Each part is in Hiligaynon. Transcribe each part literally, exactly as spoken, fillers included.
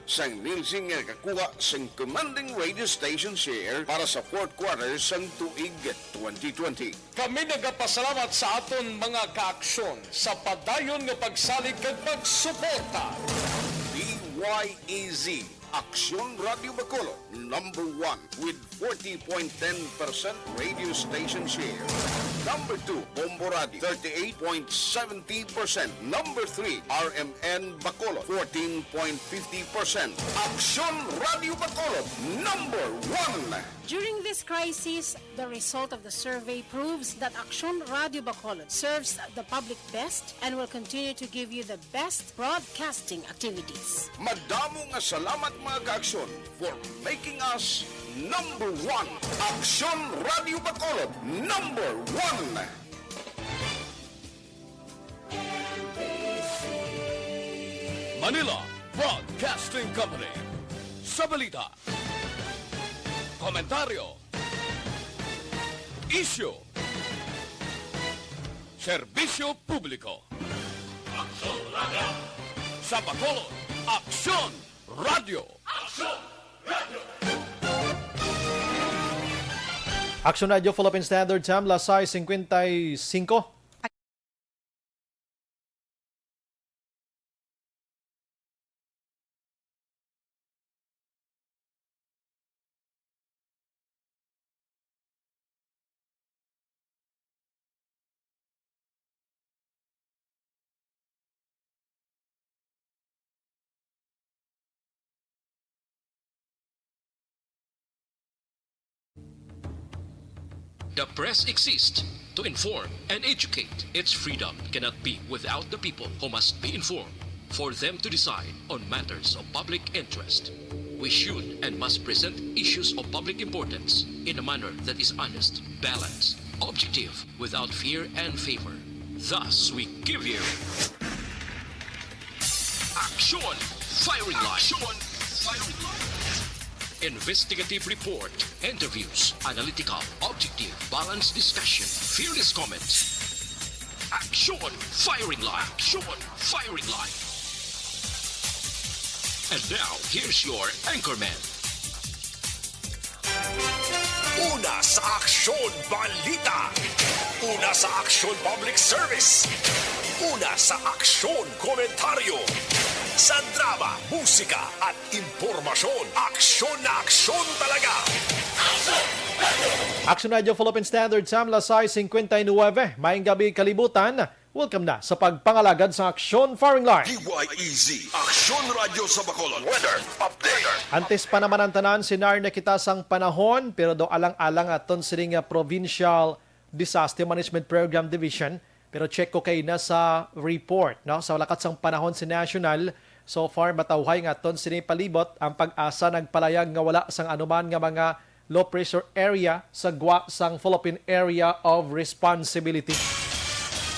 sang Nielsen nga nakakuha sang commanding radio station share para sa fourth quarter sang tuig twenty twenty. Kami nagapasalamat sa aton mga kaaksyon sa padayon nga pagsalig kag pagsuporta. D Y E Z, Aksyon Radio Bacolod, number one with forty point ten percent radio station share. Number two, Bombo Radio, thirty-eight point seventy percent. Number three, R M N Bacolod, fourteen point fifty percent. Aksyon Radio Bacolod, number one. During this crisis, the result of the survey proves that Aksyon Radio Bacolod serves the public best and will continue to give you the best broadcasting activities. Madamo nga salamat, mga kaaksyon, for making us number one. Aksyon Radio Bacolod, number one. Manila Broadcasting Company. Sa balita, komentaryo, isyu, serbisyo publiko. Aksyon Radio. Sa Bacolod, Aksyon Radio. Aksyon Radio. Aksyon Radio, Philippine Standard Time, las sais cincuenta y cinco. The press exists to inform and educate. Its freedom cannot be without the people, who must be informed for them to decide on matters of public interest. We should and must present issues of public importance in a manner that is honest, balanced, objective, without fear and favor. Thus, we give you Aksyon Firing Line. Aksyon Firing Line. Investigative report, interviews, analytical, objective, balanced discussion, fearless comments. Aksyon Firing Line. Aksyon Firing Line. And now, here's your anchorman. Una sa aksyon, balita. Una sa aksyon, public service. Una sa aksyon, komentaryo. Sa drama, musika, at impormasyon, aksyon na aksyon talaga. Aksyon Radio Philippine Standard Time, las sais cincuenta y nueve. Maayong gabi, kalibutan. Welcome na sa pagpangalagad sa Aksyon Firing Line. D Y E Z, Aksyon Radyo sa Bacolod. Weather update. Antes pa naman ang tanan, sinar na kita sang panahon, pero do alang-alang aton sini nga Provincial Disaster Management Program Division. Pero check ko kay na sa report, no? Sa lakat sang panahon sa national, so far, matawhay nga aton sini palibot. Ang PAGASA nagpalayag nga wala sang anuman nga mga low pressure area sa gwa sang Philippine Area of Responsibility.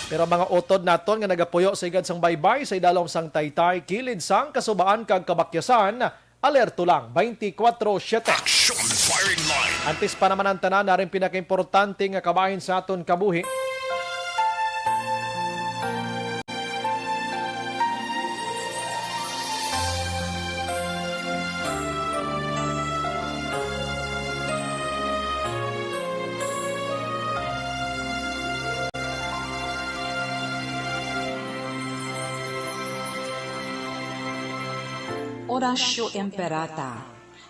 Pero mga utod naton nga nagapuyo sa higad sang baybay sa idalom sang Taytay, kilid sang Casubaan kag Cabacyasan, alerto lang twenty-four seven. Action Firing Line. Antes pa naman ang tanan, naring pinakaimportante nga kabahin sa aton kabuhi. Horatio Imperata,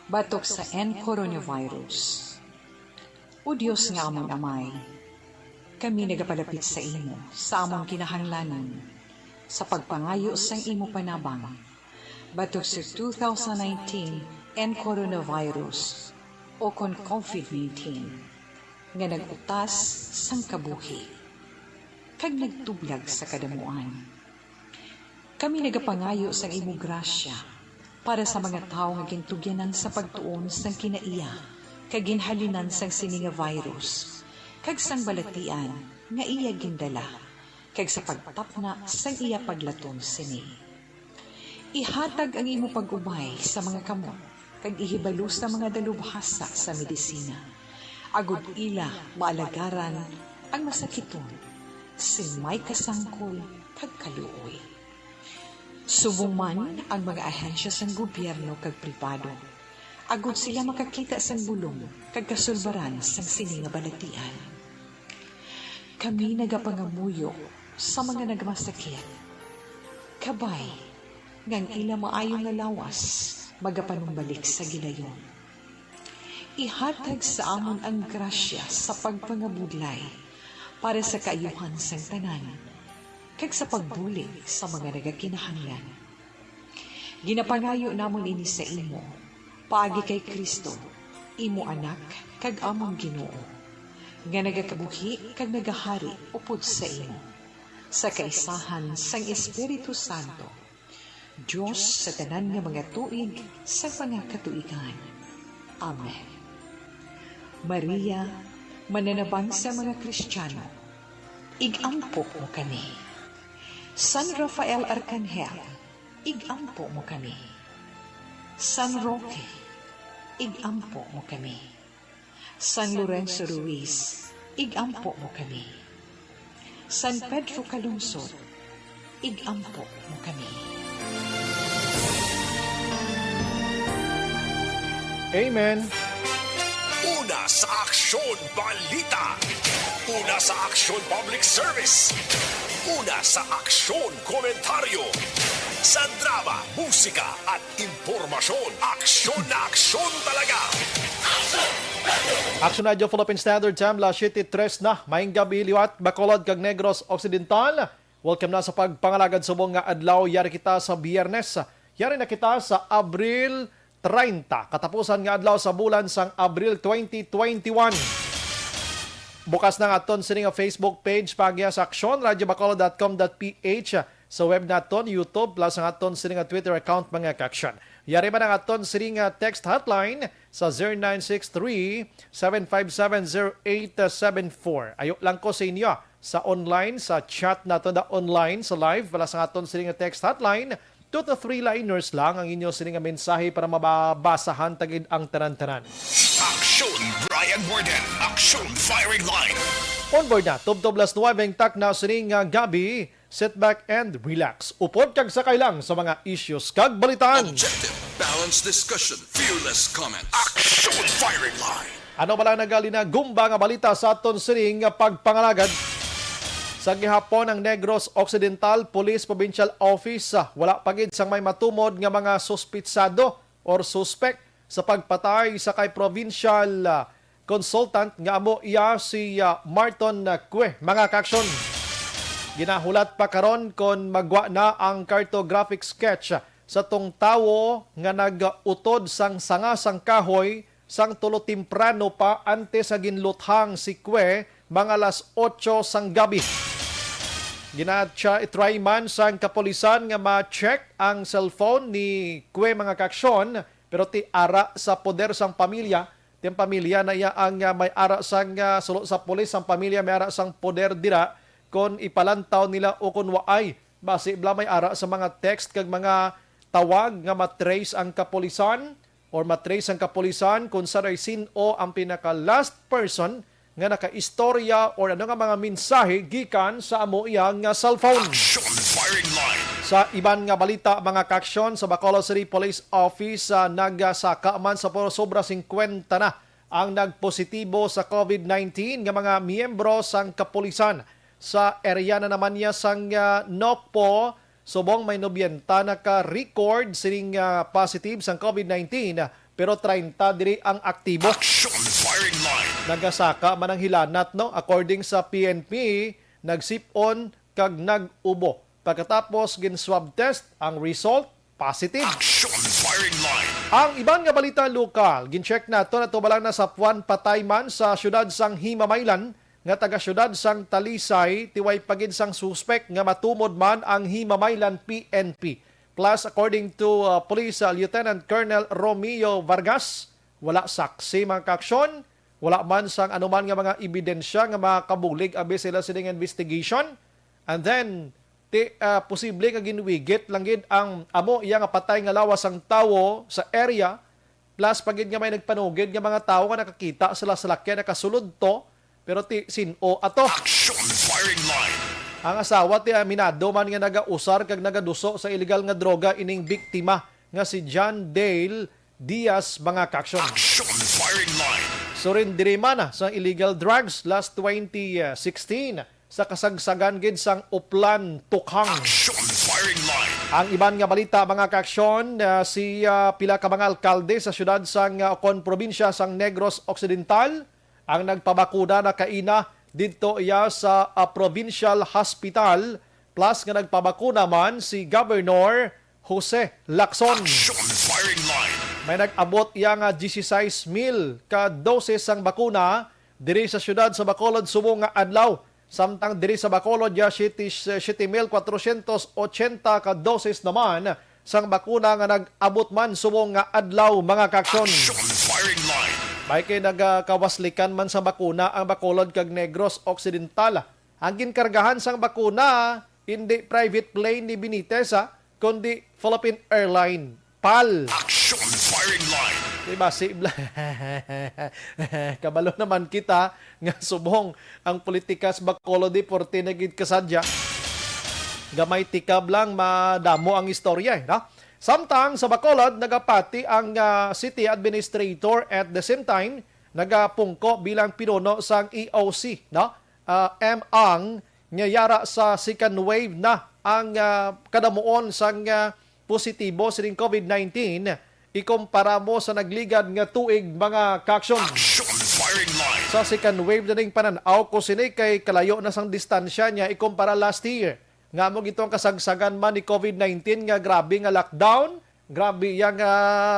batok sa N coronavirus. O Dios nga amon Amay, kami nagapalapit sa imo sa amon kinahanglanon sa pagpangayo sang imo panabang batok sa two thousand nineteen N coronavirus, o kon COVID nineteen, nga nag-utas sang kabuhi kag nagtublag sa kadamuan. Kami nagapangayo sang imo grasya para sa mga tawo nga gintugyanan sa pagtuon sang kinaiya kag ginhalinan sang sini nga virus, kag sang balatian nga iya gindala, kag sa pagtapna sang iya paglaton sini. Ihatag ang imo pag-ubay sa mga kamot kag ihibalo sa mga dalubhasa sa medisina, agod ila maalagaran ang masakiton sing may kasangkol kag kaluoy. Subong man ang mga ahensya sang gobyerno kag pribado, agod sila makakita sang bulong kag kasulbaran sang sini nga balatian. Kami nagapangamuyo sa mga nagmasakit, kabay nga ang ila maayo nga lawas magapanumbalik sa gilayon. Ihatag sa amon ang grasya sa pagpangabudlay para sa kaayuhan sang tanan, kag sa pagbulig sa mga nagakinahanglan. Ginapangayo namon ini sa imo, paagi kay Cristo, imo Anak, kag amon Ginoo, nga nagakabuhi kag nagahari upod sa imo, sa kaisahan sang Espiritu Santo, Dios sa tanan nga mga tuig sa mga katuigan. Amen. Maria, mananabang sa mga Kristiyano, ig-ampo mo kami. San Rafael Arcangel, ig-ampo mo kami. San Roque, ig-ampo mo kami. San Lorenzo Ruiz, ig-ampo mo kami. San Pedro Calungsod, ig-ampo mo kami. Amen. Una sa Aksyon Balita. Una sa Aksyon Public Service. Una sa Aksyon Komentaryo. Sa drama, musika, at impormasyon. Aksyon na aksyon talaga. Action Radio Philippine Standard Time, las siete tres na. Maayong gabi liwat, Bacolod kag Negros Occidental. Welcome na sa pagpangalagad subong nga adlaw. Yari kita sa Biyernes. Yari na kita sa Abril treinta, katapusan nga adlaw sa bulan sang Abril twenty twenty-one. Bukas na nga aton sini nga Facebook page, paagi sa aksyon radio bacolod dot com dot ph, sa web naton, YouTube, plus ang aton sini nga Twitter account, mga ka-aksyon. Yari man ang aton sini nga text hotline sa zero nine six three, seven five seven, zero eight seven four. Ayo lang ko sa inyo sa online, sa chat naton na online, sa live, plus ang aton sini nga text hotline, two to three liners lang ang inyo sini nga mensahe para mababasahan ta gid ang tanan-tanan. Aksyon Brian Warden, Aksyon Firing Line. On board na, tubtob las nuwebe ang takna sini nga gabi. Sit back and relax. Upod kag sakay lang sa mga issues kag balitaan. Objective, balanced discussion, fearless comments. Aksyon Firing Line. Ano bala ang nagalinagumba nga balita sa aton sining pagpangalagad? Sa gihapon, ang Negros Occidental Police Provincial Office, ah, wala pa gid sang may matumod nga mga suspitsado or suspek sa pagpatay sa kay provincial, ah, consultant nga amo iya si, ah, Marton, ah, Cue. Mga kaaksyon, ginahulat pa karon kon magwa na ang cartographic sketch sa tong tawo nga nag-utod sang sanga sang kahoy sang tulo temprano pa antes sa ginluthang si Cue mga alas otso sang gabi. Gina-try man sang kapulisan nga ma-check ang cellphone ni Cue, mga kaaksyon, pero ti ara sa poder sang pamilya, ti ang pamilya na iya ang, ah, may ara sang, ah, sulo sa pulis, ang pamilya may ara sang poder dira kon ipalantaw nila o kon waay. Basi bala may ara sa mga text kag mga tawag nga ma-trace ang kapulisan or ma-trace ang kapulisan kung saray sin-o ang pinaka-last person nga nakaistorya or ano nga mga mensahe gikan sa amo iya nga cellphone. Action Firing Line. Sa iban nga balita, mga kaaksyon, sa Bacolod City Police Office, ah, nagasaka man sa puro sobra singkwenta na ang nagpositibo sa COVID nineteen nga mga miyembro sang kapulisan. Sa area na naman niya sang, ah, Nokpo, subong may nobyenta naka-record sining, ah, positive sang COVID nineteen, pero treinta diri ang aktibo. Action Firing Line. Nagasaka man ang hilanat, no? According sa P N P, nagsip-on kag nag-ubo. Pagkatapos gin-swab test, ang result positive. Action Firing Line. Ang iban nga balita lokal, gin-check nato, natubalan na sa puan patay man sa siyudad sang Himamaylan nga taga-siyudad sang Talisay, ti way pa gid sang suspek nga matumod man ang Himamaylan P N P. Plus, according to, uh, Police, uh, Lieutenant Colonel Romeo Vargas, wala saksi, mga kaaksyon, wala man sang anuman nga mga ebidensya nga makabulig abi sila sining investigation. And then, ti, ah, posible nga ginwigit lang gid ang amo iya nga patay nga lawas sang tawo sa area, plus pa gid nga may nagpanugid nga mga tawo nga nakakita sila sa lakyan nakasulod to, pero ti sin-o ato? Action Firing Line. Ang asawa ti aminado man nga nagausar kag nagaduso sa iligal nga droga ining biktima nga si John Dale Diaz, mga kaaksyon. Action Firing Line. Surindiri man sa illegal drugs last twenty sixteen sa kasagsagan gid sang Oplan, Tukhang. Action Firing Line. Ang iban nga balita, mga kaaksyon, ah, si, ah, pila ka mga alkalde sa siyudad sang, ah, kon probinsya sang Negros Occidental ang nagpabakuna na kaina didto iya sa, ah, provincial hospital, plus nga nagpabakuna man si Governor Jose Lacson. Action Firing Line. May nag-abot iya nga dieciséis mil ka doses sang bakuna diri sa siyudad sa Bacolod subong nga adlaw, samtang diri sa Bacolod ya siete, siete mil kwatrocientos ochenta ka doses naman sang bakuna nga nag-abot man subong nga adlaw, mga kaaksyon. Action Firing Line. May kay nagakawaslikan man sa bakuna ang Bacolod kag Negros Occidental. Ang ginkargahan sang bakuna, hindi private plane ni Benitez, ha, kundi Philippine Airline, pal. Action Firing Line. Di ba, si Bla-, kabalo naman kita nga subong ang politika sa Bacolod, di porte na gid kasadya. Gamay tikab lang, madamo ang istorya, eh, no? Samtang sa Bacolod, nagapati ang, ah, city administrator, at the same time nagapungko bilang pinuno sang E O C, no? Ah, M Ang nga yara sa second wave na ang, ah, kadamuon sang, ah, positibo sining COVID nineteen ikumpara mo sa nagligad nga tuig, mga kaaksyon. Action Firing Line. Sa second wave na ning panan-aw ko sini kay kalayo na sang distansya niya ikumpara last year. Nga mo gito ang kasagsagan man ni COVID nineteen nga grabe nga lockdown, grabe iya nga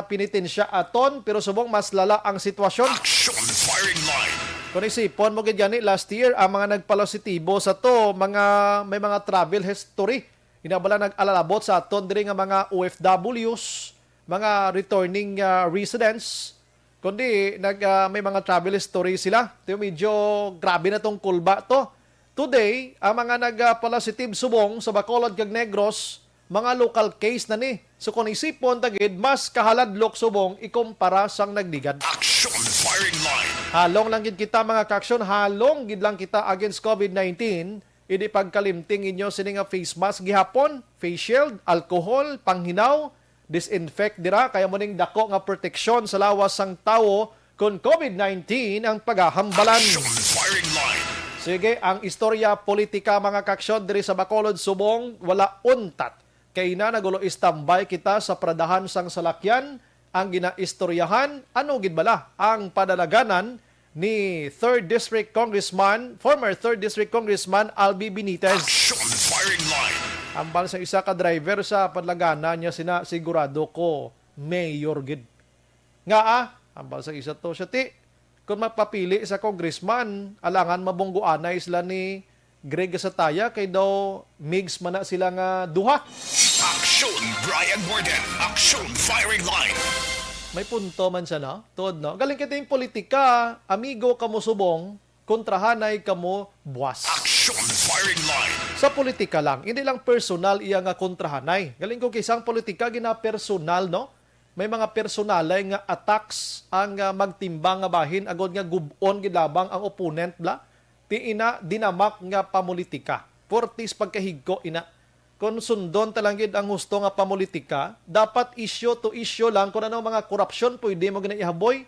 pinitensya aton, pero subong mas lala ang sitwasyon. Action Firing Line. Kung isipon mo gid gani last year, ang mga nagpapositibo sa to, mga may mga travel history. Ina bala nag-alalabot sa aton diri nga mga O F Ws, mga returning, ah, residents, kundi nag, ah, may mga travel history sila. Tiyo, medyo grabe na tong kulba to. Today, ang mga nag, ah, positive subong sa Bacolod kag Negros, mga local case na ni. So kung isipon ta gid, mas kahaladlok subong ikumpara sang nagligad. Action Firing Line. Halong lang gid kita, mga kaaksyon, halong gid lang kita against COVID nineteen. Hindi pagkalimti ang inyo sini nga face mask gihapon, face shield, alcohol, panghinaw, disinfect dira, kay amo ning dako nga proteksyon sa lawas sang tawo kon COVID nineteen ang pagahambalan. Action Firing Line. Sige, ang istorya politika, mga kaaksyon, diri sa Bacolod subong wala untat. Kay na nagulo, istambay kita sa paradahan sang salakyan. Ang ginaistoryahan, ano gid bala ang padalaganan ni third District Congressman, former third District Congressman Albi Benitez? Action Firing Line. Hambal sa isa ka driver sa padalaganan niya sina, sigurado ko, mayor gid. Nga, ah, hambal sa isa to siya, ti, kung mapapili sa congressman, alangan mabungguanay sila ni Greg Gasataya kay daw migs man na sila nga duha. Action Brian Warden. Action Firing Line. May punto man siya, no? Tuod, no? Galing kita yung politika, amigo kamo subong, kontrahanay kamo buwas. Action Firing Line. Sa politika lang, hindi lang personal iya nga kontrahanay. Galing ko kisang politika, gina-personal, no? May mga personalay nga attacks ang, ah, magtimbang nga bahin agod nga gub-on gid labang ang opponent bla. Ti ina dinamak nga pamulitika. Portis pagkahigko ina. Kon sundon ta lang gid ang husto nga pamulitika, dapat issue to issue lang kon ano mga korupsyon pwede mo ginaihaboy.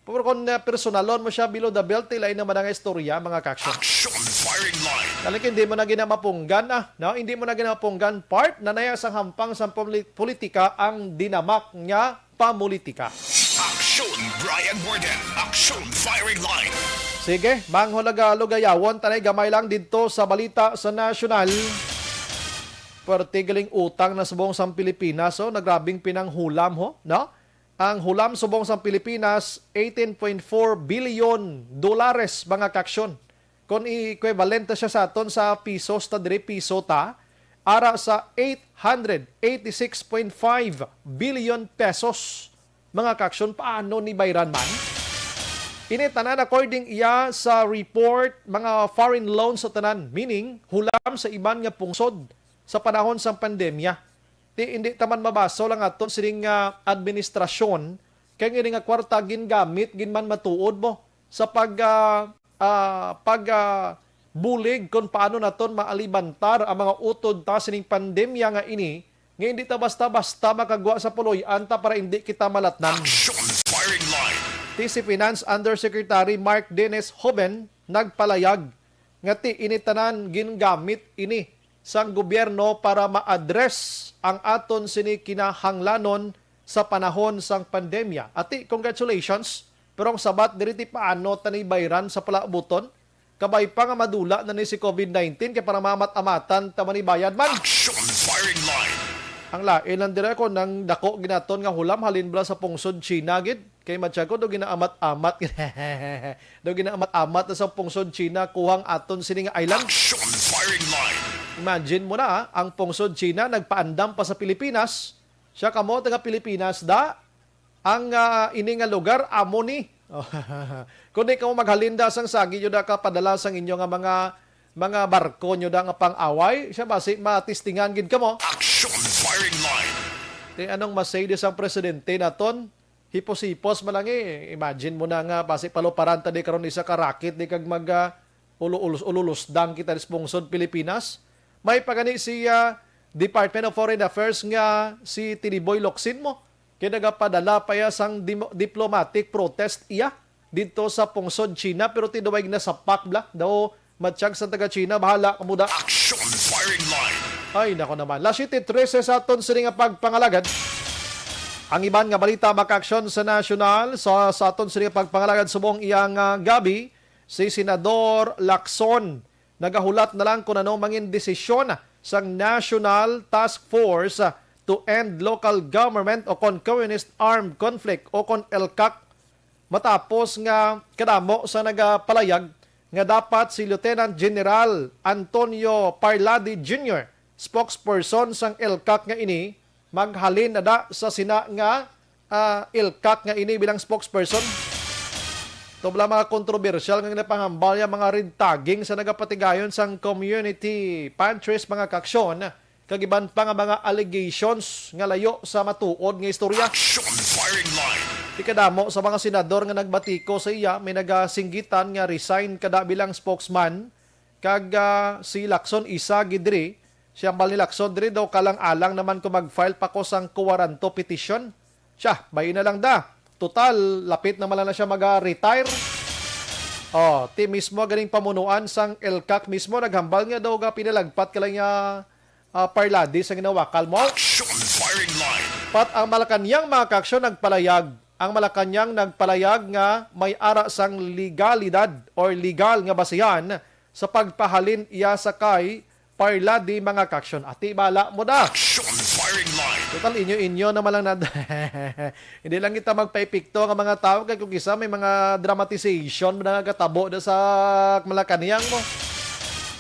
Pero kon, ah, personalon mo siya below the belt, ti lain naman ang istorya, mga kaaksyon. Action Firing Line. Talaga hindi mo na ginamapunggan, ah, no? Hindi mo na ginamapunggan, part na naya sa hampang sa poli-, politika ang dinamak nga pamulitika. Action Brian Warden. Action Firing Line. Sige, manghulagalo gayawon, tanay gamay lang didto sa balita sa nasyonal. Pwerte galing utang na subong sang Pilipinas, oh, nagrabing pinanghulam, ho, no? Ang hulam subong sang Pilipinas, eighteen point four billion dolares, mga kaaksyon. Kon i-equivalent na siya sa aton sa pisos, ta diri piso ta, ara sa eight hundred eighty-six point five billion pesos. Mga kaaksyon, paano ni bayran man? Ini tanan according iya sa report, mga foreign loans sa tanan, meaning hulam sa iban nga pungsod sa panahon sang pandemya. Ti, hindi ta man mabaso lang aton sining, ah, administrasyon, kay ngini nga kwarta gingamit gid man matuod mo sa pag, ah, ah, pag, ah, bulig kon paano naton maalibantar ang mga utod ta sining pandemya nga ini, nga hindi ta basta-basta makagwa sa puloy-an ta para hindi kita malatnan. Action Firing Line. Ti si Finance Undersecretary Mark Dennis Hoben nagpalayag nga ti ini tanan gingamit ini sang gobyerno para ma-address ang aton sini kinahanglanon sa panahon sang pandemya. Ati, congratulations. Pero ang sabat diri ti paano ta ni bayran sa palaabuton? Kabay pa nga madula na ni si covid nineteen kay para mamat-amatan ta manibayad man. Action Firing Line. Ang lain lang dira ko nang dako ginaton nga hulam halin bala sa pungsod China gid. Kay matsyag ko do ginaamat-amat. Do ginaamat-amat na sa pungsod China kuhang aton sini nga island. Action Firing Line. Imagine mo na, ah, ang pungsod China nagpaandam pa sa Pilipinas. Siya kamo taga Pilipinas da. Ang, ah, ini nga lugar amo ni. Kundi kamo maghalinda sang sagi, yun na ka padala sang inyo nga mga, mga barko nyo da nga pang-away. Siya basi matistingan gid kamo. Action Firing Line. Ti anong masay di sang presidente naton? Hipos-hipos man lang eh. Imagine mo na nga basi paluparan ta di karon isa ka racket di kag mag, ah, ulu-, ulus-, ululusdang kita sa pungsod Pilipinas. May pa gani si, ah, Department of Foreign Affairs nga si Tiniboy Locsin mo. Kay nagapadala pa iya sang dimo-, diplomatic protest iya didto sa pungsod China, pero ti daw ay nasapak bala. Daw matsyag sa taga China, bahala kamo da. Action Firing Line. Ay, nako naman. Las siyete trese sa aton sini nga pagpangalagad. Ang iban nga balita, makaaksyon sa nasyonal, sa, sa aton sini nga pagpangalagad subong iyang, ah, gabi, si Senador Lacson nagahulat na lang kung ano mangin desisyon sang National Task Force to End Local Government o kon Communist Armed Conflict o kon ELCAC, matapos nga kadamo sa nagapalayag nga dapat si Lieutenant General Antonio Parlade Junior, spokesperson sang ELCAC nga ini, maghalin na da sa sina nga, ah, ELCAC nga ini bilang spokesperson. Tubla mga kontrobersyal nga ginapahambal niya mga red tagging sa nagapatigayon sang community pantries, mga kaaksyon, kag iban pa nga mga allegations nga layo sa matuod nga istorya. Action Firing Line. Ti kadamo sa mga senador nga nagbatiko sa iya, may nagasinggitan nga resign kada bilang spokesman, kag, ah, si Lacson isa gid diri. Siya hambal ni Lacson, diri daw kalang-alang naman ko mag-file pa ko sang kuwaranto petition. Siya, bay na lang da. Total, lapit naman lang na siya mag-retire. Oh, ti mismo ganing pamunuan sang ELCAC mismo naghambal nga daw ga pinalagpat ka lang niya, ah, Parlade sa ginawakal mo. Action Firing Line. Pat ang Malacañang, mga kaaksyon, nagpalayag. Ang Malacañang nagpalayag nga may ara sang legalidad or legal nga basihan sa pagpahalin iya sa kay Parlade, mga kaaksyon. Ati bala mo da. Action Firing Line. Total, inyo-inyo naman lang na. Hindi lang kita magpaepekto nga mga tao kay kung kisa may mga dramatization na nagkatabo da sa Malacañang mo.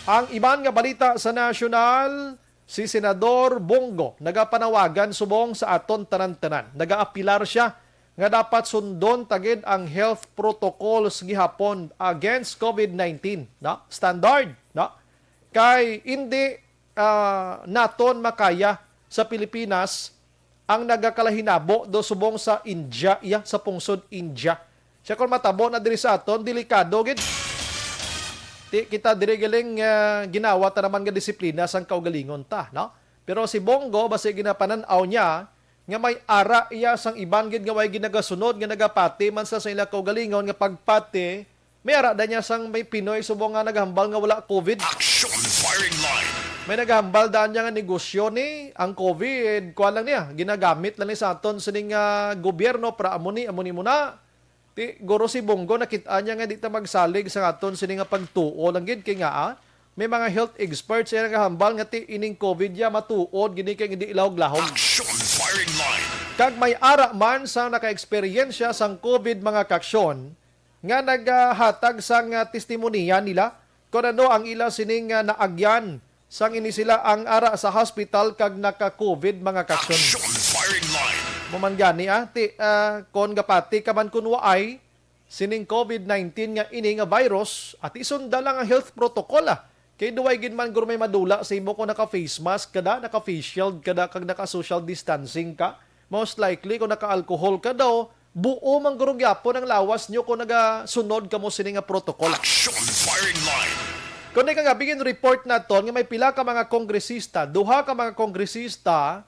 Ang iban nga balita sa nasyonal, si Senador Bong Go nagapanawagan subong sa aton tanan-tanan. Nagaapilar siya nga dapat sundon ta gid ang health protocols gihapon against covid nineteen, no? Standard, no? Kay indi, ah, naton makaya sa Pilipinas ang nagakalahinabo do subong sa India, iya, sa pungsod India. Siya, kung matabo na diri sa aton, delikado gid. Ti kita diri galing, ah, ginawa ta naman nga disiplina sang kaugalingon ta, no? Pero si Bong Go, basi ginapanan-aw niya nga may ara iya sang iban gid nga way ginagasunod, nga nagapati man sa, sa ila kaugalingon nga pagpati, may ara da niya sang may Pinoy subong nga naghambal nga wala covid. Action Firing Line. May naghambal daan niya nga negosyo ni ang covid, kuan lang niya, ginagamit lang ni sa aton sining, ah, gobyerno para amo ni, amo ni muna. Ti, guro si Bong Go, nakit-an niya nga di ta magsalig sa aton sini nga pagtuo lang gid kay nga, ah, may mga health experts nga nagahambal nga ti ining covid ya matuod gini kay hindi lahog-lahog. Action Firing Line. Kag may ara man sa naka-eksperyensya sang covid, mga kaaksyon, nga nagahatag sang, ah, testimonya nila kon ano ang ila sining, ah, naagyan sang ini sila ang ara sa hospital kag naka-covid, mga kaaksyon. Action Firing Line. Mo man gani, ah, ti, ah, kon gapati ka man kun waay sining covid nineteen nga ini nga virus, ati sunda lang ang health protocol, ah. Kay duway gid man guro may madula sa imo kung naka-face mask ka da, naka-face shield ka da, kag naka-social distancing ka. Most likely, kung naka-alcohol ka daw, buo man guro gyapon ang lawas nyo kung nagasunod kamo sini nga protocol. Action Firing Line. Kundi kagabi gin-report naton nga may pila ka mga kongresista, duha ka mga kongresista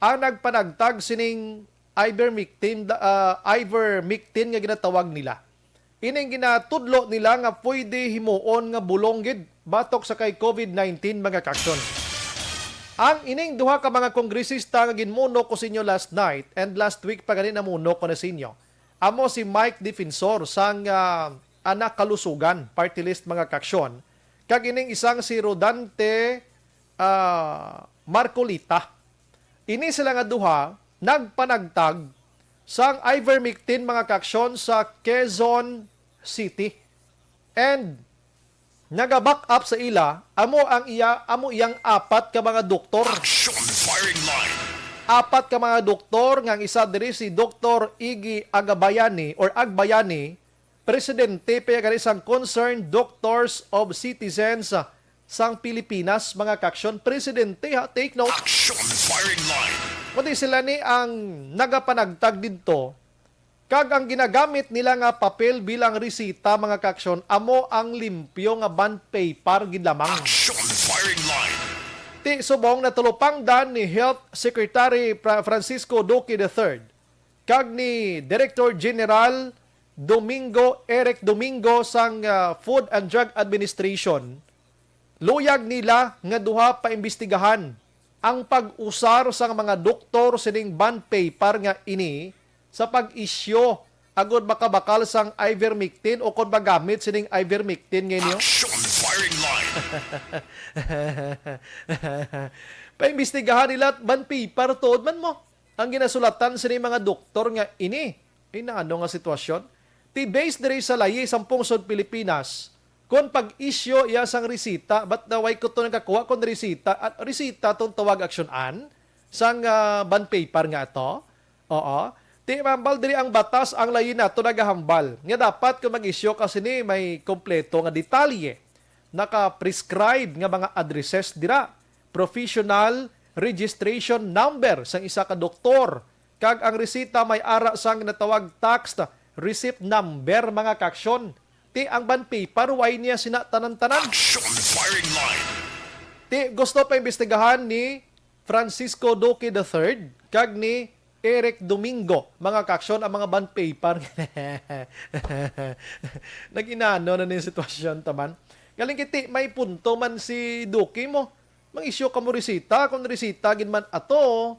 ang nagpanagtag sining ivermectin, ah, ivermectin nga ginatawag nila. Ining ginatudlo nila nga pwede himuon nga bulong gid batok sa kay covid nineteen, mga kaaksyon. Ang ining duha ka mga kongresista nga ginmuno ko sa inyo last night and last week pa gani namuno ko na sa inyo, amo si Mike Defensor sang, ah, Anak Kalusugan Party List, mga kaaksyon, kag ining isang si Rodante, ah, Marcolita. Ini sila nga duha nagpanagtag sang ivermectin, mga kaaksyon, sa Quezon City. And nagaback up sa ila amo ang iya amo iyang apat ka mga doktor. Action firing line. Apat ka mga doktor, nga ang isa diri si Doktor Iggy Agabayani or Agbayani, presidente pa gani sang Concerned Doctors of Citizens sang Pilipinas, mga kaaksyon. Presidente, ha, take note. Action firing line. Kundi sila ni ang nagapanagtag didto, kag ang ginagamit nila nga papel bilang resita, mga kaaksyon, amo ang limpyo nga bond paper gid lamang. Action firing line. Ti subong natalupangdan ni Health Secretary Fra-, Francisco Duque the third kag ni Director General Domingo, Eric Domingo sang, ah, Food and Drug Administration, luyag nila nga duha paimbestigahan ang pag-usar sang mga doktor sining bond paper nga ini sa pag-isyu agud makabakal sang ivermectin o kon magamit sining ivermectin nga ini. Action firing line. Paimbestigahan nila bond paper tuod man mo ang ginasulatan sini mga doktor nga ini. Ay, naano nga sitwasyon? Ti based diri sa layi sang pungsod Pilipinas, kon pag-isyu iya sang resita, ba't daw way ko to nagkakuha kon resita? At resita tong tawag aksyonan sang, ah, bond paper nga ato? Oo. Ti mambal diri ang batas, ang layi nato nagahambal nga dapat kon mag-isyu ka sini may kompleto nga detalye, naka-prescribe nga mga addresses dira, professional registration number sang isa ka doktor, kag ang resita may ara sang ginatawag tax receipt number, mga kaaksyon. Ti ang bond paper, way niya sina tanan-tanan. Action firing line. Ti gusto paimbestigahan ni Francisco Duque the third kag ni Eric Domingo, mga kaaksyon, ang mga bond paper. Nag-inano na ning sitwasyon, taman. Galing kiti, may punto man si Duque mo. Mang-isyu ka mo resita, kung resita gid man ato,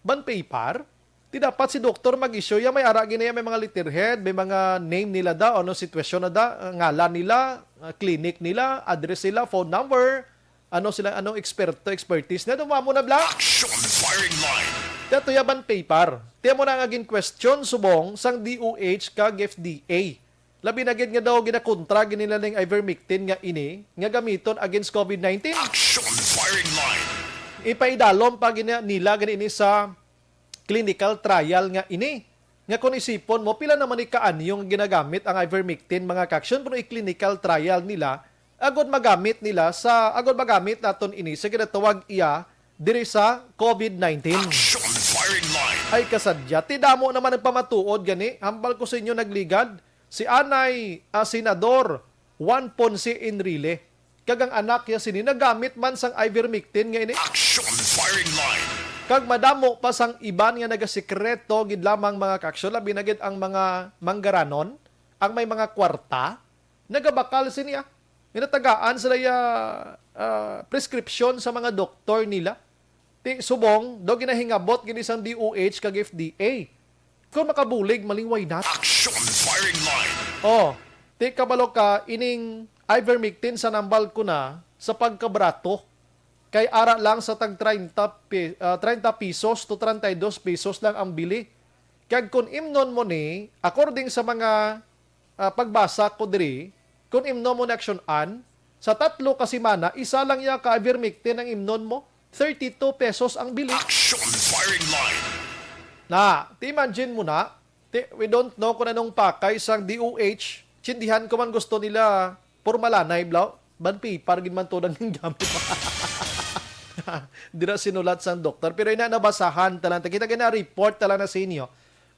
bond paper. Ti dapat si doktor mag-isyu ya, may ara gid na ya, may mga letterhead, may mga name nila da, ano sitwasyon na da, ngalan nila, ah, clinic nila, address nila, phone number, ano sila, anong eksperto, expertise na, dumamo na bla. Action firing line. Ti ato ya bond paper. Ti amo na nga gin-question subong sang D O H kag F D A. Labi na gid nga daw ginakontra gid nila ning ivermectin nga ini nga gamiton against covid nineteen. Action firing line. Ipaidalom pa gid nila gani ini sa clinical trial nga ini. Nga kung isipon mo, pila naman ni kaanyo nga ginagamit ang ivermectin, mga kaaksyon, pero i-clinical trial nila agod magamit nila sa, agod magamit naton ini sa ginatawag iya diri sa covid nineteen. Action firing line. Ay, kasadya, ti damo naman ang pamatuod gani. Hambal ko sa inyo, nagligad si anay, ah, Senador Juan Ponce Enrile kag ang anak niya sini nagamit man sang ivermectin nga ini. Action firing line. Kag madamo pa sang iban nga nagasikreto gid lamang, mga kaaksyon, labi na gid ang mga manggaranon, ang may mga kwarta, nagabakal sini, ah. Ginatagaan sila ya, ah, prescription sa mga doktor nila. Ti subong daw ginahingabot gini sang D O H kag F D A. Kung makabulig, maling why not? Action firing line. Oh, ti kabalo ka, ining ivermectin sa nambal ko na sa pagkabrato. Kay ara lang sa tag treinta pi-, ah, treinta pesos to treinta y dos pesos lang ang bili. Kag kung imnon mo ni, according sa mga, ah, pagbasa ko diri, kung imnon mo ni aksyon-an, sa tatlo ka semana, isa lang ya ka ivermectin ang imnon mo, thirty-two pesos ang bili. Action firing line. Na, ti imagine mo na, ti, we don't know kung anong pakay sang D O H, tsindihan ko man gusto nila pormalanay, blaw, bond paper gid man to nang gamit. Dira sinulat sang doktor. Pero ina, nabasahan ta lang. Kita gina report ta lang na sa inyo.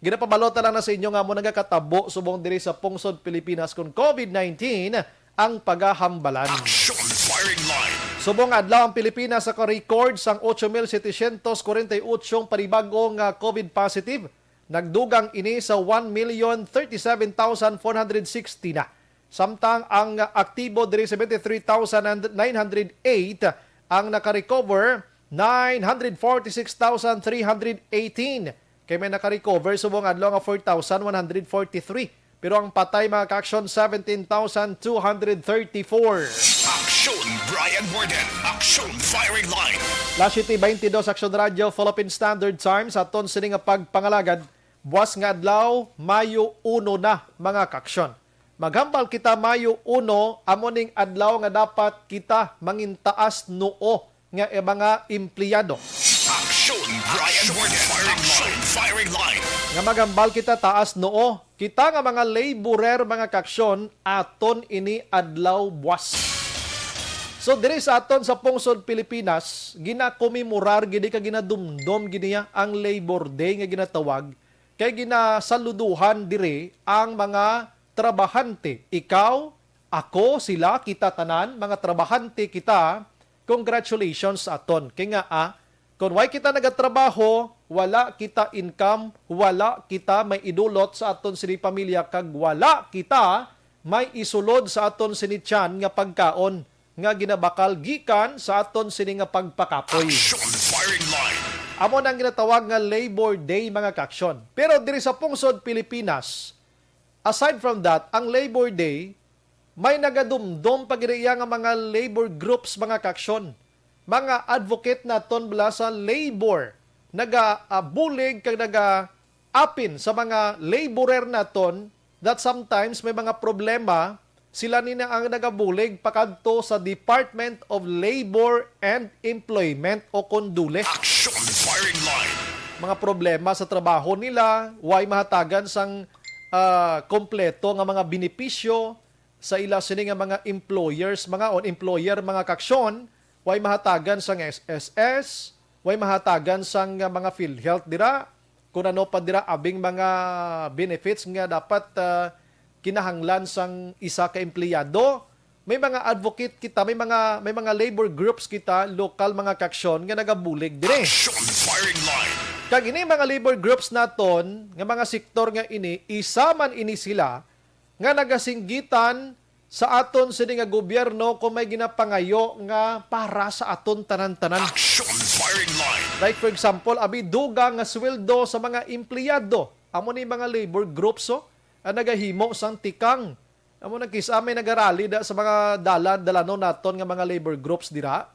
Ginapabalo ta lang na sa inyo nga mo nagakatabo subong diri sa pungsod Pilipinas kon covid nineteen ang pagahambalan. Action Firing Line. Subong adlaw ang Pilipinas sa ka-record sang ocho mil setecientos cuarenta y ocho panibag-o nga COVID positive. Nagdugang ini sa one million thirty-seven thousand four hundred sixty na. Samtang ang aktibo diri seventy-three thousand nine hundred eight, ang naka-recover nine hundred forty-six thousand three hundred eighteen. Kay may naka-recover subong adlaw nga four thousand one hundred forty-three. Pero ang patay, mga kaaksyon, seventeen thousand two hundred thirty-four. Action Brian Warden. Action Firing Line. Las siete twenty-dos, Action Radio, Philippine Standard Time, sa aton sini nga pagpangalagad, buwas nga adlaw, Mayo uno na, mga kaaksyon. Maghambal kita, Mayo uno, amo ning adlaw nga dapat kita mangintaas noo nga e-, mga empleyado. Action Brian Warden. Action Firing Line. Nga maghambal kita taas noo, kita nga mga laborer, mga kaaksyon, aton ini adlaw buwas. So, diri sa aton sa pungsod Pilipinas, ginakomemorar gid ka ginadumdom gid niya ang Labor Day nga ginatawag, kay ginasaluduhan diri ang mga trabahante. Ikaw, ako, sila, kita tanan, mga trabahante kita, congratulations sa aton. Kay nga, ah, kung way kita nagatrabaho, wala kita income, wala kita may idulot sa aton sini pamilya, kag wala kita may isulod sa aton sini tiyan nga pagkaon nga ginabakal gikan sa aton sini nga pagpakapoy. Action Firing Line. Amo nang ginatawag nga Labor Day, mga kaaksyon. Pero diri sa pungsod Pilipinas, aside from that, ang Labor Day, may nagadumdom pa gid iya nga mga labor groups, mga kaaksyon. Mga advocate naton bala sa labor, nagabulig kag nagaapin sa mga laborer naton that sometimes may mga problema, sila ni na ang nagabulig pakadto sa Department of Labor and Employment o kon DOLE. Action Firing Line. Mga problema sa trabaho nila, way mahatagan sang, ah, kompleto nga mga benepisyo sa ila sini nga mga employers, mga on employer, mga kaaksyon, way mahatagan sang S S S, way mahatagan sang, ah, mga PhilHealth dira, kun ano pa dira abing mga benefits nga dapat, ah, kinahanglan sang isa ka empleyado. May mga advocate kita, may mga, may mga labor groups kita, lokal, mga kaaksyon, nga nagabulig diri. Action Firing Line. Kag ini mga labor groups naton, nga mga sektor nga ini, isa man ini sila nga nagasinggitan sa aton sini nga gobyerno kung may ginapangayo nga para sa aton tanan-tanan. Action Firing Line. Like, for example, abi, dugang nga sweldo sa mga empleyado. Amo ni mga labor groups, oh, ang nagahimo sang tikang. Amo na, kis-a may nagarali da sa mga dalan, dalanon naton nga mga labor groups dira.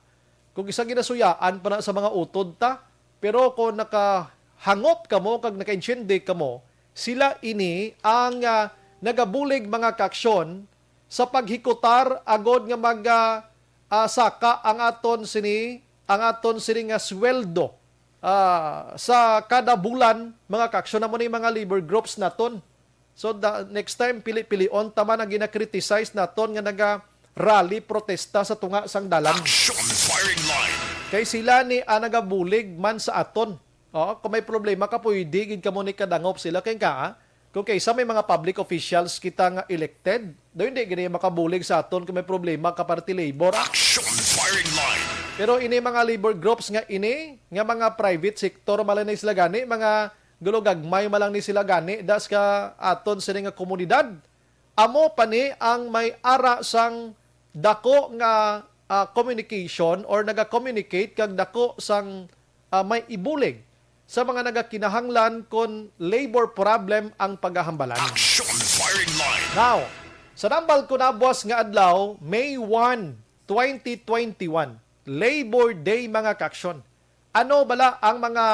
Kung isa, ginasuyaan pa na sa mga utod ta. Pero kung nakahangop kamo kag nakaintindi kamo, sila ini ang, ah, nagabulig, mga kaaksyon, sa paghikutar agod nga mag, ah, ah, saka ang aton sini, ang aton sini nga sweldo, ah, sa kada bulan, mga kaaksyon, amo ni mga labor groups naton. So, the next time, pili-pilion ta man ang gina-criticize naton nga naga-rally, protesta sa tunga sang dalan. Action Firing Line. Kay sila ni ang nagabulig man sa aton. Oh, kung may problema ka, pwede gid kamo ni kadangop sila. Kay ka, ah, kung kaysa may mga public officials kita nga elected, daw hindi gid makabulig sa aton kung may problema ka, party labor, ah. Action Firing Line. Pero ini mga labor groups nga ini, nga mga private sector, malay na sila gani, mga gulogagmay man lang ni sila gani das ka aton sini nga komunidad. Amo pa ni ang may ara sang dako nga, ah, communication or naga-communicate kag dako sang, ah, may ibulig sa mga nagakinahanglan kon labor problem ang pagahambalan. Action Firing Line. Now, sa nambal ko nabuas nga adlaw, May one, twenty twenty-one, Labor Day, mga kaaksyon. Ano bala ang mga,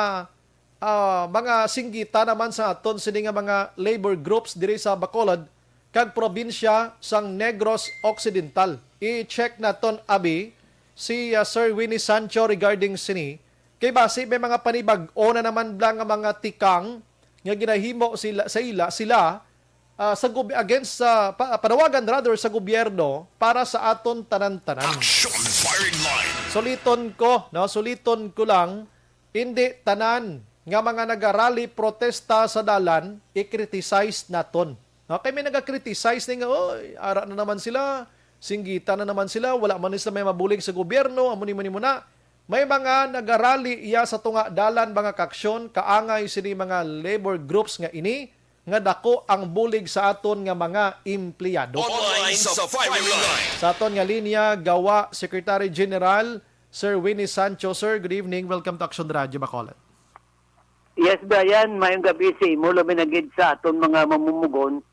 ah, mga singgita naman sa aton sini nga mga labor groups diri sa Bacolod kag probinsya sang Negros Occidental? I-check naton, abi, si, ah, Sir Winnie Sancho regarding sini. Kay basi may mga panibag-o na naman bala nga mga tikang nga ginahimo sila, sa ila, sila, ah, sa gob-, against sa pa-, panawagan rather sa gobyerno para sa aton tanan-tanan. Action Firing Line. Suliton ko, no, suliton ko lang, hindi tanan nga mga nagarally protesta sa dalan i-criticize naton. No, kay may naga-criticize ni nga, "Oy, ara na naman sila. singgitan na naman sila, wala man sila may mabulig sa gobyerno, amo ni, mo ni, mo na. May mga nagarali iya sa tunga dalan, mga kaaksyon, kaangay sini mga labor groups nga ini, nga dako ang bulig sa aton nga mga empleyado. Online sa firing line. Sa aton nga linya, gawa, Secretary General, Sir Winnie Sancho. Sir, good evening. Welcome to Action Radio Bacolod. Yes, Brian, mayong gabi sa imo, labi na gid sa aton mga mamumugon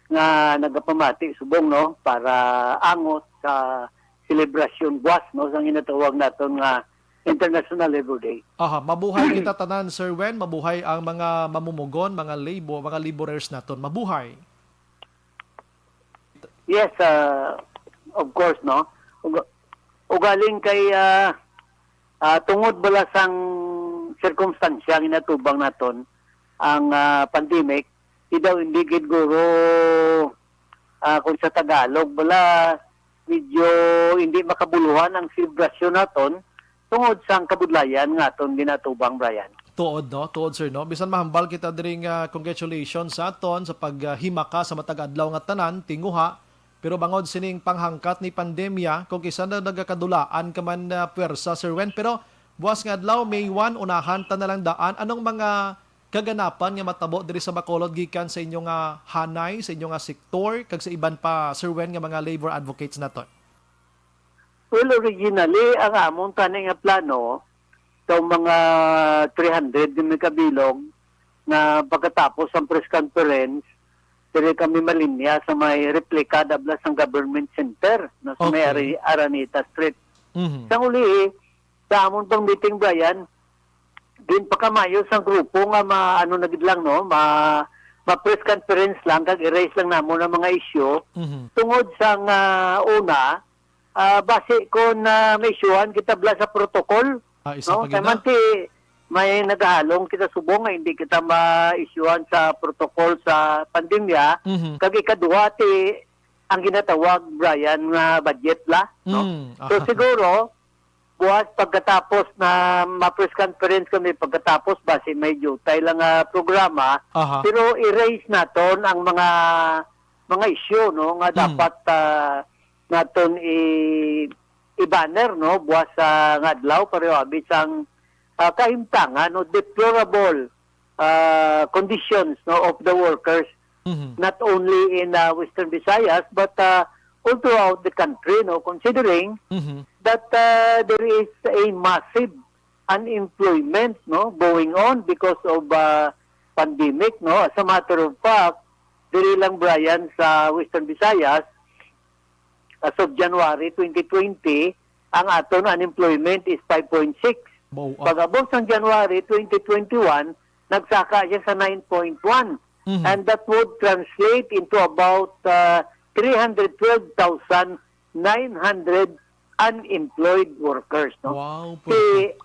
nga nagapamati subong, no, para angot sa selebrasyon buwas, no, sa ginatawag naton nga International Labor Day. Aha, mabuhay kita tanan, Sir Wen, mabuhay ang mga mamumugon, mga labor, mga laborers naton. Mabuhay. Yes, ah, of course, no. Ug-, ugaling kay, ah, ah, tungod bala sang sirkumstansya ginatubang naton ang, ah, pandemic, di daw hindi gid guro, ah, kung sa Tagalog bala, medyo hindi makabuluhan ang selebrasyon naton tungod sang kabudlayan nga aton ginatubang, Brian. Tuod, no? Tuod, sir, no? Bisan mahambal kita diri nga congratulations sa aton sa paghimaka sa matag adlaw nga tanan, tinguha, pero bangod sining panghangkat ni pandemya, kung kisa na nagakadulaan ka man, ah, puwersa, Sir Wen, pero buwas nga adlaw, May one, unahan ta na lang daan. Anong mga kaganapan nga matabo diri sa Bacolod gikan sa inyo nga hanay, sa inyo nga sektor, kag sa iban pa, Sir Wen, nga mga labor advocates naton? Well, originally, ang amon tani nga plano, sa mga three hundred nga may kabilog, na pagkatapos ang press conference, diri kami malinya sa may replika dabla sang government center, no, sa may Okay. Ari-, Araneta Street. Mhm. Sa uli, sa amon pang meeting, Brian, ginpakamayo sang grupo nga ma-, ano na gid lang, no, ma-, ma-press conference lang kag i-raise lang namon ang mga issue. Mhm. Tungod sang, ah, una, ah, basi kon, ah, ma-issuehan kita bala sa protocol, Ah, isa no? pa gid Kay na. man ti may nagahalong kita subong nga hindi kita ma-issuehan sa protocol sa pandemya. Mhm. Kag ikaduha ti ang ginatawag, Brian, nga budget la, no? Mm, So, aha. siguro, buwas pagkatapos na ma-press conference kami, pagkatapos basi may diutay lang nga programa, Aha. pero i-raise naton ang mga, mga issue, no, nga Mm. dapat, ah, naton i-, i-banner, no, buwas sa nga adlaw, pareho abi sang, ah, kahimtangan, no, deplorable, ah, conditions, no, of the workers, Mhm. not only in, ah, Western Visayas, but, ah, all throughout the country, no, considering Mhm. that, ah, there is a massive unemployment, no, going on because of, ah, pandemic, no. As a matter of fact, diri lang, Brian, sa Western Visayas, as of January twenty twenty, ang aton unemployment is five point six. Wow, ah. Pag-abot sang January twenty twenty-one, nagsaka siya sa nine point one. Mhm. And that would translate into about, uh, three hundred twelve thousand nine hundred unemployed workers, no? Wow, Si, pwerte.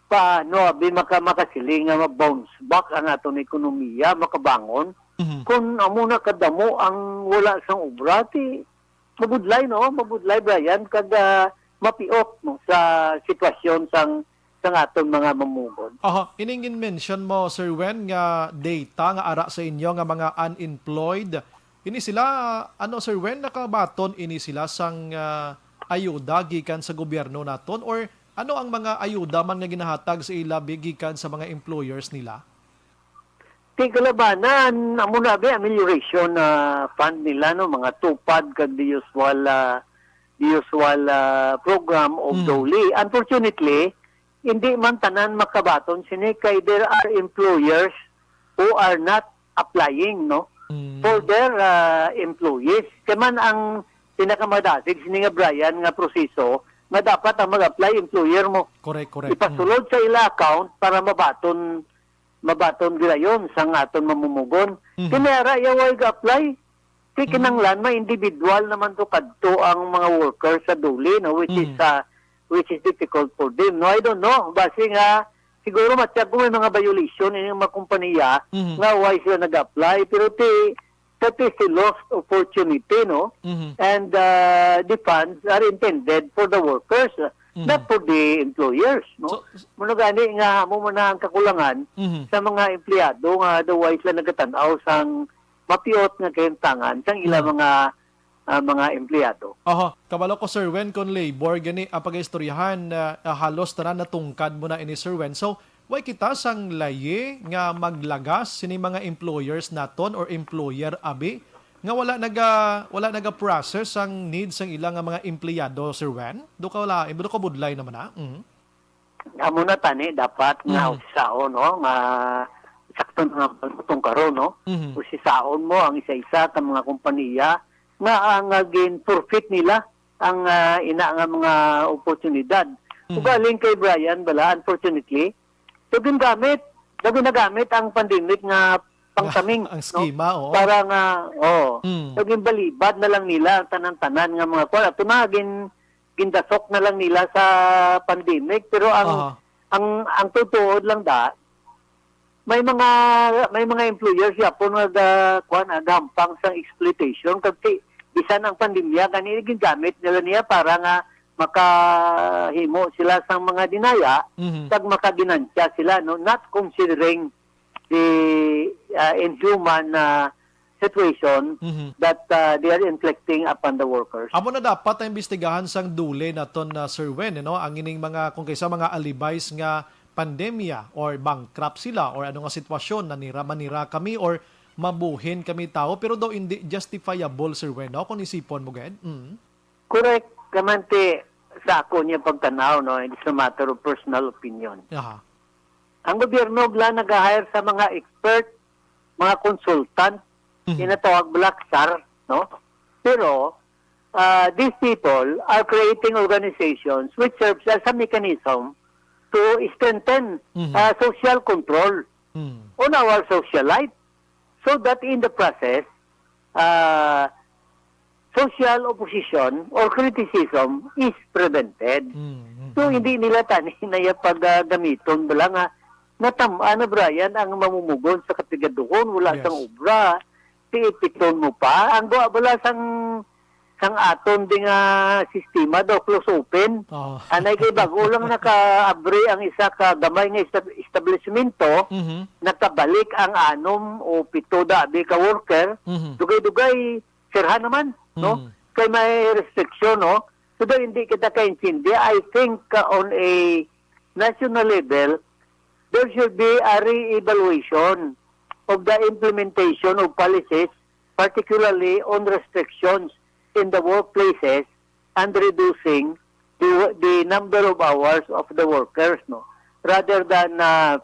Paano abi maka-, makasiling nga ma-bounce back ang aton ekonomiya, makabangon? Mhm. Kung amo na kadamo ang wala sang obra, ti mabudlay, no? Mabudlay, Brian, kag, ah, mapiot, no, sa sitwasyon sang, sang aton mga mamumugon. Aha, ining gin-mention mo, Sir Wen, nga data nga ara sa inyo nga mga unemployed, ini sila, ano, Sir Wen, nakabaton ini sila sang, ah, ayuda gikan sa gobyerno naton, or ano ang mga ayuda man nga ginahatag sa ila bi-, gikan sa mga employers nila? Ti kalabanan, amo na abi, amelioration, ah, fund nila, no, mga TUPAD kag the usual, ah, the usual, ah, program of Mm. DOLE. Unfortunately, hindi man tanan makabaton sini kay there are employers who are not applying, no, Mm. for their, ah, employees. Kay man ang pinakamadasig sini nga, Brian, nga proseso nga dapat ang mag-apply employer mo. Correct, correct. Ipasulod Mm. sa ila account para mabaton mabaton gilayon sang aton mamumugon. Mhm. Kini ara iya way ga-apply. Kay Mm. kinahanglan may individual naman to kadto ang mga workers sa DOLE, no, which is, Mm. uh, which is difficult for them. No, I don't know. Basi nga, siguro matyag ko may mga violation ini nga mga kompanya Mhm. nga why sila nag-apply. Pero ti, that is a lost opportunity, no? Mhm. And, uh, the funds are intended for the workers, uh, Mhm. not for the employers, no? So, s- Muna gani nga amo man na ang kakulangan Mhm. sa mga empleyado nga otherwise lang nagatan-aw sang mapiot nga kahimtangan sang ila Mhm. mga, ah, mga empleyado. Oho, kabalo ko, Sir Wen, kon labor gani ang pag-istoryahan, ah, ah, halos tanan natungkad mo na ini, Sir Wen. So, way kita sang layi nga maglagas sini mga employers naton or employer abi nga wala naga-, wala naga-process ang needs sang ila nga mga empleyado, Sir Wen? Do ka wala, do ka budlay naman na? Mm. Amo na tani dapat nga Mhm. usisaon, no, nga sakto na nga tungkaron, no? Mhm. Usisaon mo ang isa-isa ka mga kompanya nga ang, ah, gin-forfeit nila ang, ah, ina nga mga oportunidad. Mhm. Ugaling kay Brian bala, unfortunately, so gingamit, so ginagamit ang pandemic nga pangtaming, Ang no? Schema, oo. Para nga, oo. Mm. So ginbalibad na lang nila ang tanan-tanan nga mga kuwan. Ato na, gin-, gindasok na lang nila sa pandemic, pero ang, Aha. ang, ang tutuod lang da, may mga, may mga employers yapon nga ga-, kuwan, ah, gahampang sang exploitation, kag ti-, bisan ang pandemya, gani gingamit nila niya para nga makahimo sila sang mga dinaya, Mhm. kag makaginansya sila, no? Not considering the, ah, inhuman, ah, situation Mhm. that, ah, they are inflicting upon the workers. Amo na dapat ang imbestigahan sang DOLE naton, ah, Sir Wen, no? Ang ining mga, kung kaysa mga alibis nga pandemya or bankrupt sila or ano nga sitwasyon, nanira manira kami or mabuhin kami tawo, pero daw hindi justifiable, Sir Wen, no? Kung isipon mo gid. Mm. Correct. Kamanti sa ako niya pagtanaw, no? It's a matter of personal opinion. Aha. Ang gobyerno bala nag-hire sa mga expert, mga consultant, Mhm. ginatawag bala ksar, no? Pero, ah, these people are creating organizations which serves as a mechanism to strengthen, Mhm. ah, social control Mm. on our social life, so that in the process, ah, social opposition or criticism is prevented. Mm, mm, So, mm. hindi nila tani na iya pagagamiton bala nga natam-an na, Brian, ang mamumugon sa kapigaduhon, wala Yes. sang obra, piipiton mo pa. Ang gawa bala sang, sang aton di nga sistema daw, close open. Oo. Anay kay bago lang nakaabri ang isa ka gamay nga estab-, establishmento, Mhm. nakabalik ang anom o pito dabi ka worker, Mhm. dugay-dugay, sirhan naman, no? Mm. Kay may restriction, no? So, daw hindi kita kaintindi. I think, uh, on a national level, there should be a re-evaluation of the implementation of policies, particularly on restrictions in the workplaces and reducing the, the number of hours of the workers, no? Rather than, uh,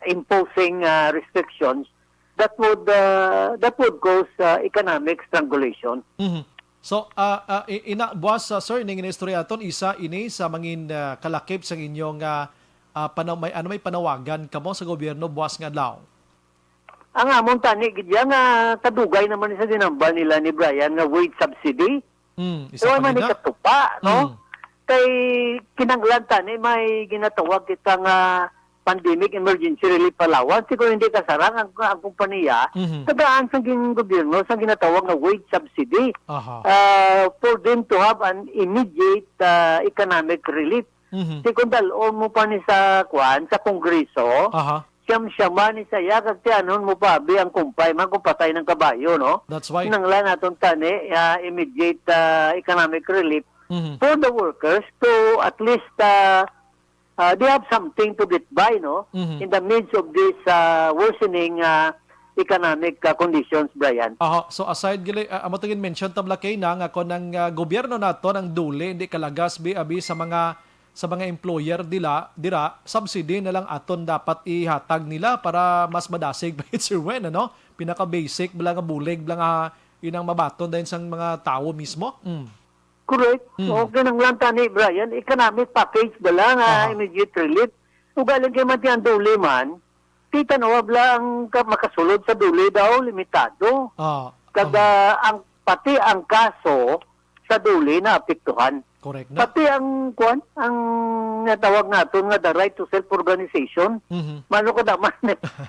imposing, uh, restrictions that would, uh, that would cause, uh, economic strangulation. Mhm. So, ah, ah, i-, ina, buwas, ah, sir, ning inistorya aton, isa ini sa mangin, ah, kalakip sang inyong, ah, ah, panaw-, may, ano, may panawagan kamo sa gobyerno buwas nga adlaw? Ang amon tani gid ya nga kadugay naman sa ginhambal nila ni Brian nga wage subsidy. Mm, isa Wala pa man gid na. ikatupa, no? Mm. Kay kinahanglan tani may ginatawag kita nga pandemic emergency relief allowance. Kung hindi kasarang ang, ang kompanya, Mhm. tagaan sa gin-, gobyerno sa ginatawag nga wage subsidy, Aha. ah, for them to have an immediate, ah, economic relief. Mhm. Si kung dal-on mo pa ni sa, kuan, sa Kongreso, Aha. siyam-siyam man ni saya, kag tiyanon mo pa, abi, ang kumpay man kung patay ng kabayo, no? That's why. Kinahanglan naton tani, ah, immediate, ah, economic relief Mhm. for the workers to at least, ah, ah, they have something to get by, no? Mhm. In the midst of this, ah, worsening, ah, economic, ah, conditions, Brian. Aha. So, aside gali, ah, amo to gid mention tabla kay na nga kon ang, ah, gobyerno nato nang duli, hindi kalagas bi abi sa mga, sa mga employer dila, dira, subsidy na lang aton dapat ihatag nila para mas madasig pa, Sir Wen, ano? Pinaka-basic bala nga bulig bala nga inang mabaton dayon sang mga tawo mismo. Mm. Correct. Mm. Okay nang lang tani, Brian. Economic package bala nga Aha. immediate relief. Ugaling kay man ti ang duli man, kita na wala ang ka-, makasulod sa duli daw, limitado. Ah, Kag, ang ah, ang, pati ang kaso sa duli naapektuhan. Correct na. Pati ang, kuwan, ang natawag naton nga the right to self-organization. Mhm. Mano ko naman,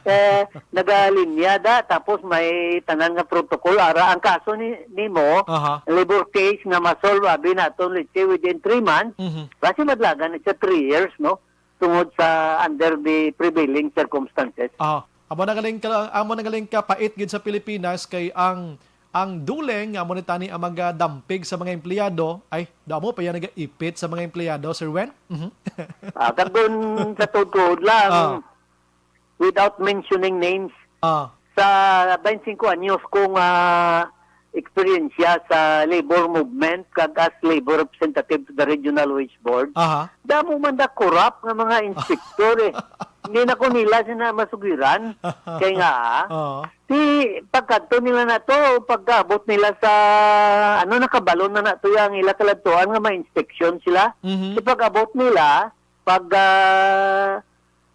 eh, nagalinya da, tapos may tanan nga protocol. Ara, ang kaso ni, nimo, Aha. labor case nga ma-solve, abi naton, let's say, within three months, Mhm. basi madlagan na siya three years, no? Tungod sa under the prevailing circumstances. Ah, amo na galing ka, amo na galing ka pait gid sa Pilipinas kay ang ang DOLE nga amo ni tani ang magadampig sa mga empleyado, ay, damo pa yan nagaipit sa mga empleyado, Sir Wen? Mhm. Ah, kag kun sa tuod-tuod lang, Ah. without mentioning names, Ah. sa twenty-five anyos kong, ah, eksperyensya sa labor movement kag as labor representative to the Regional Wage Board, Aha. damo man da corrupt nga mga inspektor eh. Hindi na ko nila sina masugiran. Kay nga, ah, Oo. Ti, pagkadto nila na to, pagkaabot nila sa, ano, nakabalo na na to yung ila kaladtuan nga ma-inspection sila. Mhm. Ti pag-abot nila, pag, ah,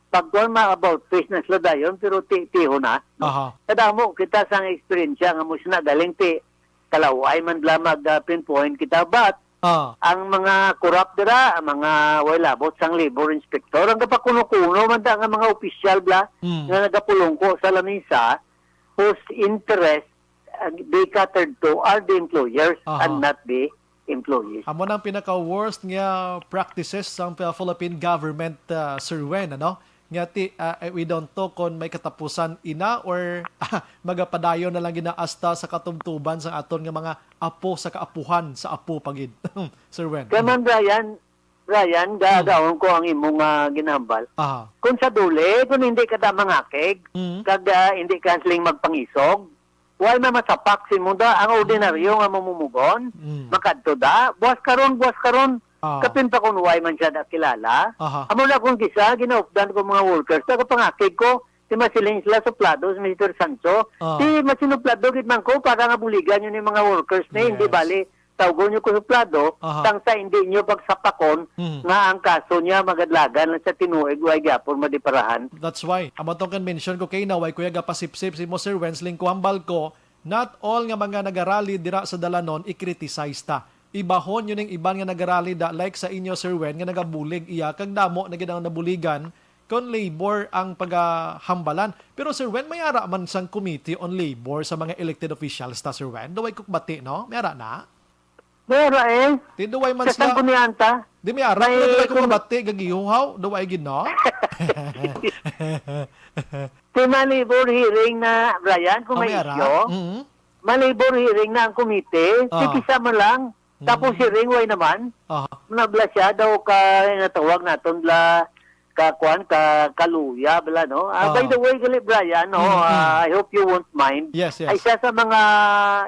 pag kuwan, ma-about face na sila dayon, pero ti, tiho na, no? Aha. Kadamo kita sang eksperyensya nga mo sina galing ti, kalaway man bala mag, ah, pinpoint kita, but Ah. ang mga corrupt dira, ang mga way labot sang labor inspector, ang kapakuno-kuno man ta nga mga opisyal bala Mm. nga nagapulungko sa lamisa, whose interest, uh, they catered to are the employers Aha. and not the employees. Amo nang pinaka-worst nga practices sang Phil-, Philippine government, uh, Sir Wen, ano? Nga ti, uh, eh, we don't know kung may katapusan ina or magapadayon na lang gina hasta sa katubtuban sang aton nga mga apo sa kaapuhan sa apo pa gid. Sir Wen. Kay man, Brian, Brian, ga-, Mm. gaon ko ang imong, ah, ginahambal. Aha. Kung sa DOLE, kung hindi ka ta mangakig, Mm. kag, ah, hindi ka siling magpangisog, why man masapak si mo da? Ang ordinaryo nga mamumugon, Mm. makadto da, buwas karon, buwas karon. Ah. Kapin pa kung why man siya da kilala. Aha. Amo na kung kisa, ginaupdan ko mga workers, nagapangakig ko, di masiling sila suplado si Mister Sancho. Ah. Di masinuplado gid man ko para nga buligan yun yung mga workers na hindi Yes. bali tawgon nyo ko suplado, Aha. sang sa hindi nyo pagsapakon Mhm. nga ang kaso niya magadlagan lang sa tinuig, way gyapon madiparahan. That's why. Amo tong convention ko kay na, way kuya gapasipsip si mo, Sir Wens, lingko hambal ko, not all nga mga nagarally dira sa dalanon, i-criticize ta. Ibahon yun yung iban nga nagarally da, like sa inyo, Sir Wen, nga nagabulig iya, kag damo na gid ang nabuligan, kon labor ang pagahambalan. Pero, Sir Wen, may ara man sang Committee on Labor sa mga elected officials ta, Sir Wen? Duway kukbati, no? May ara na? May ara, eh. Ti duway man Sa sila, sanggunian ta. Di may ara, May pero duway ko kum- kabati, gagihuhaw, duway gid, no? Ti ma-labor hearing na, Brian, kung Oh, may may ara? Isyu. Mm. Ma-labor hearing na ang komite, Ah. tipisa man lang. Tapos Mm. hearing, way naman. Aha. Nabla siya daw ka, natawag naton bla, ka, kuwan, ka, kaluya, bla, no? Ah, by Ah. the way, gali, Brian, no? Mm, mm. Ah, I hope you won't mind. Yes, yes. Ay, isa sa mga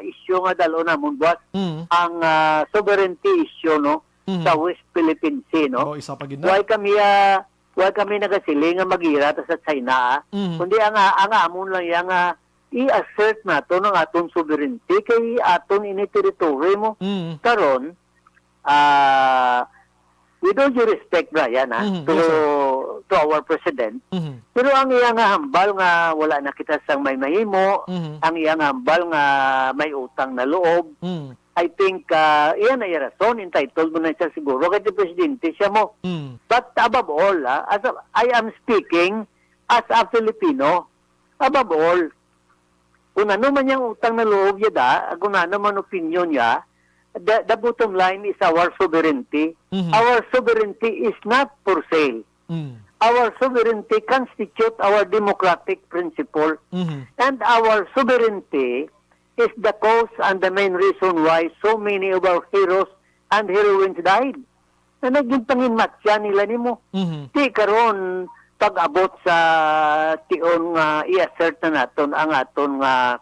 isyu nga dalo namon, buwas, Mm. ang, ah, sovereignty issue, no? Mm. Sa West Philippine Sea, no? Oh, isa pa gid na. Why kami, ah, why kami nagasiling nga magira ta sa China, ah? Mm. Kundi ang, ang amon lang yang, ah, i-assert naton ang aton sovereignty kay aton ini territory mo. Mm. Karon, ah, with all due respect, Brian, ha, Mhm, to, yes, sir. to our president, Mhm. pero ang iya nga hambal nga wala na kita sang may mahimo, Mhm. ang iya nga hambal nga may utang na loob, Mhm. I think, ah, iya na iya rason, entitled mo na siya siguro kay presidente siya mo. Mhm. But above all, ah, as a, I am speaking as a Filipino. Above all, kung ano man yang utang na loob niya da, kung ano man opinion niya, the, the bottom line is our sovereignty. Mhm. Our sovereignty is not for sale. Mm. Our sovereignty constitute our democratic principle. Mhm. And our sovereignty is the cause and the main reason why so many of our heroes and heroines died. Na naging panginmatyan nila nimo. Mhm. Di karon, pag-abot sa tion nga i-assert na naton ang aton nga,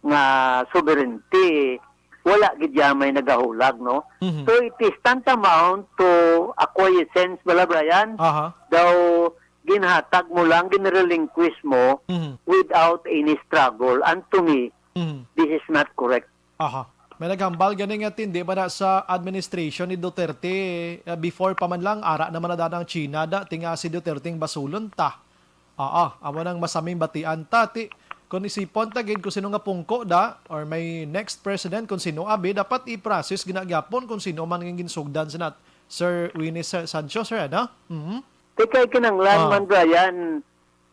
nga sovereignty, wala gid ya may nagahulag, no? Mhm. So, it is tantamount to acquiescence, bala, Brian. Aha. Daw, ginhatag mo lang, ginrelinquish mo Mhm. without any struggle. And to me, Mhm. this is not correct. Aha. May naghambal gani nga tindi ba na sa administration ni Duterte, eh, before pa man lang, ara naman na danang China da, ti nga si Duterte ang basulon ta. Aa, amo nang masaming batian ta, ti, kung isipon ta gid kung sino nga pungko da, or may next president, kung sino abi, dapat i-process ginagyapon kung sino man ang ginsugdan sa nat-, Sir Winnie Sa-, Sancho, sir, ano? Mhm. Ti kay kinanglan Ah. man, Brian,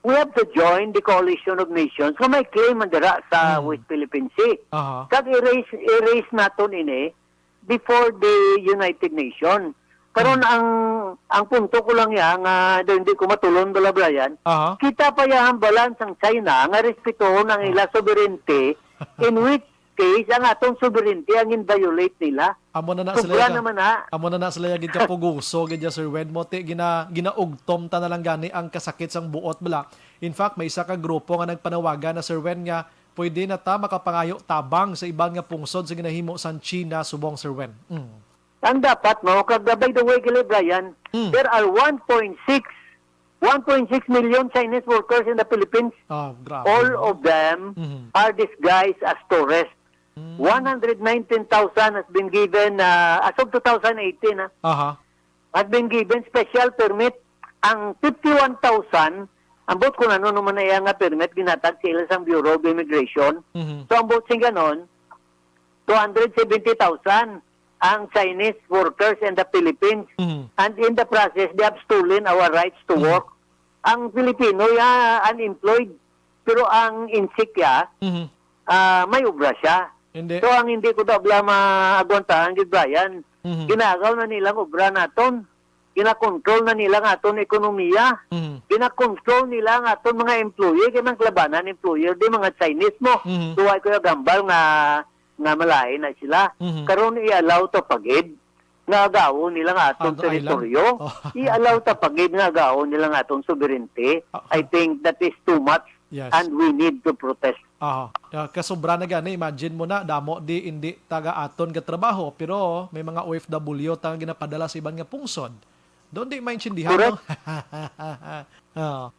we have to join the Coalition of Nations nga may claim man dira sa Hmm. West Philippine Sea. Aha. Kag i-raise, i-raise naton ini before the United Nations. Karon Hmm. ang, ang punto ko lang ya nga daw hindi ko matulon bala, Brian, Aha. kita pa ya hambalan sang China nga respetohon ang Ah. ila sovereignty in which case, ang atong sovereignty ang in-violate nila. Amo na na sila Sobra ya- naman na. Amo na na sila ya gid kapuguso gid ya, Sir Wen. Mo ti gina ginaugtom ta na lang gani ang kasakit sang buot bala. In fact, may isa ka grupo nga nagpanawagan na, Sir Wen, nga pwede na ta makapangayo tabang sa iban nga pungsod sa ginahimo sang China subong, Sir Wen. Mm. Ang dapat, no, kag by the way, gali, Brian, Mm. there are one point six, one point six million Chinese workers in the Philippines. Ah, grabe. All of them Mhm. are disguised as tourists. Mm. One hundred nineteen thousand has been given, uh, as of two thousand eighteen, ah, Aha. has been given special permit. Ang fifty-one thousand, ambot kung ano naman na iya nga permit, ginatag sila sa Bureau of Immigration. Mhm. So, ambot sing ganon, two hundred seventy thousand ang Chinese workers in the Philippines. Mhm. And in the process, they have stolen our rights to Mhm. work. Ang Filipino, ya, unemployed. Pero ang insik, ya, Mhm. ah, may obra siya. Hindi. So, ang hindi ko daw bala maagwantahan, gid, Brian, Mhm. ginagaw na nilang obra naton. Ginakontrol na nila ang aton ekonomiya. Mhm. Ginakontrol nila ang aton mga employee, kay man kalabanan employer, di mga Chinese mo. Mhm. Duwa ko yung gambal nga, nga malain na sila. Mhm. Karon i-allow ta pa gid nga agawon nila nga atong Ato island? teritoryo. Oh. I-allow ta pa gid nga agawon nila nga atong sovereignty. Ah. I think that is too much Yes. and we need to protest. Aha. Ah, kasobra na gani. Imagine mo na, damo di hindi taga aton ga trabaho, pero may mga O F W ta nga ginapadala sa iban nga pungsod. Doon di maintindihan, Correct. no? Ah.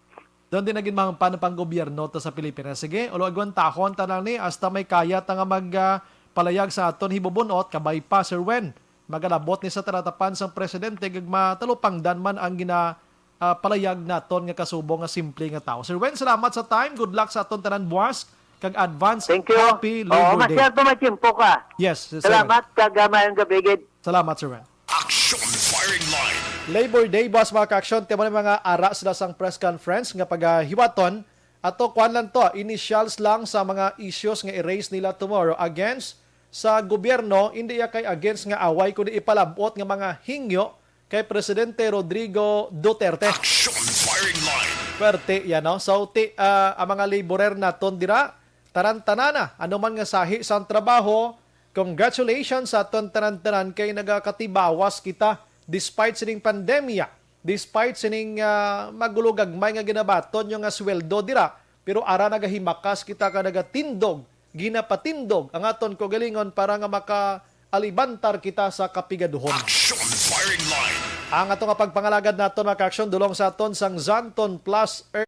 Doon di naging mga pan pang gobyerno to sa Pilipinas. Sige, ulo agwantahon ta lang ni, hasta may kaya ta nga mag ah, palayag sa aton hibubunot, kabay pa, Sir Wen. Magalabot ni sa talatapan sang presidente kag matalupangdan man ang gina ah, palayag naton nga kasubong nga simple nga tawo. Sir Wen, salamat sa time. Good luck sa aton tanan buwas. Kag advance Thank you. Happy Oo, Labor Day. Masyado may tiyempo ka. Yes, Sir Wen. Salamat kag ah, mayong gabi gid. Salamat, Sir Wen. Action Firing Line. Labor Day, buwas, mga ka-aksyon. Timo ni mga ara sila sang press conference nga pagahiwaton. Ato, kuan lang to, initials lang sa mga issues nga i-raise nila tomorrow against sa gobyerno, hindi iya kay against nga away, kundi ipalabot nga mga hingyo kay Presidente Rodrigo Duterte. Action Firing Line. Perte yan, no? So, ti, ah, ang mga laborer naton dira, tanan-tanana, ano man nga sahi sang trabaho, congratulations sa aton tanan-tanan kay nagakatibawas kita despite sining pandemya, despite sining ah, magulugagmay nga ginabaton nyo nga sweldo dira, pero ara nagahimakas kita ka nagatindog, ginapatindog ang aton kaugalingon para nga maka alibantar kita sa kapigaduhon. Action Firing Line. Ang ato nga pagpangalagad naton, mga ka-aksyon, dulong sa aton sang Zanton Plus Air.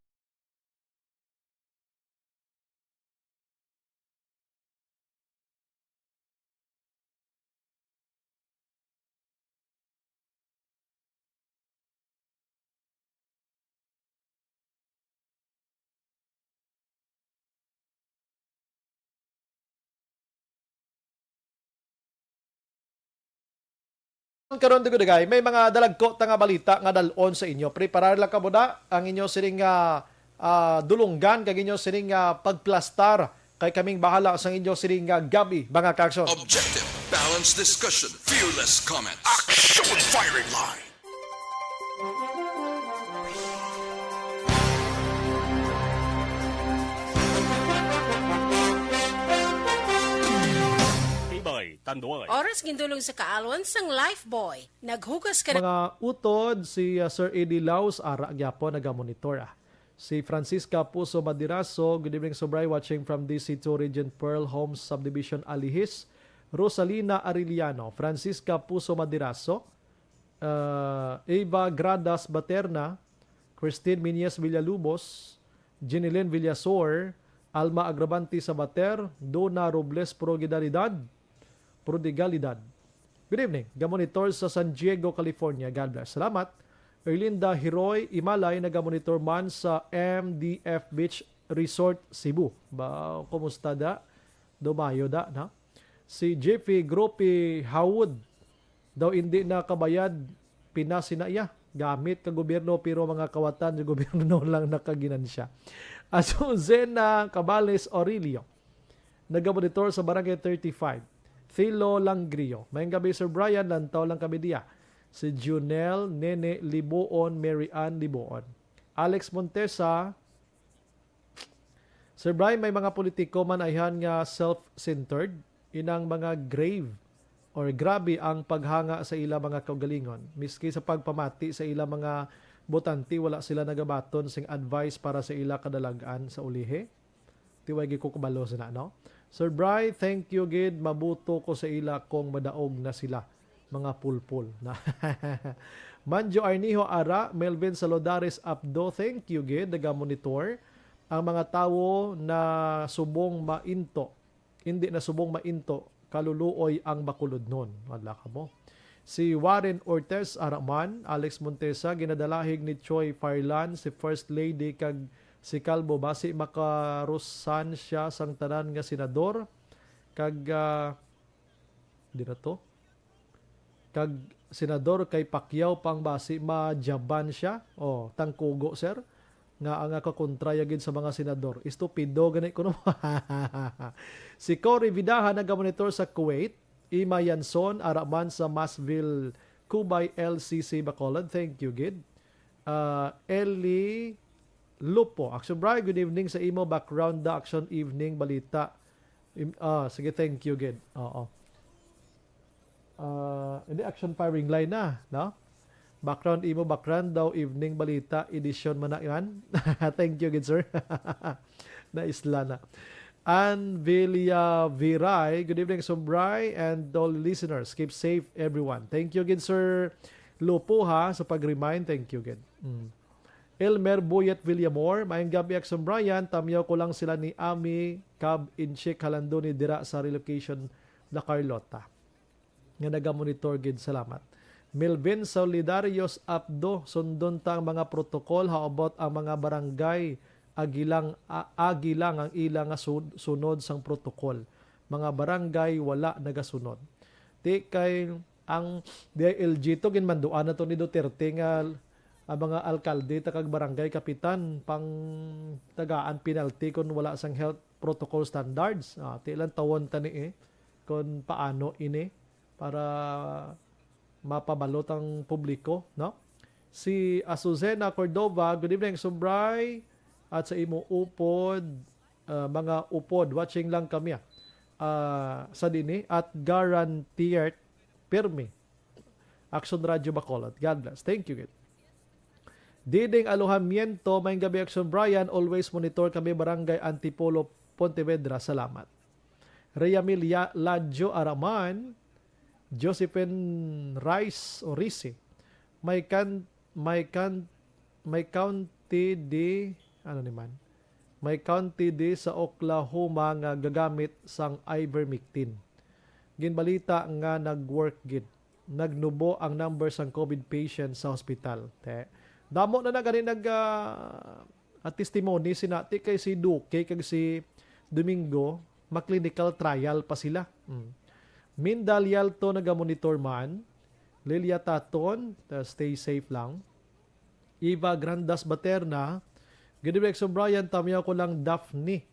Karon, dugay-dugay, may mga dalagko ta nga balita nga dal-on sa inyo. Preparar lang kamo na ang inyo sining nga, ah, dulunggan kag inyo sining nga pagplastar. Kay kaming bahala sa inyo sining nga gabi, mga ka-aksyon. Objective, balanced discussion, fearless comment. Action Firing Line. Tibay, tanduay. Oras gindulong sa kaalwan sang Lifebuoy. Naghugas ka na. Mga utod, si, uh, Sir Eddie Laus, ara gyapon, nagamonitor, ah. Si Francisca Puso Madiraso, good evening, Subray, watching from D C two region, Pearl Homes Subdivision, Alihis. Rosalina Arellano, Francisca Puso Madiraso, uh, Eva Gradas Baterna, Christine Miñez Villalubos, Jenilyn Villasor, Alma Agravante Sabater, Dona Robles Prodigidad, Prodigalidad. Good evening. Gamonitor sa San Diego, California. God bless. Salamat. Erlinda Hiroy Imalay, nagamonitor man sa M D F Beach Resort, Cebu. Ba, kumusta da? Dumayo da, na? Si Jeffy Gropi Hawod daw hindi na kabayad, pinasina iya. Gamit ka gobyerno, pero mga kawatan sa gobyerno lang nakaginansya. Asunzena Cabales Aurelio, nagamonitor sa Barangay thirty-five. Thilo Langrio. Mayong gabi, Sir Brian. Lantaw lang kami diya. Si Junel Nene Liboon, Mary Ann Liboon. Alex Montesa, Sir Bry, may mga politiko man ayhan nga self-centered, inang mga grave or grabe ang paghanga sa ila mga kaugalingon, miski sa pagpamati sa ila mga botante, wala sila nagabaton sing advice para sa ila kadalag-an sa ulihi. Ti way gid ko kabalo sina, no? Sir Bry, thank you gid. Mabuto ko sa ila kung madaog na sila. Mga pulpol. Na. Manjo Arnijo Ara, Melvin Salodares Abdo, thank you gid. Nagamonitor ang mga tawo na subong mainto. Hindi na subong mainto, kaluluoy ang bakulodnon. Wala ka mo. Si Warren Ortez Araman, Alex Montesa, ginadalahig ni Choi Farlan, si First Lady, kag si Calvo, basi makarusan siya sang tanan nga senador, kag, ah, di na to, kag senador kay Pacquiao pang basi majaban siya. Oh, tangkugo, sir, nga ang ako kontra ya gid sa mga senador. Estupido gani kuno. Si Cory Vidaja nagamonitor sa Kuwait. Ima Yanson, ara man sa Masville, Cubay, L C C Bacolod. Thank you gid. Ah, Ellie Lupo, Action Bry, good evening sa imo. Background da, Action Evening Balita. Im-, ah, sige, thank you gid. Oo. Ah, hindi, Action Firing Line na, no? Background imo, background daw, Evening Balita, edisyon man na yan. Thank you gid, sir. Naisla na. Ann Villaviray, good evening, Action Bry, and all listeners. Keep safe, everyone. Thank you gid, Sir Lupo, ha, sa pag-remind. Thank you gid. Mm. Elmer Buyet Villamor, maayong gabi, Action Brian. Tamyaw ko lang sila ni Ami, Cab, Inchik, Halandoni dira sa relocation La Carlota. Nga nagamonitor gid, salamat. Melvin Solidarios Apdo, sundon ta ang mga protocol. How about ang mga barangay? Agi lang, a-, agi lang ang ila nga sud-, sunod sang protocol. Mga barangay wala nagasunod. Ti kay ang D I L G to, ginmanduan na to ni Duterte nga ang mga alkalde ta kag barangay kapitan pang tagaan penalty kung wala sang health protocol standards. Ah, ti lang tawon ta ni, eh, kung paano ini para mapabalot ang publiko, no? Si Azucena Cordova, good evening, Subray, at sa imo upod, ah, mga upod, watching lang kami, ah, sa dini, at Guaranteed Pirmi. Action Radio Bacolod. God bless. Thank you, gid. Diding Alojamiento, maayong gabi, Action Brian. Always monitor kami, Barangay Antipolo, Pontevedra. Salamat. Rhea Milia Ladjo Araman, Josephine Rice Orisi. May kan-, may kan-, may county di, ano ni man? May county di sa Oklahoma nga gagamit sang ivermectin. Ginbalita nga nag-work gid. Nagnubo ang number sang COVID patient sa hospital. Te. Damo na na gani nag, ah, ah, testimony si nati kay si Duque kag si Domingo, ma-clinical trial pa sila. Mm. Minda Lialto nagamonitor man. Lilia Taton, uh, stay safe lang. Eva Grandas Baterna, good evening, Sir Brian. Tamyaw ko lang Daphne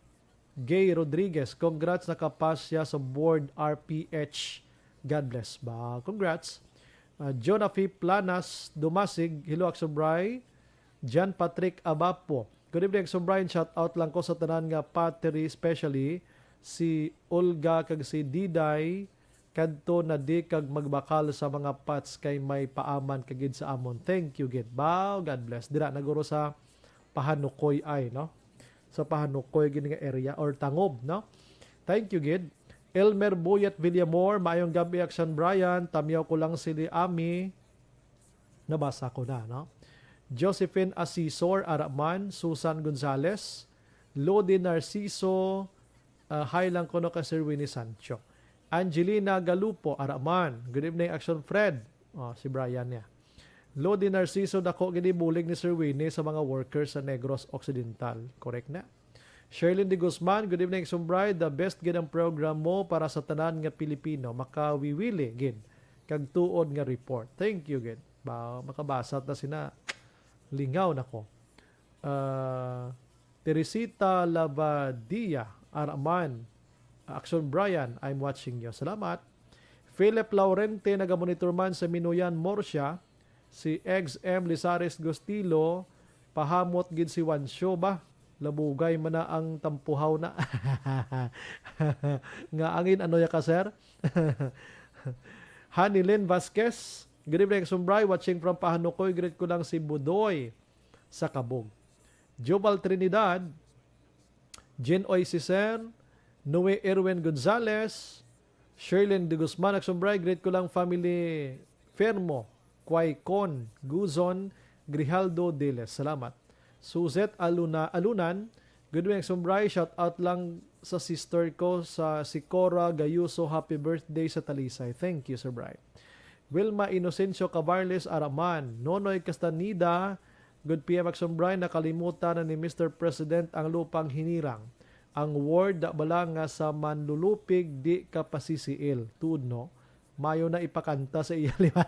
Gay Rodriguez. Congrats, nakapas siya sa board R P H. God bless. Ba, congrats. Uh, Jonathy Planas Dumasig, hello, Action Bry. John Patrick Abapo, good evening, Action Brian. Shout out lang ko sa tanan nga patri, especially si Olga kag si Diday, kadto na di kag magbakal sa mga pats kay may paaman ka gid sa amon. Thank you gid. Wow, God bless. Dira na guro sa Pahanukoy ay, no? Sa Pahanukoy gid nga area or Tangob, no? Thank you gid. Elmer Buyet Villamor, maayong gabi, Action Brian. Tamyaw ko lang sili Ami. Nabasa ko na, no? Josephine Asisor Araman, Susan Gonzales, Lodi Narciso, ah, hi lang kuno kay Sir Winnie Sancho. Angelina Galupo Araman, good evening, Action Fred. Oh, si Brian niya. Lodi Narciso, dako gid bulig ni Sir Winnie sa mga workers sa Negros Occidental. Correct na. Sherlyn de Guzman, good evening, Sumbray. The best gid ang program mo para sa tanan nga Pilipino. Makawiwili gid kag tuod nga report. Thank you gid. Ba, makabasa ta sina, lingaw na ko. Ah, Teresita Lavadia Araman, Action Brian, I'm watching you. Salamat. Philip Laurente, nagamonitor man sa Minuyan, Murcia. Si Eggs M Lizares Gustilo, pahamot gid si Juancio ba? Labugay man na ang tampuhaw na. Nga angin, ano ya ka, sir? Hanilyn Vasquez, good evening, Sumbray. Watching from Pahanukoy. Greet ko lang si Budoy sa Kabog. Jubal Trinidad, Jen Oy Cicer, Noe Erwin Gonzales, Sherlyn de Guzman, Aksumbray, greet ko lang family Fermo, Quaicon, Guzon, Grijaldo, Diles. Salamat. Suzette Aluna, Alunan, good morning, Aksumbray. Shout out lang sa sister ko, sa si Cora Gayuso. Happy birthday sa Talisay. Thank you, Sir Bray. Wilma Inocencio Cabarles Araman, Nonoy Castaneda, good P M Aksumbray, nakalimutan na ni Mister President ang lupang hinirang. Ang word da bala nga sa manlulupig di ka pasisiil. Tuod, no? Mayo na ipakanta sa iya lima.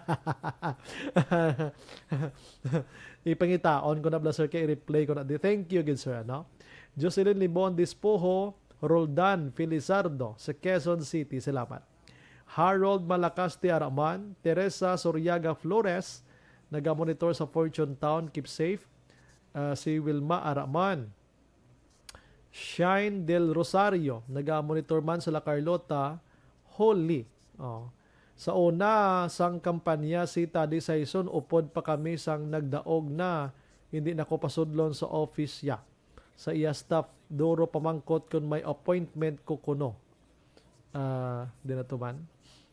Ipangitaon ko na bala, sir, kay i-replay ko na. Di, thank you, good sir, no? Jocelyn Libon Dispoho, Roldan Felizardo sa Quezon City. Salamat. Harold Malacaste Araman, Teresa Soriaga Flores, nagamonitor sa Fortune Town, keep safe. Ah, si Wilma Araman. Shine Del Rosario, nagamonitor man sa La Carlota, Holy. Oh. Sa una, sang kampanya si Tadi Saison, upod pa kami sang nagdaog na, hindi na ko pasudlon sa office ya. Sa iya staff, duro pamangkot kon may appointment ko kuno. Ah, di na to man.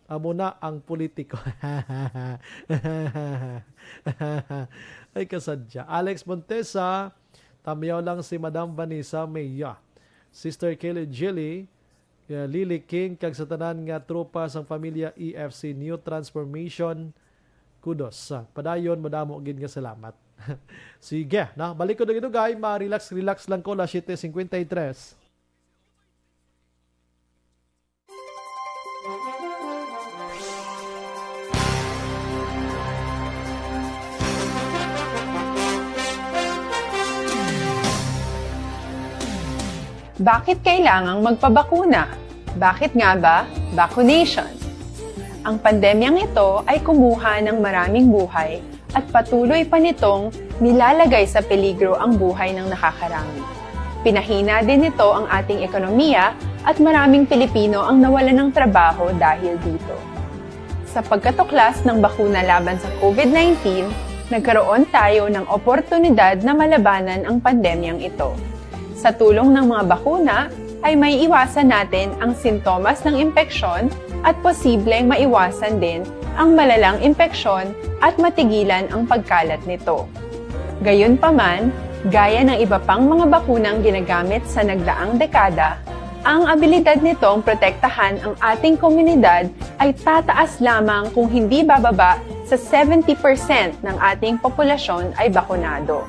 Amo na ang politiko. Ay, kasadya. Alex Montesa, tamyaw lang si Madam Vanessa Maya. Sister Kelly Jilly, uh, Lily King, kag sa tanan nga tropa sang pamilya E F C New Transformation. Kudos. Padayon, madamo gid nga salamat. Sige, na, balik ko dugay-dugay, ma-relax, relax lang ko, las siete cincuenta y tres. Bakit kailangang magpabakuna? Bakit nga ba vaccination? Ang pandemyang ito ay kumuha ng maraming buhay at patuloy pa nitong nilalagay sa peligro ang buhay ng nakakarami. Pinahina din nito ang ating ekonomiya at maraming Pilipino ang nawalan ng trabaho dahil dito. Sa pagkatuklas ng bakuna laban sa COVID nineteen, nagkaroon tayo ng oportunidad na malabanan ang pandemyang ito. Sa tulong ng mga bakuna, ay maiiwasan natin ang sintomas ng impeksyon at posibleng maiwasan din ang malalang impeksyon at matigilan ang pagkalat nito. Gayunpaman, gaya ng iba pang mga bakunang ginagamit sa nagdaang dekada, ang abilidad nitong protektahan ang ating komunidad ay tataas lamang kung hindi bababa sa seventy percent ng ating populasyon ay bakunado.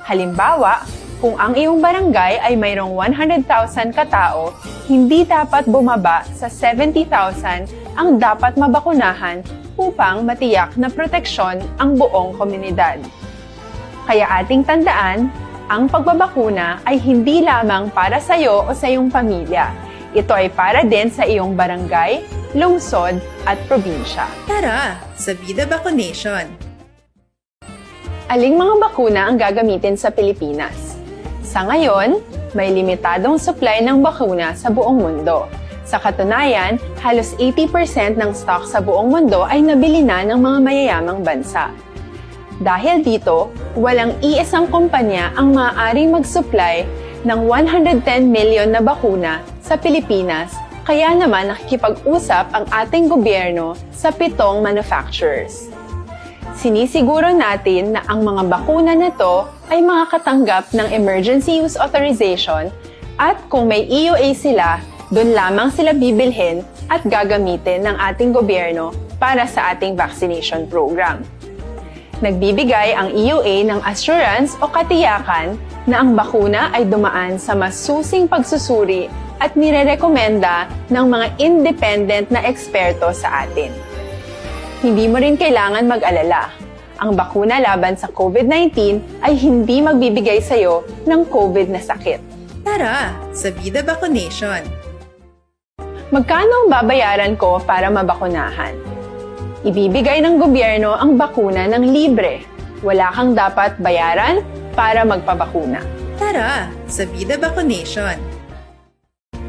Halimbawa, kung ang iyong barangay ay mayroong one hundred thousand ka tawo, hindi dapat bumaba sa seventy thousand ang dapat mabakunahan upang matiyak na proteksyon ang buong komunidad. Kaya ating tandaan, ang pagbabakuna ay hindi lamang para sa iyo o sa iyong pamilya. Ito ay para din sa iyong barangay, lungsod, at probinsya. Tara, sa Vida Vaccination! Aling mga bakuna ang gagamitin sa Pilipinas? Sa ngayon, may limitadong supply ng bakuna sa buong mundo. Sa katunayan, halos eighty percent ng stock sa buong mundo ay nabili na ng mga mayayamang bansa. Dahil dito, walang iisang kumpanya ang maaaring mag-supply ng one hundred ten million na bakuna sa Pilipinas, kaya naman nakikipag-usap ang ating gobyerno sa pitong manufacturers. Sinisiguro natin na ang mga bakuna na to ay makakatanggap ng emergency use authorization at kung may E U A sila, doon lamang sila bibilhin at gagamitin ng ating gobyerno para sa ating vaccination program. Nagbibigay ang E U A ng assurance o katiyakan na ang bakuna ay dumaan sa masusing pagsusuri at nirerekomenda ng mga independent na eksperto sa atin. Hindi mo rin kailangan mag-alala. Ang bakuna laban sa COVID nineteen ay hindi magbibigay sa iyo ng COVID na sakit. Tara, sa Vida Vaccination! Magkano ang babayaran ko para mabakunahan? Ibibigay ng gobyerno ang bakuna ng libre. Wala kang dapat bayaran para magpabakuna. Tara sa Vida Bakunation!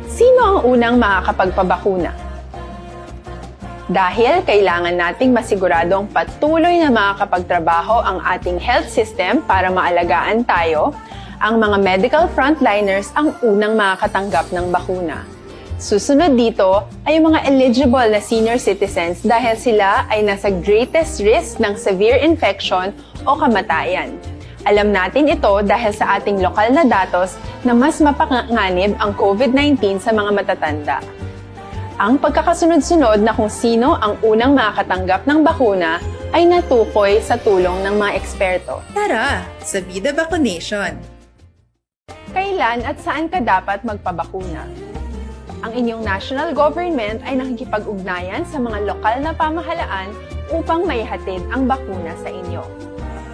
Sino ang unang makakapagpabakuna? Dahil kailangan nating masiguradong patuloy na makakapagtrabaho ang ating health system para maalagaan tayo, ang mga medical frontliners ang unang makakatanggap ng bakuna. Susunod dito ay ang mga eligible na senior citizens dahil sila ay nasa greatest risk ng severe infection o kamatayan. Alam natin ito dahil sa ating lokal na datos na mas mapanganib ang COVID nineteen sa mga matatanda. Ang pagkakasunod-sunod na kung sino ang unang makakatanggap ng bakuna ay natukoy sa tulong ng mga eksperto. Tara sa Vida Bakunation! Kailan at saan ka dapat magpabakuna? Ang inyong national government ay nakikipag-ugnayan sa mga lokal na pamahalaan upang maihatid ang bakuna sa inyo.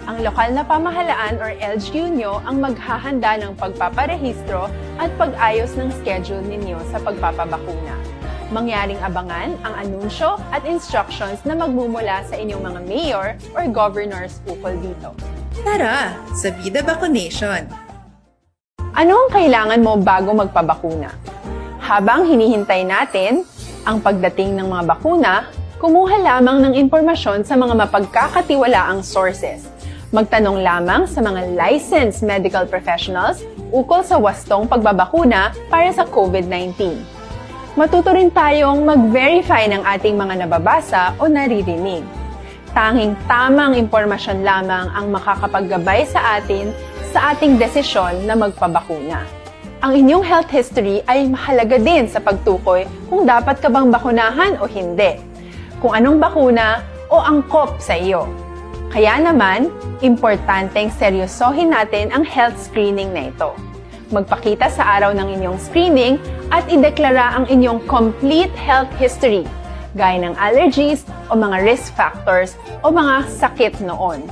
Ang lokal na pamahalaan or L G U nyo ang maghahanda ng pagpaparehistro at pag-ayos ng schedule ninyo sa pagpapabakuna. Mangyaring abangan ang anunsyo at instructions na magmumula sa inyong mga mayor or governors ukol dito. Tara sa Vida Bakunation! Ano ang kailangan mo bago magpabakuna? Habang hinihintay natin ang pagdating ng mga bakuna, kumuha lamang ng impormasyon sa mga mapagkakatiwalaang sources. Magtanong lamang sa mga licensed medical professionals ukol sa wastong pagbabakuna para sa COVID nineteen. Matuto rin tayong mag-verify ng ating mga nababasa o naririnig. Tanging tamang impormasyon lamang ang makakapaggabay sa atin sa ating desisyon na magpabakuna. Ang inyong health history ay mahalaga din sa pagtukoy kung dapat ka bang bakunahan o hindi, kung anong bakuna o angkop sa iyo. Kaya naman, importanteng seryosohin natin ang health screening na ito. Magpakita sa araw ng inyong screening at ideklara ang inyong complete health history, gaya ng allergies o mga risk factors o mga sakit noon.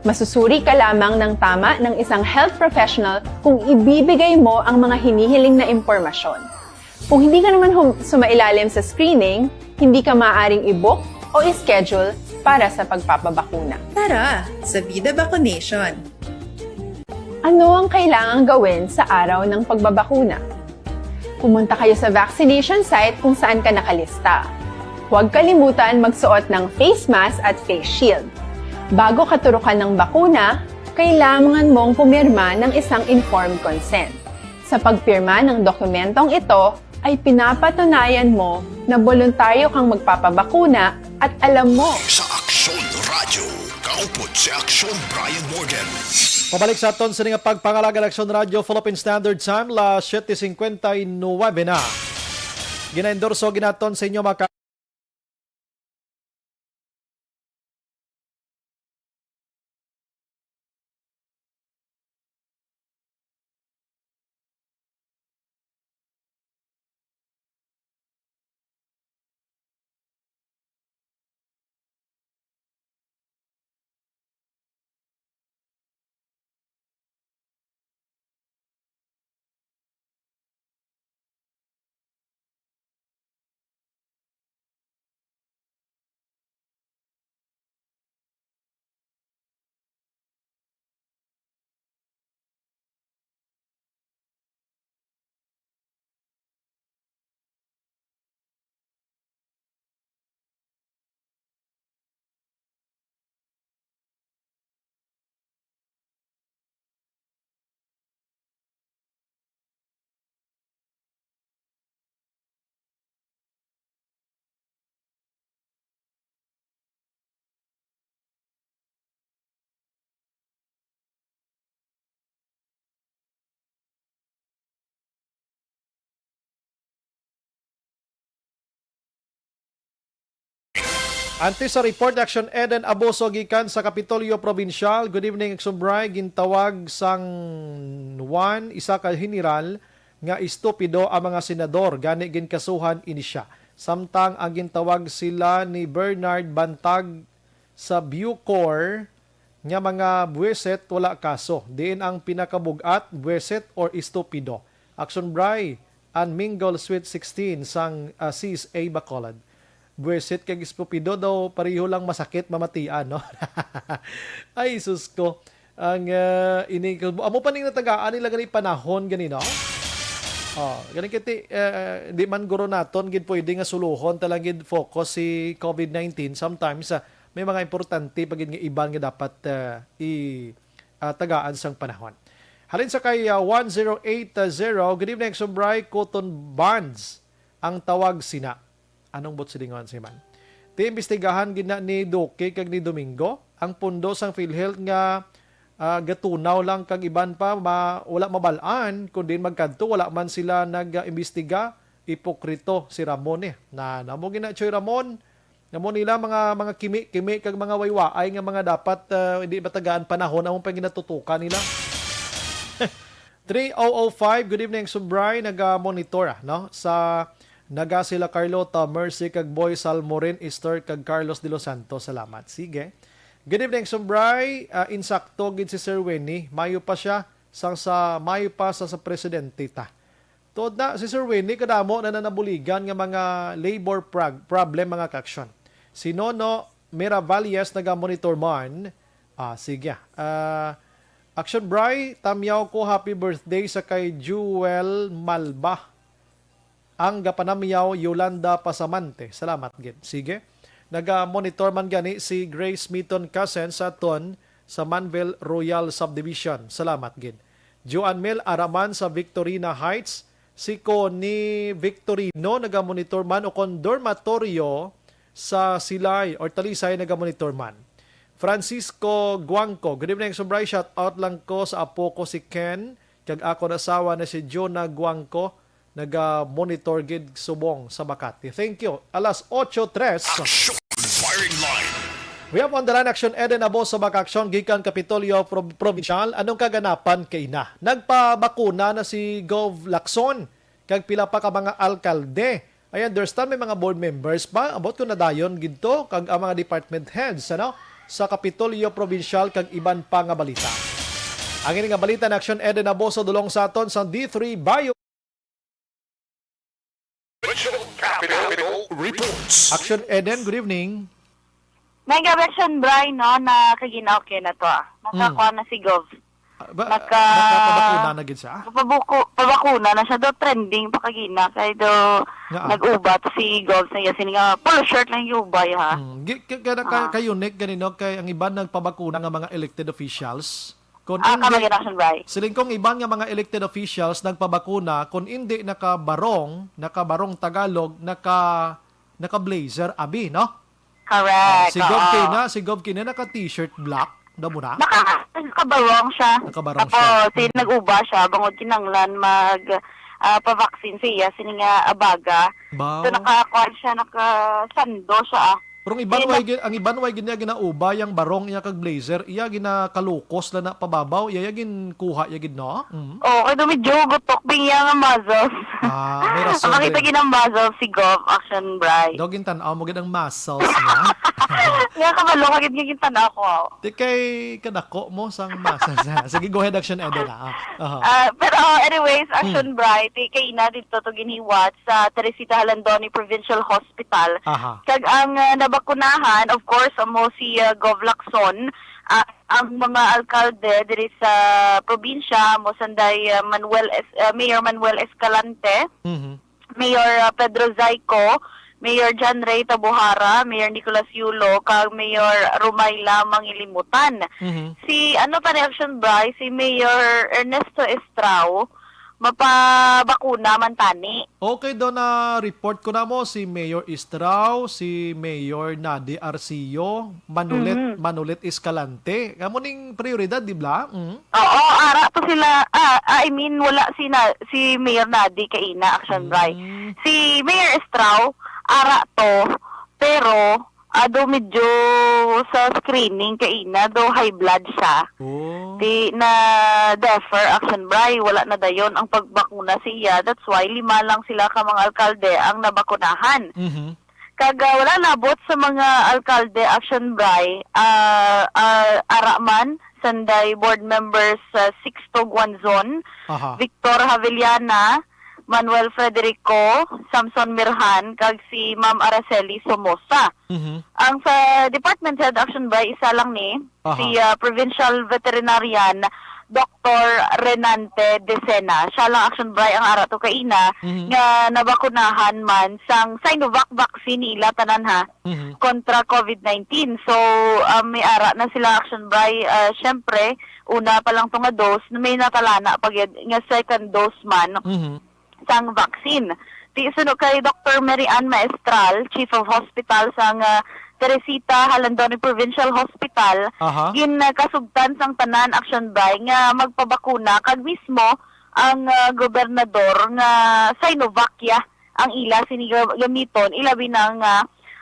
Masusuri ka lamang ng tama ng isang health professional kung ibibigay mo ang mga hinihiling na impormasyon. Kung hindi ka naman hum- sumailalim sa screening, hindi ka maaaring i-book o i-schedule para sa pagpapabakuna. Tara sa Vida Bakunation! Ano ang kailangang gawin sa araw ng pagbabakuna? Pumunta kayo sa vaccination site kung saan ka nakalista. Huwag kalimutan magsuot ng face mask at face shield. Bago ka turukan ng bakuna, kailangan mong pumirma ng isang informed consent. Sa pagpirma ng dokumentong ito, ay pinapatunayan mo na boluntaryo kang magpapabakuna at alam mo. Sa Aksyon Radio, kaupod si Aksyon Brian Morgan. Pabalik sa aton sini nga pagpangalaga, Aksyon Radio, Philippine Standard Time, las siete cincuenta y nueve na. Ginaendorso ginaton sa inyo, mga ka- Antes sa report, Action Eden Aboso gikan sa Kapitolyo Probinsyal. Good evening, Action Bri. Gintawag sang Juan, isa ka general, nga estupido ang mga senador, gani ginkasuhan ini siya. Samtang ang gintawag sila ni Bernard Bantag sa Bucor nga mga buwisit wala kaso, diin ang pinakabug-at, buwisit or estupido. Action Bri, and Mingle Sweet sixteen sang, ah, Sis A Bacolod. Buwisit kag estupido daw pareho lang masakit mamatian, no? Ay, sus ko. Ang, ah, ini, amo pa ning natagaan nila gani panahon gani, no? Oh, gani kay ti-, eh, di man guro naton gid pwede nga suluhon ta lang gid focus si covid nineteen. Sometimes, ah, may mga importante pa gid nga iban nga dapat, ah, i-, ah, tagaan sang panahon. Halin sa kay, ah, one zero eight zero, "Good evening, Action Bri, cotton buds ang tawag sina." Anong buot silingon, si man? Ti imbestigahan gid na ni Duque kag ni Domingo ang pundo sang PhilHealth nga, ah, gatunaw lang kag iban pa ma-, wala mabal-an, kun diin magkadto wala man sila nag-imbestiga. Ipokrito si Ramon eh. Na, namo gina, Choy Ramon, namo nila mga, mga kimi-kimi kag mga waywaay nga mga dapat, ah, hindi matagaan panahon among panginatutukan nila. Three oh oh five, "Good evening, Action Bri, naga-monitor, ah, no? Sa naga sila Carlota, Mercy, kag Boy Salmorin, Easter, kag Carlos de los Santos. Salamat." Sige. "Good evening, Action Bri. Ah, insakto gid si Sir Winnie. Mayo pa siya, sang sa, mayo pa sa, sa presidente ta." Tuod na, si Sir Winnie, kadamo na nanabuligan nga mga labor prag-, problem, mga ka-action. Si Nono Miravalles naga-monitor man. Ah, sige. Ah, Action Bri, tamyaw ko happy birthday sa kay Jewel Malba. Ang gapanamyaw, Yolanda Pasamante. Salamat gid. Sige. Naga-monitor man gani si Grace Miton Casen sa aton sa Manvel Royal Subdivision. Salamat gid. Joan Mel Araman sa Victorina Heights, si Connie Victorino naga-monitor man o kon dormatoryo sa Silay or Talisay naga-monitor man. Francisco Guangco, "Good evening, Action Bri. Shout out lang ko sa apo ko si Ken, kag akon asawa na si Jonah Guangco, naga-monitor gid subong sa Makati." Thank you. Alas otso tres. Action Firing Line. We have on the line Action Eden Aboso, mga ka-action, gikan Kapitolyo Pro-, Provincial. Anong kaganapan kay na? Nagpabakuna na si Gov Lacson kag pila pa ka mga alkalde. I understand may mga board members pa. Ambot kung nadayon gid to kag ang mga department heads, ano, sa Kapitolyo Provincial kag iban pa nga balita. Ang ini nga balita na Action Eden Aboso dulong sa aton sa D three Bio. Regional Capital Reports. Action Eden, good evening. May direction, Bri, no, na kagina okay na to, ah. Nakakuha Mm. na si Gov. Ah, ba, Naka-, nakapabakuna na gid siya? Pabuko-, pabakuna na siya. Do trending pa kagina. Kay do Nga, ah. nag-ubat si Gov sa iya. Sini nga, polo shirt lang yung ubay, ha? Mm. Gi-, ka-, ka-, ka-, Ah. ka-unique gani, no? Kay ang iban nagpabakuna nga mga elected officials. Kung Ah, hindi, kama gid, Action Bri. Siling kong iban nga mga elected officials nagpabakuna, kung hindi nakabarong, nakabarong Tagalog, naka, naka-blazer, abi, no? Correct, Ah, si Gov oo. Kina, si Gov Kina naka-t-shirt black, daw mo na? Naka-, nakabarong siya. Nakabarong Tapos, siya. si Mm. nag-uba siya, bangod kinanglan mag, ah, pa-vaccine siya, sini nga abaga. Baw. So, nakakuan siya, nakasando siya, ah. Pero ang iban Hindi way na- gid, ang iban way gid niya ginauba, yang barong iya kag blazer, iya ginakalukos lang na pababaw, iya, iya ginkuha iya gid, no? Mm. Oo, kay do medyo gutok bing iya nga muscles. Ah, may rason Ang makita rin. gid ang muscles si Gov, Action Bri. Daw gintan-aw mo gid ang muscles niya. Nga kabalo ka gid nga gintan-aw ko. Di kay kadako mo sang muscles niya. Sige, go ahead, Action Eden, ah. Aha. Ah, pero, oh, anyways, Action Hmm. Bri, ti kay na dito to giniwat sa Teresita Jalandoni Provincial Hospital. Aha. Kag ang, ah, nabakunahan, of course, amo si, ah, Gov Lacson, ah, ang mga alkalde diri sa probinsya, amo sanday, ah, Manuel Es-, ah, Mayor Manuel Escalante, Mhm. Mayor, ah, Pedro Zaico, Mayor John Ray Tabuhara, Mayor Nicolas Yulo, kag Mayor Rumayla Mangilimutan. Mhm. Si, ano pa ni Action Bri, si Mayor Ernesto Estrao, mapabakuna man tani. Okay, do na-report ko na mo si Mayor Estrao, si Mayor Nadi Arcio, Manulit, Mhm. Manulit Escalante. Amo ning prioridad, di ba? Mm. Oo, ara to sila. Ah, ah, I mean, wala si na, si Mayor Nadi kaina, Action Bri. Mm. Si Mayor Estrao, ara to, pero, ah, do medyo sa screening kaina, do high blood siya. Oh. Di na defer, Action Bri, wala na dayon ang pagbakuna siya. That's why lima lang sila ka mga alkalde ang nabakunahan. Mhm. Kag, ah, wala labot sa mga alkalde, Action Bri, ah, ah, ara man, sanday board members sa Sixto Guanzon, Aha. Victor Javellana, Manuel Frederico, Samson Mirhan, kag si Ma'am Araceli Somoza. Mhm. Ang sa department head, Action Bray, isa lang ni, Aha. si, ah, Provincial Veterinarian Doctor Renante Decena. Siya lang, Action Bray, ang ara to kaina Mhm. nga nabakunahan man sang Sinovac vaccine nila tanan, ha, Mhm. kontra covid nineteen. So, ah, may ara na sila, Action Bray. Ah, syempre, una pa lang to nga dose, may natalana pa gyud nga second dose man Mhm. sang vaccine. Ti suno kay Doctor Mary Ann Maestral, Chief of Hospital sang, ah, Teresita Jalandoni Provincial Hospital, Aha. ginkasugtan sang tanan, Action Bray, nga magpabakuna, kag mismo ang, ah, gobernador nga Sinovac ya ang ila sini ga-, gamiton, ilabi na nga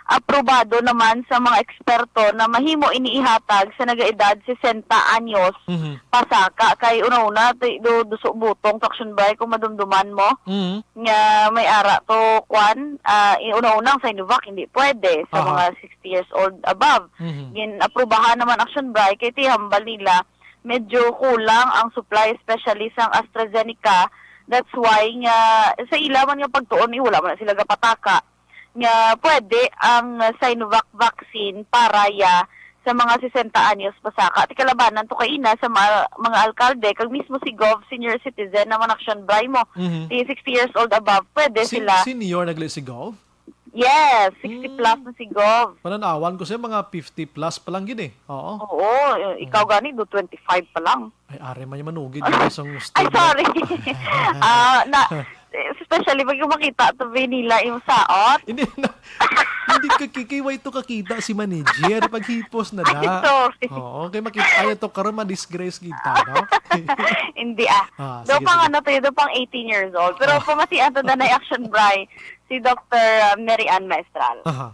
aprobado naman sa mga eksperto na mahimo ini ihatag sa nagaedad sesenta anyos Mhm. pasaka. Kay una-una, ti-, do-, duso butong to, Action Bray, kung madumduman mo, Mhm. nga may ara to, kwan, ah, i-, una-una ang Sinovac, hindi pwede sa Aha. mga sixty years old above. Mhm. Gin-aprubahan naman, Action Bray, kay ti hambal nila, medyo kulang ang supply, especially sang AstraZeneca. That's why nga sa ila man nga pagtuon, eh, wala man na sila gapataka nga pwede ang Sinovac vaccine para ya sa mga sesenta anyos pasaka. Ti kalabanan to kaina sa mga, mga alkalde, kag mismo si Gov, senior citizen naman, Action Bray, mo. Mhm. Ti sixty years old above, pwede Sen-, sila. Senior na gali si Gov? Yes, sixty Hmm. plus na si Gov. Pananawan ko siya, mga fifty plus pa lang gid eh. Oo. Oo, eh, ikaw Mm. gani, do twenty-five pa lang. Ay, ari man yung manugid yung isang Ay, story. sorry. Ah, na, especially pag makita to, Vinila, yung saot. Hindi na, hindi ka kikiway to kakita si manager pag hipos na Ay, da. sorry. Oo, kay makita, ay, ito karon ma-disgrace kita, no? Hindi, ah. Ah, Do sige, pang sige. ano to, do pang eighteen years old. Pero Ah. pamatian to na na Action Bray, si Doctor, ah, Mary Ann Maestral. Aha.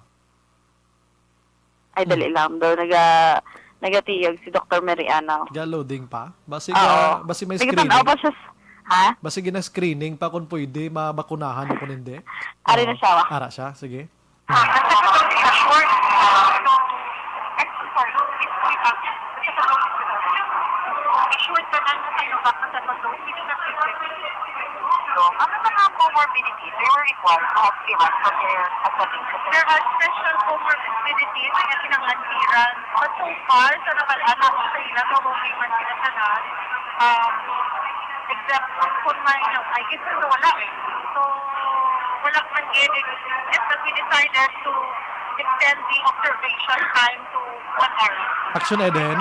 Ay, dali Hmm. lang. Do, naga-, nagatiyag si Doctor Mary Ann, oh. Ga-loading pa? Basi Oo. ga-, basi may Sige, screening. tanaw pa siya s-, ha? Basi gina-screening pa kung pwede mabakunahan o kung hindi. Ari na Oo. siya, wa? Ara siya, sige. Ah, ang second one is a short, ah, itong exercise. It's quick action. It's a short, ah, short pa lang na tayo baka sa pag-, hindi na pwede. So, ano na mga comorbidities? They were required to have given for their advantage. There are special comorbidities nga kinahanglan. But so far, sa nabal-an ako sa ila, so okay man sila tanan. Um, except kung may, I guess, so wala eh. So, wala man gid, except that we decided to extend the observation time to one hour. Action Eden?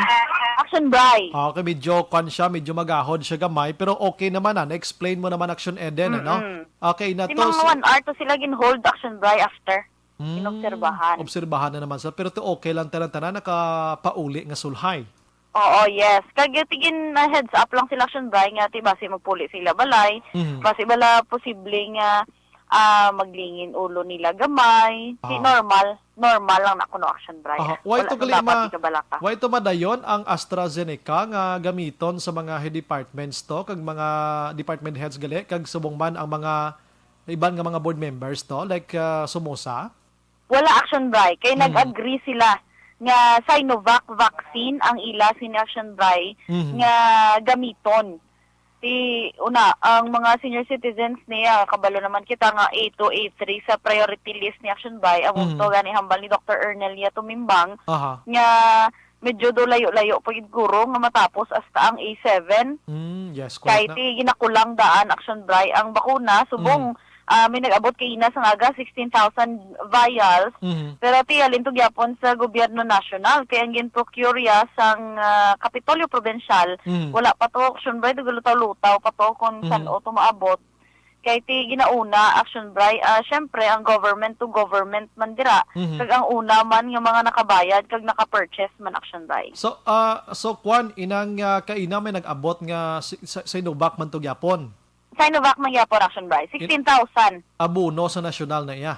Action Bray. Ah, okay, medyo kwan siya, medyo magahod siya gamay, pero okay naman, ah. Na-explain mo naman, Action Eden, ano? Mm-mm. Okay, na Di to, mga si one hour to sila gin-hold, Action Bray, after. Hmm, Inobserbahan. obserbahan na naman sa, pero to okay lang tanan-tanan, nakapauli nga sulhay. Oo, yes. Kag ti gin-, na heads up lang sila, Action Bray, nga ti basi magpuli sila balay, Mhm. basi bala posible nga, ah, maglingin ulo nila gamay. Ti Ah. normal, normal lang na kuno, Action Bray. Aha. Why Wala to sa gali dapat ma-, ikabalaka. why to madayon ang AstraZeneca nga gamiton sa mga head departments to, kag mga department heads gali, kag subong man ang mga iban nga mga board members to, like, ah, Somoza? Wala, Action Bray, kay Mm. nag-agree sila nga Sinovac vaccine ang ila sini, Action Bray, Mhm. nga gamiton. Ti, una, ang mga senior citizens niya, kabalo naman kita nga A two, A three sa priority list ni, Action Bray. Ang Mhm. to gani hambal ni Doctor Ernelia Tumimbang Aha. nga medyo do layo-layo pa gid guro nga matapos hasta ang A seven. Mm, yes, Kay correct na. ti ginakulang daan, Action Bray, ang bakuna, subong, Mm. ah, may nag-abot kay ina sa nga aga, sixteen thousand vials. Mhm. Pero ti halin to gyapon sa gobyerno nasyonal, kay ang gin-procure ya sang, ah, Kapitolyo Provincial, Mhm. wala pa to, Action Bray, do galutaw-lutaw pa to kung Mhm. san-o to maabot. Kay ti ginauna, Action Bray, ah, syempre, ang government to government man dira, Mhm. kag ang una man nga mga nakabayad kag naka-purchase man, Action Bray. So, ah, so, kwan, inang, ah, kaina may nag-abot nga si-, sa, Sinovac man to gyapon? Sinovac man gyapon, Action Bray. Sixteen thousand. Abono sa nasyonal na iya?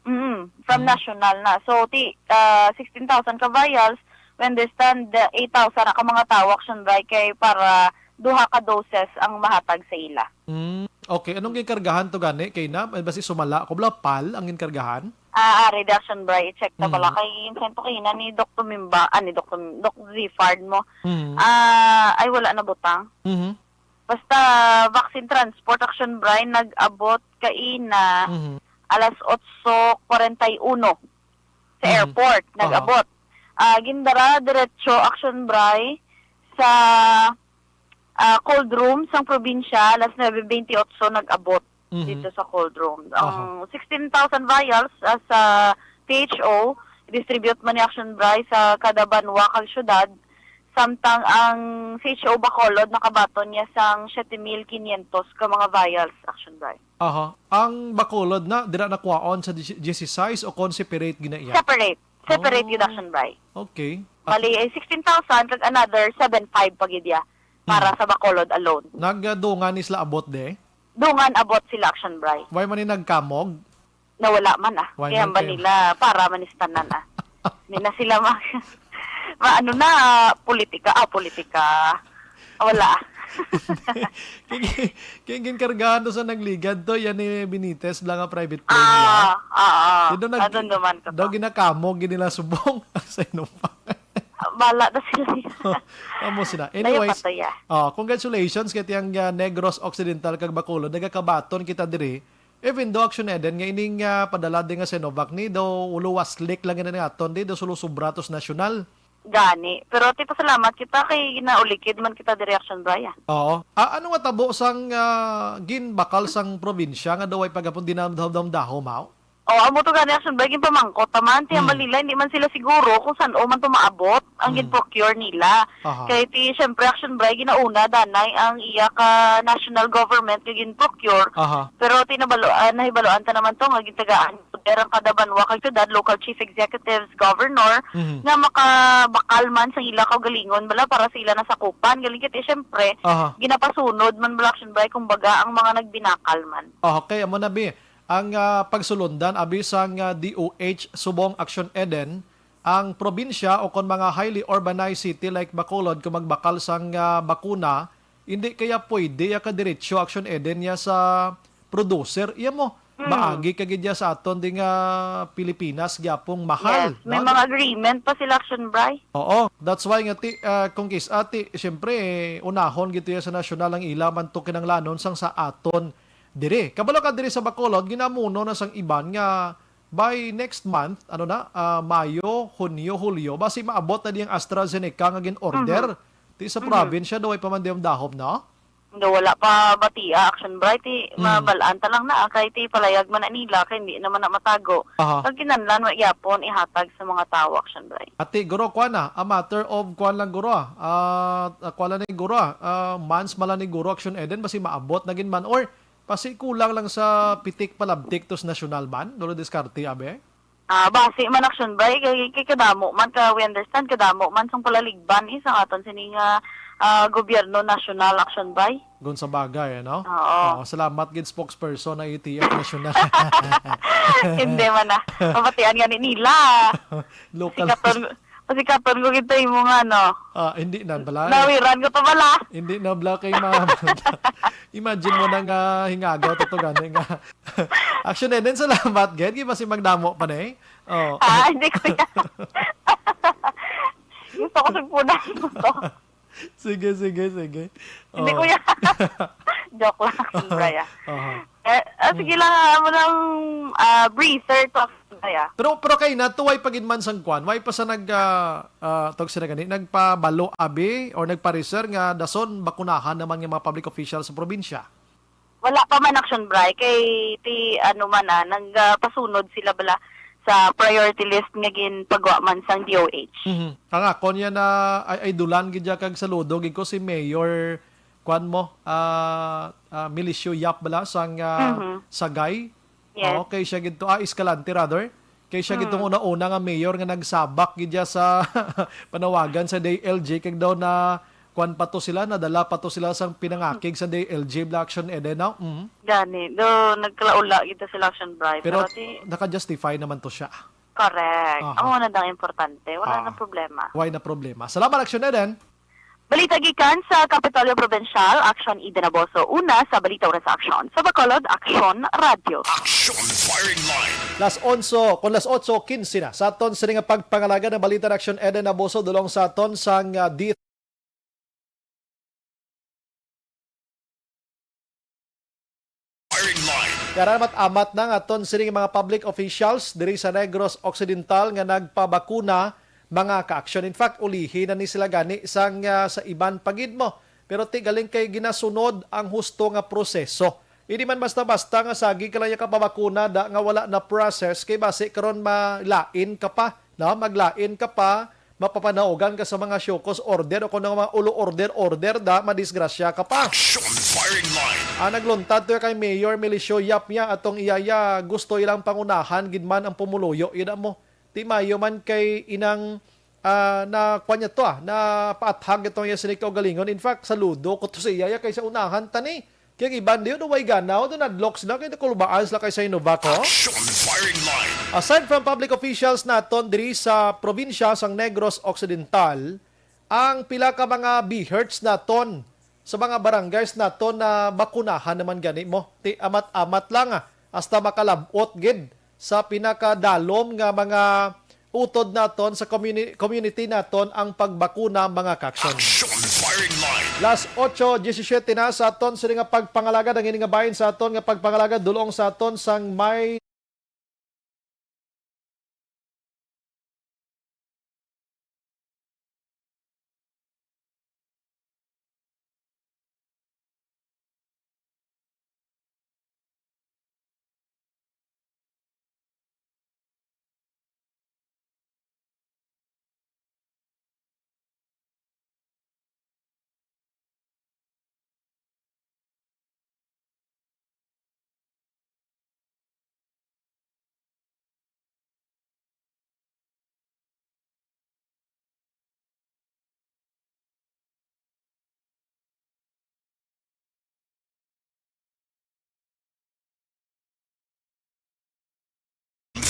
Mm, from Mm. national na. So, ti, ah, sixteen thousand ka vials, we understand, the eight thousand na ka mga tawo, Action Bray, kay para duha ka doses ang mahatag sa ila. Mm, okay. Anong ginkargahan to gani? Kay na, eh, basi sumala ko, bala, pal ang ginkargahan? Ah, ah, reduction, Bray. I-check ta Mm. bala. Kay, sento kay na ni Doc Tumimba, ah, ni Doc Tum-, Doc Zifard mo. Mm. Ah, ay, wala na butang. Mhm. Basta vaccine transport, Action Bri, nag-abot kaina Mhm. alas otso kwarenta y uno sa Mhm. airport, Aha. nag-abot. Ah, gindara diretso, Action Bri, sa, ah, cold room sang probinsya, alas nuebe bentiocho nag-abot Mhm. dito sa cold room. Aha. Ang sixteen thousand vials, ah, sa T H O, distribute man ni, Action Bri, sa kada banwa kag syudad, samtang ang C H O Bacolod nakabaton niya sang siyete mil quinientos ka mga vials, Action Bri. Aha. Ang Bacolod na, dira nakuhaon sa dise-, disisais o kon separate gina iya? Separate. Separate Oh. yun, Action Bri. Okay. Bali, eh, sixteen thousand kag another seven five pa gid ya para Hmm. sa Bacolod alone. Nagdungan ni sila abot, de? Dungan abot sila, Action Bri. Why man ni nagkamog? Nawala man, ah. Why Kaya man ba kayo? nila, para man is tanan, ah. Hindi na sila ma-, ma-, ano na, politika, ah, politika. Ah, wala, ah. Kay, kay ginkargahan to sa nagligad to, yan ni Benitez, bala nga private plane niya. Ah, ah, ah. Di daw nag-, Adun naman ko daw to. ginakamog, gid nila subong. Sa Sinovac. Ah, bala na sila. Amo sila. Layo pa Anyways, to, yeah. oh, congratulations kay tiyang, ah, Negros Occidental kag Bacolod. Nagakabaton kita diri. Even though, Action Eden, nga ining, ah, padala din nga Sinovac ni, daw ulo waslik lang gid ni aton di, daw sulo sobra to sa nasyonal. Gani. Pero ti pasalamat kita kay ginaulikid man kita diri, Action Bri, ah. Oo. Ah, ano nga tabo sang, ah, ginbakal sang probinsya nga daw ay pagapon dinamdam-dahom, haw? Oh, amo to gani, Action Bri, ginpamangkot ta man. Ti ang Hmm. Manila, hindi man sila siguro kung san-o man to maabot ang Hmm. gin-procure nila. Aha. Kay ti, syempre, Action Bri, ginauna danay ang iya ka national government nga gin-procure. Aha. Pero ti nabalo-, ah, nahibaluan ta naman to nga gintagaan poder ang kada banwa kag syudad, local chief executives, governor, Mhm. nga makabakal man sa ila kaugalingon bala para sa ila nasakupan. Galing kay ti, syempre, Aha. ginapasunod man bala, Action Bri, kumbaga, ang mga nagbinakal man. Ah, okay, amo na, bi. Ang, ah, pagsulundan, abi, sang, ah, D O H subong, Action Eden, ang probinsya o kon mga highly urbanized city like Bacolod, kung magbakal sang, ah, bakuna, hindi kaya pwede ya kadiretso, Action Eden, ya sa producer. Iya mo, Hmm. maagi ka gid ya sa aton di nga Pilipinas, gyapong mahal, Yes, may no? mga agreement pa sila, Action Bri. Oo, that's why nga ti, ah, kung kis-, ati, siyempre, unahon gid ya sa nasyonal ang ila man to kinanglanon sang sa aton diri. Kabalo ka diri sa Bacolod, ginamuno na sang iban nga by next month, ano na, ah, Mayo, Hunyo, Hulyo, basi maabot na di ang AstraZeneca nga gin-order. Mhm. Ti sa Mhm. probinsya, daw ay pa man dihom dahom, no? Nga wala pa batia, Action Bri, ti Mm. mabalaan ta lang na, kay ti palayag man na nila, kay hindi naman na matago. Aha. Kag kinahanglan wa gyapon ihatag sa mga tawo, Action Bri. Ati, guro, kuan na, a matter of kuan lang, guro, ah. Ah, ah, kuan lang ni, guro, ah. Ah, months man lang ni, guro, Action Eden, basi maabot na gid man, or basi kulang lang sa pitik palabtik to sa nasyonal man, dulo diskarte, abi? Ah, basi man, Action Bri, kay, kay kadamo man ka, we understand, kadamo man sang palaligban, eh, sa aton sini nga, ah, gobyerno nasyonal, Action Bri. Gun sa bagay, ano? Oo. Oo, salamat gid, spokesperson ng A T F National. Hindi man na. Mabatian nga ni nila. Local Sikaton, Pasikaton ko kita imo nga, no? Ah, hindi na bala. Nawiran ko to bala. Hindi na bala kay ma-, imagine mo na nga hingagaw to, to gani nga. Action Eden, salamat, gid. Di ba si magdamo pa na eh? Oh. Ah, hindi ko yan. Gusto ko sugpunan mo to. Sige, sige, sige. Hindi Oh. ko yan. Joke lang, Brian. Aha. Eh, ah, sige Mm. lang, ah, amo lang, ah, breather to, Brian. Pero, pero kay na, tuway pa gid man sang kwan, way pa sa nag, ah, ah, tawag sila gani, nagpabalo abi or nagpareser nga dason bakunahan naman nga mga public official sa probinsya. Wala pa man, Action Bri, kay ti, ano man, ah, nag, ah, pasunod sila bala sa priority list nga ginpagwa man sang D O H. Mhm. Ang akon yan na ay, ay dulan gid ya kag saludo gid ko si Mayor, kwan mo, ah, ah, Milicio Yap bala sang, ah, Mhm. Sagay. Yes. Oo, kay siya gid to, ah, Escalante rather. Kay siya gid tong Mm. una-una nga mayor nga nagsabak gid ya sa panawagan sa D I L G kag daw na kwan pa to sila, nadala pa to sila sang pinangakig sa D I L G, Black Action Eden, no? Mhm. Gani, do nagkalaula gid to sila, Action Bri. Pero Pero ti naka-justify naman to siya. Correct. Aha. Amo na dang importante. Wala Ah. nang problema. Why na problema? Salamat, Action Eden. Balita gikan sa Kapitolyo Provincial, Action Eden Aboso. Una sa Balita, una sa Aksyon. Sa Bacolod, Aksyon Radio. Action Firing Line. Las onse, kung las otso quince na, sa aton sini nga pagpangalaga ng balita ng Action Eden Aboso, dulong sa aton sang, ah, D Karamat-amat na nga aton sining mga public officials diri sa Negros Occidental nga nagpabakuna, mga ka-aksyon. In fact, ulihi na ni sila gani sang, ah, sa iban pa gid mo. Pero ti galing kay ginasunod ang husto nga proseso. Hindi man basta-basta nga sagi ka lang yung kapabakuna da nga wala na process kay basi karon malain ka pa, no? Maglain ka pa, mapapanaugan ka sa mga show cause order o kung mga ulo order, order da, madisgrasya ka pa. Action firing line. Ah, nagluntad to kay Mayor Melicio Yap niya atong iyaya gusto ilang pangunahan gid man ang pumuluyo. Ina mo, ti mayo man kay inang, ah, na kwan niya to, ah, na paathag itong iya sinig kaugalingon. In fact, saludo ko to sa iyaya kay sa unahan tani. Kaya ang iban diyo, way ganaw, do nadlok sila kay nakulbaan sila kay sa Inova ko. Action firing line. Aside from public officials naton diri sa probinsya sang Negros Occidental, ang pila ka mga BHERTs naton sa mga barangays naton na bakunahan naman gani mo. Ti amat-amat lang, ah, hasta makalabot gid sa pinakadalom nga mga utod naton sa communi-, community naton ang pagbakuna, mga ka-aksyon. Action firing line. Las ocho diecisiete na sa aton sini nga pagpangalagad, ang ini nga bahin sa aton nga pagpangalagad dulong sa aton sang may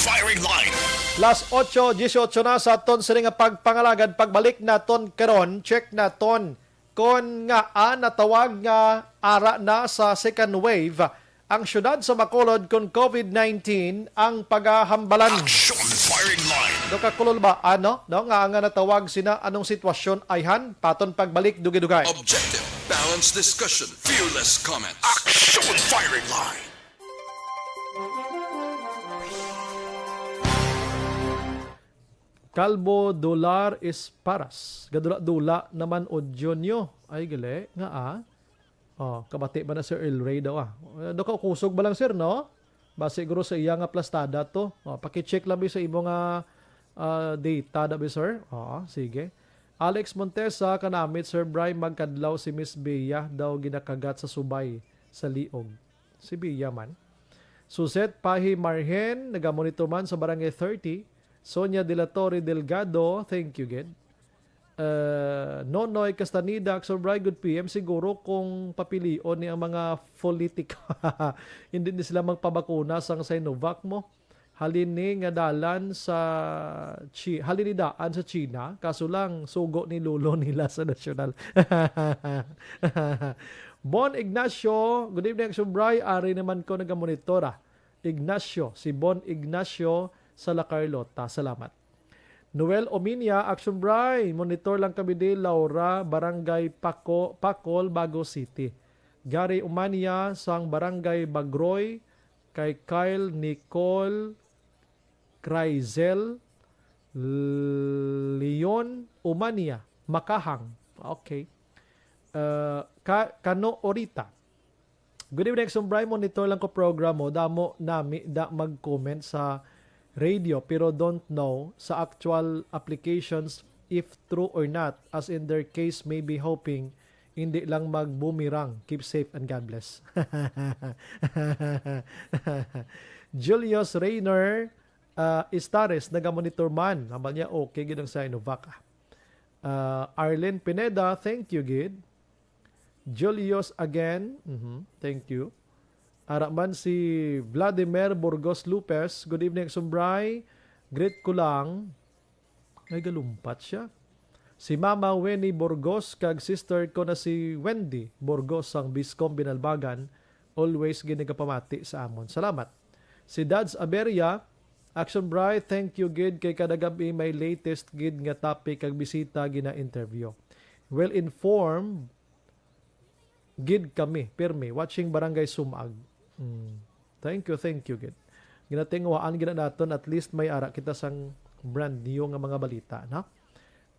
Firing line. Las ocho dieciocho na sa aton sini nga pagpangalagad. Pagbalik naton karon, check naton kon ngaa natawag nga ara na sa second wave ang siyudad sa Bacolod kon COVID nineteen ang pagahambalan. Action firing line. Do ka kulol ba, ano? No? Nga nga natawag sina anong sitwasyon ayhan? Paton pagbalik, dugay-dugay. Objective, balanced discussion, fearless comments. Action firing line. Calbo Dolar Esparas. Gadula-dula naman audio nyo. Ay, gali. Nga, ah. Oh, kabati ba na Sir El Rey daw, ah? Eh, do ka kusog ba lang, sir, no? Ba siguro sa iya nga plastada to. Oh, paki-check lang sa imo nga, ah, data daw, sir. Oo, sige. Alex Montesa, kanamit, Sir Bry, magkadlaw si Miss Bea daw ginakagat sa subay sa liog. Si Bea man. Suzette Pahi Marhen, nagamonitor man sa Barangay thirty. Sonia de la Torre Delgado, thank you, gid. Uh, Nonoy Castaneda, Axel Bry, good P M, siguro kung papilion ni ang mga politik, hindi ni sila magpabakuna sang Sinovac mo. Halin ni nga dalan sa Chi-, halin ni daan sa China, kaso lang sugo ni lolo nila sa nasyonal. Bon Ignacio, good evening, Axel Bry. Ari naman ko nagamonitor, ah. Ignacio, si Bon Ignacio sa La Carlota. Salamat. Noel Ominia, Action Bry, monitor lang kami di Laura, Barangay Paco, Pacol, Bago City. Gary Umania sang Barangay Bagroy, kay Kyle Nicole Crazel Leon Umania, Makahang. Okay. Uh, ka, Kano Orita. Good evening, Sumbray. Monitor lang ko program mo. Damo nami da mag-comment sa radio, pero don't know sa actual applications if true or not. As in, their case may be hoping, hindi lang mag-boomerang. Keep safe and God bless. Julius Rayner, ah, Istares, nagamonitor man. Hambal niya, okay gid ang Sinovac, ah. Ah, Arlene Pineda, thank you gid. Julius again. Mhm, thank you. Ara man si Vladimir Burgos Lopez. Good evening, Sumbray. Greet ko lang. Ay, galumpat siya. Si Mama Winnie Burgos kag sister ko na si Wendy Burgos sang Biscom Binalbagan, always ginagapamati sa amon. Salamat. Si Dads Aberia, Action Bright, thank you gid kay kada gab-i may latest gid nga topic kag bisita gina-interview. Well informed gid kami, pirmi. Watching Barangay Sumag. Mm. Thank you, thank you, gid. Ginatinguhaan gid naton, at least may ara kita sang brand new nga mga balita, no?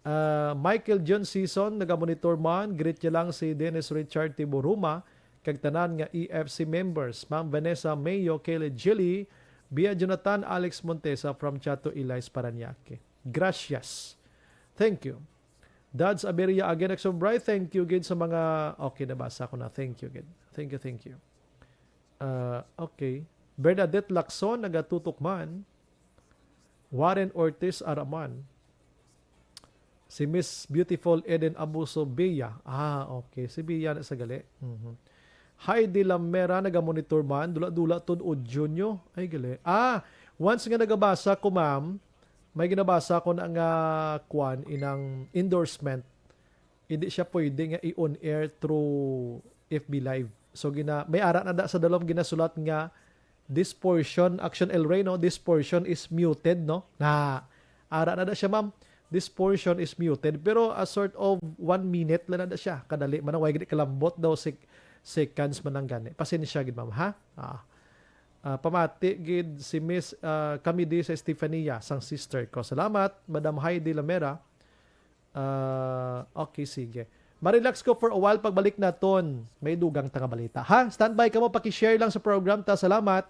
Ah, Michael John Season, naga-monitor man, greet niya lang si Dennis Richard Tiburuma, kag tanan nga E F C members, Ma'am Vanessa Mayo, Kelly Jilly, Bia Jonathan, Alex Montesa from Chato Elias, Parañaque. Gracias. Thank you. Dads Aberia again, Exo Bright, thank you gid sa mga, okay, nabasa ko na. Thank you gid. Thank you, thank you. Ah, okay. Bernadette Lacson, nagatutok man. Warren Ortiz Araman. Si Miss Beautiful Eden Abuso Bea. Ah, okay. Si Bea na sa gali. Mhm. Heidi Lamera, naga-monitor man. Dula-dula tun o Junyo. Ay, gali. Ah, once nga nagabasa ko, ma'am, may ginabasa ko na nga, kwan, inang endorsement. Hindi siya pwede nga i-on air through F B Live. So, gina-, may ara na da sa dalom ginasulat nga, "This portion," Action El Rey, no? "This portion is muted," no? Na, ara na da siya, ma'am. "This portion is muted." Pero a sort of one minute lang na da siya. Kadali man, way gid kalambot daw, sec-, seconds man lang gani. Pasensya gid, ma'am, ha? Ah. Ah, pamati gid si Miss, ah, kami di sa Estefania, sang sister ko. Salamat, Madam Heidi Lamera. Ah, okay, sige. Marelax ko for a while. Pagbalik naton, may dugang ta nga balita. Ha? Standby kamo, paki-share lang sa program ta. Salamat.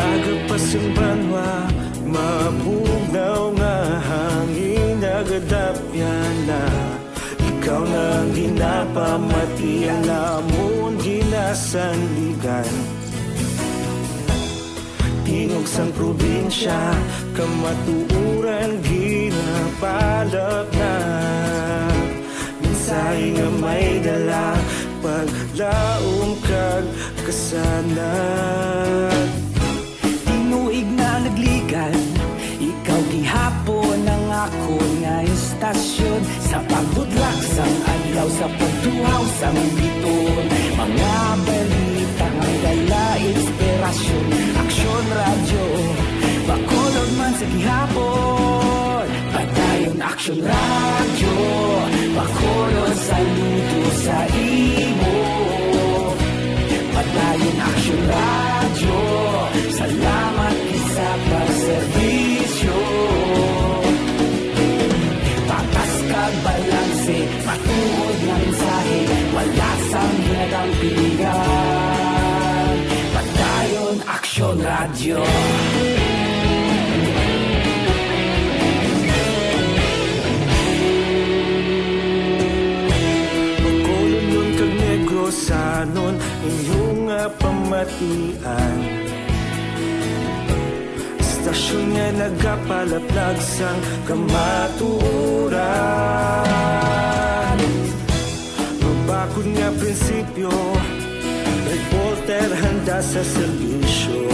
Aga pa sang banwa, mabugnaw nga hangin nagadapyan na. Ikaw na ang ginapamati, ang amon ginasandigan. Tingog sang probinsya, kamatuoran ginapalapnag. Mensahe nga may dala, paglaom kag kasanag. Tinuig na nagligan, ikaw gihapon ang akon nga istasyon. Sa pagbudlak sang adlaw, sa pagtuhaw sang biton, mga balita nga dala inspirasyon. Aksyon Radyo, Bacolod man sa gihapon. Padayon Aksyon Radyo, Bacolod, saludo sa imo. Padayon Aksyon Radyo, salamat gid sa pagserbisyo. Patas kag balanse, matuod nga mensahe, wala sang ginadampigan. Padayon Aksyon Radyo. Bacolodnon kag Negrosanon, inyo nga pamatian. Istasyon nga nagapalaplag sang kamatuoran. Mabakod nga prinsipyo, reporter handa sa serbisyo.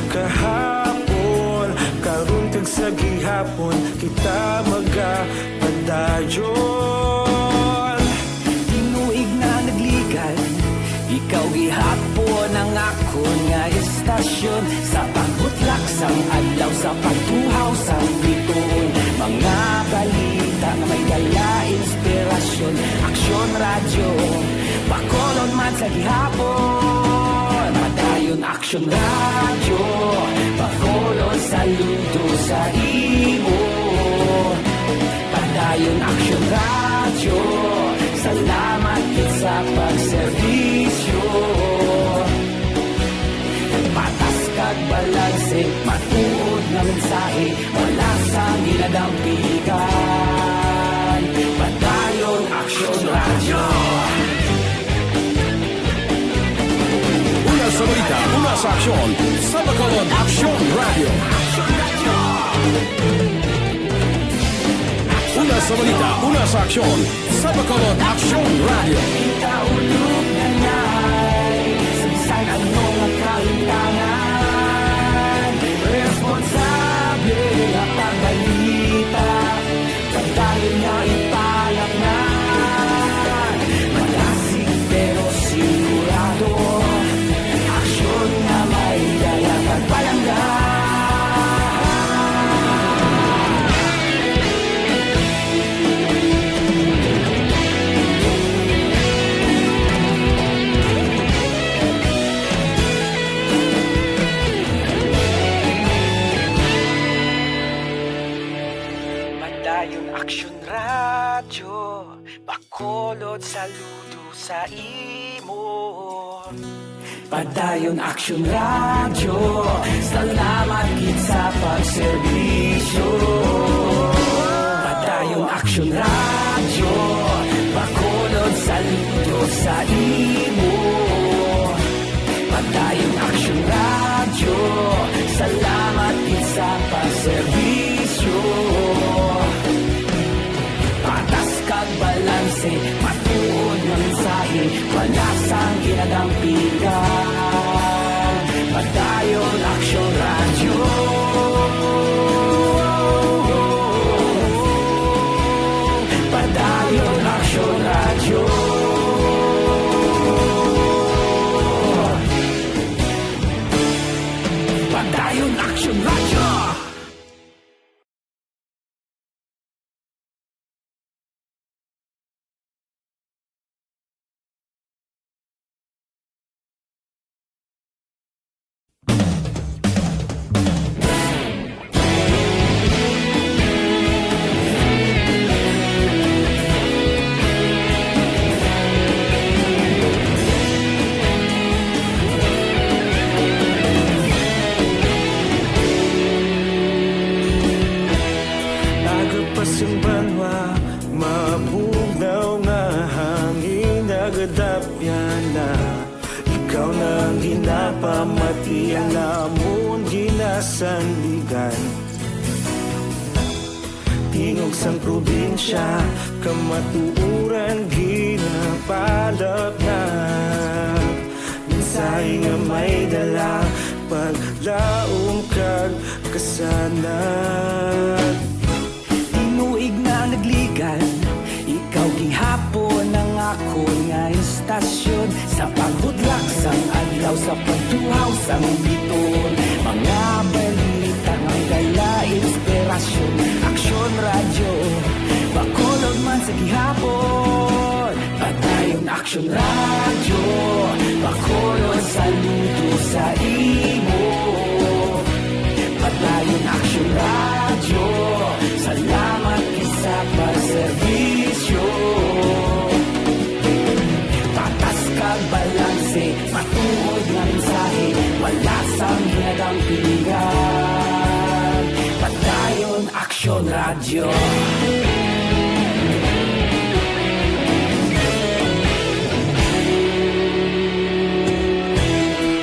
Kahapon, karon kag sa gihapon, kita magapadayon. Tinuig na nagligan, ikaw gihapon ang akon nga istasyon. Sa pagbutlak sang adlaw, sa pagtuhaw sang biton, mga balita nga may dala inspirasyon. Aksyon Radyo, Bacolod man sa gihapon. Padayon Aksyon Radyo, Bacolod, saludo sa imo. Padayon Aksyon Radyo, salamat gid sa pagserbisyo. Patas kag balanse, matuod nga mensahe, wala sang ginadampigan. Padayon Aksyon Radyo. Una sa balita, una sa aksyon, sa Bacolod Aksyon Radyo. Una sa balita, una sa aksyon, sa Bacolod Aksyon Radyo. Kita ulog na nay, sa bisan ano nga kahimtangan. Sabi nga pagbalita, pagdayon nga ipalaknay. Malasig pero sigurado, aksyon nga may dala kag palangga. Padayon Aksyon Radyo, Bacolod, saludo sa imo. Padayon Aksyon Radyo, salamat gid sa pagserbisyo. Padayon Aksyon Radyo, Bacolod, saludo sa imo. Padayon Aksyon Radyo, salamat gid sa pagserbisyo. Patas kag balanse, matuod nga mensahe, wala sang ginadampigan. Padayon Aksyon Radyo. Padayon Aksyon Radyo. Padayon Aksyon Radyo. Aga pa sing banwa, mabugnaw nga hangin nagadapyan na. Ikaw na ang ginapamati, ang amon ginasandigan. Tingog sang probinsya, kamatuoran ginapalapnat. Mensahe nga may dala, paglaom kag kasanag. Tinuig na nagligan, ikaw gihapon ang akon nga istasyon. Sa paghudlak sang adlaw, sa pagtuhaw sang bituon, mga balita nga dala inspirasyon. Aksyon Radyo, Bacolod man sa gihapon. Padayon Aksyon Radyo, Bacolod, saludo sa imo. Padayon Aksyon Radyo, salamat gid sa pagserbisyo. Patas kag balanse, matuod nga mensahe, wala sang ginadampigan. Padayon Aksyon Radyo.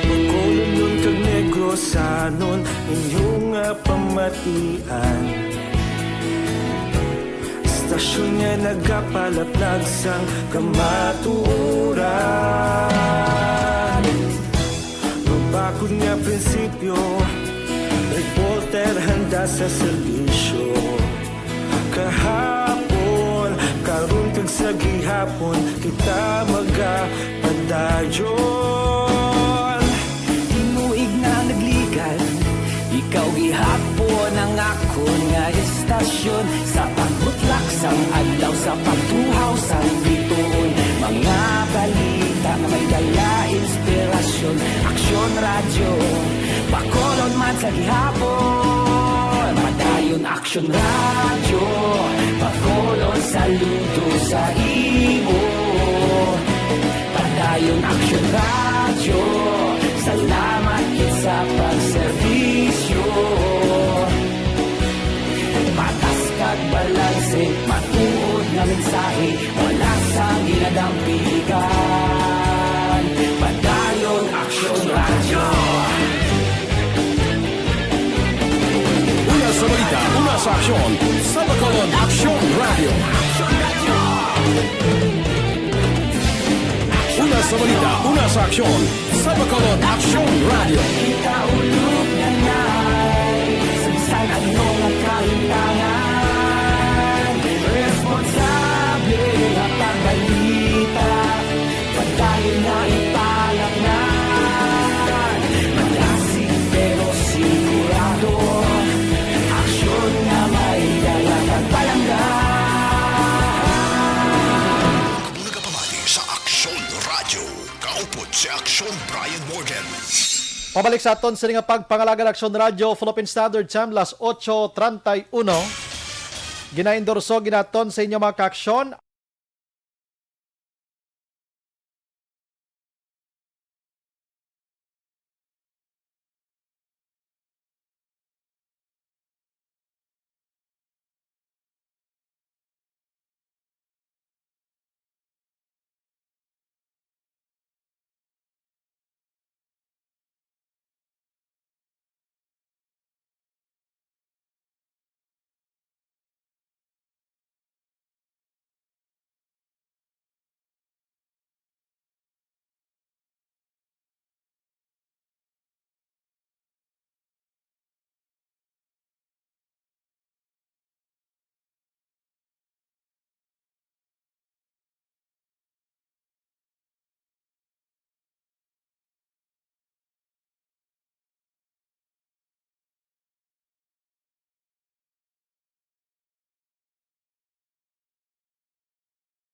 Bacolodnon kag Negrosanon, inyo nga pamatian. Istasyon nga nagapalaplag sang kamatuoran. Mabakod nga prinsipyo, reporter handa sa serbisyo. Kahapon, karon kag sa gihapon, kita magapadayon. Tinuig na nagligan, ikaw gihapon ang akon nga istasyon. Sa pagbutlak sang adlaw, sa pagtuhaw sang bituon, mga balita nga may dala inspirasyon. Aksyon Radyo, Bacolod man sa gihapon. Padayon Aksyon Radyo, Bacolod, saludo sa imo. Padayon Aksyon Radyo, salamat gid sa pagserbisyo. Patas kag balanse, matuod nga mensahe, wala sang ginadampigan. Padayon Aksyon Radyo. Una sa balita, una sa aksyon, sa Bacolod Aksyon Radyo. Una sa balita, una sa aksyon, sa Bacolod Aksyon Radyo. Kita ulog na nay, Pabalik sa aton sini nga pagpangalagad, Aksyon Radyo, Philippine Standard Time, las ocho treinta y uno. Ginaendorso ginaton sa inyo, mga kaaksyon.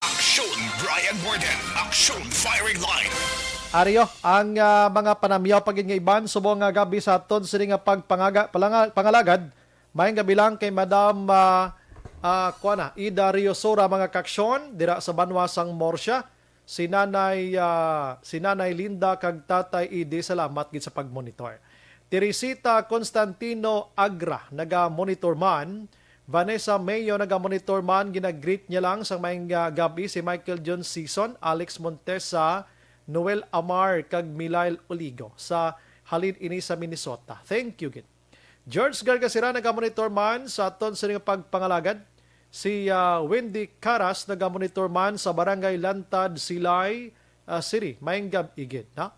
Aksyon, Brian Morden. Aksyon, Firing Line. Ari yo ang, ah, mga panamyaw pa gid nga iban subong nga gab-i sa aton sini nga pagpangaga-, palanga-, pangalagad. Maayong gab-i lang kay Madam, ah, ah, kuan na, Ida Riosora, mga kaaksyon, dira sa banwa sang Murcia. Si Nanay, ah, si Nanay Linda kag Tatay Idi, salamat gid sa pagmonitor. Teresita Constantino Agra, naga-monitor man. Vanessa Mayo, naga-monitor man. Ginagreet niya lang sa maayong, ah, gab-i si Michael John Season, Alex Montesa, Noel Amar, kag Milail Oligo sa halin ini sa Minnesota. Thank you gid. George Gargasira, naga-monitor man sa aton sini nga pagpangalagad. Si, ah, Wendy Caras, naga-monitor man sa Barangay Lantad, Silay, ah, City. Maayong gab-i gid, no?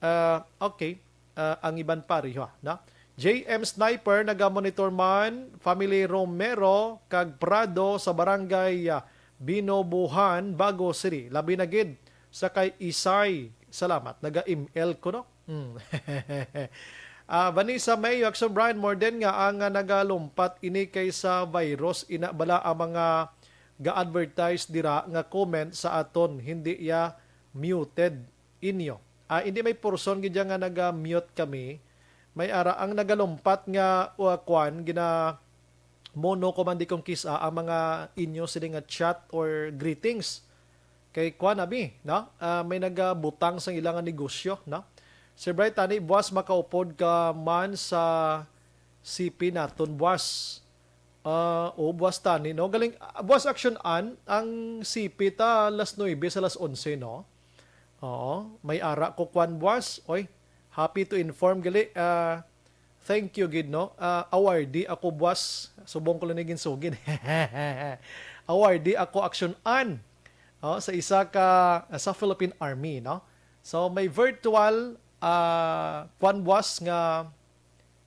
Ah, okay. Ah, ang iban pa riho, no? J M Sniper, naga-monitor man, family Romero kag Prado sa Barangay, ah, Binobuhan, Bago City. Labi na gid sa kay Isay. Salamat. Naga-M L ko, no? Hmm. Ah, Vanessa Mayo, Action Brian, more din nga ang, ah, nagalumpat ini kay sa virus, ina bala ang mga ga-advertise dira nga comment sa aton, hindi ya muted inyo. Ah, hindi may portion gid ya nga naga-mute kami. May ara ang nagalumpat nga, uh, kwan, gina-, mono ko man di kung kis-a ang mga inyo sini nga chat or greetings. Kay kuan abi, no? Ah, may nagabutang sang ila nga negosyo, no? Sir Bright, tani, buwas makaupod ka man sa C P naton, buwas. Ah, o, buwas tani, no? Galing, ah, buwas action an, ang C P ta alas nuebe sa alas onse, no? Oo, may ara ko kwan buwas. Oy, happy to inform gali. Ah, thank you gid, no? Ah, awardee ako buwas. Subong ko lang ni ginsugid. Awardee ako action an, oh, sa isa ka, ah, sa Philippine Army, no? So may virtual, ah, kwan buwas nga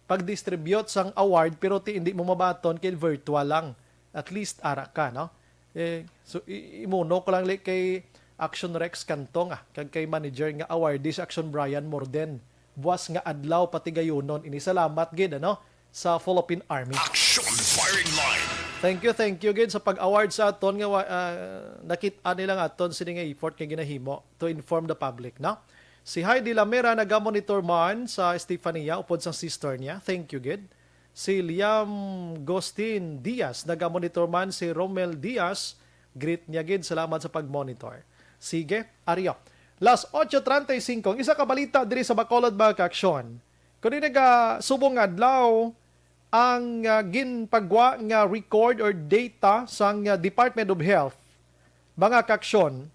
pag-distribute sang award, pero ti hindi mo mabaton kay virtual lang. At least ara ka, no? Eh, so i-, imuno ko lang li kay Action Rex Cantong, ah, kag kay manager nga awardee sa Action Brian Morden. Buwas nga adlaw patigayunon ini. Salamat gid, ano, sa Philippine Army. Action Firing Line. Thank you, thank you gid sa pag-award sa aton nga wa-, ah, nakit-an nila nga aton sini nga effort nga ginahimo to inform the public, no? Si Heidi Lamera nagamonitor man sa Estefania upod sang sister niya. Thank you gid. Si Liam Gustin Diaz nagamonitor man, si Romel Diaz, greet niya gid. Salamat sa pag-monitor. Sige, Aryo. Las ocho treinta y cinco, ang isa ka balita diri sa Bacolod, mga kaaksyon. Kundi naga subong nga adlaw ang, ah, ginpagwa nga record or data sang, ah, Department of Health, mga kaaksyon,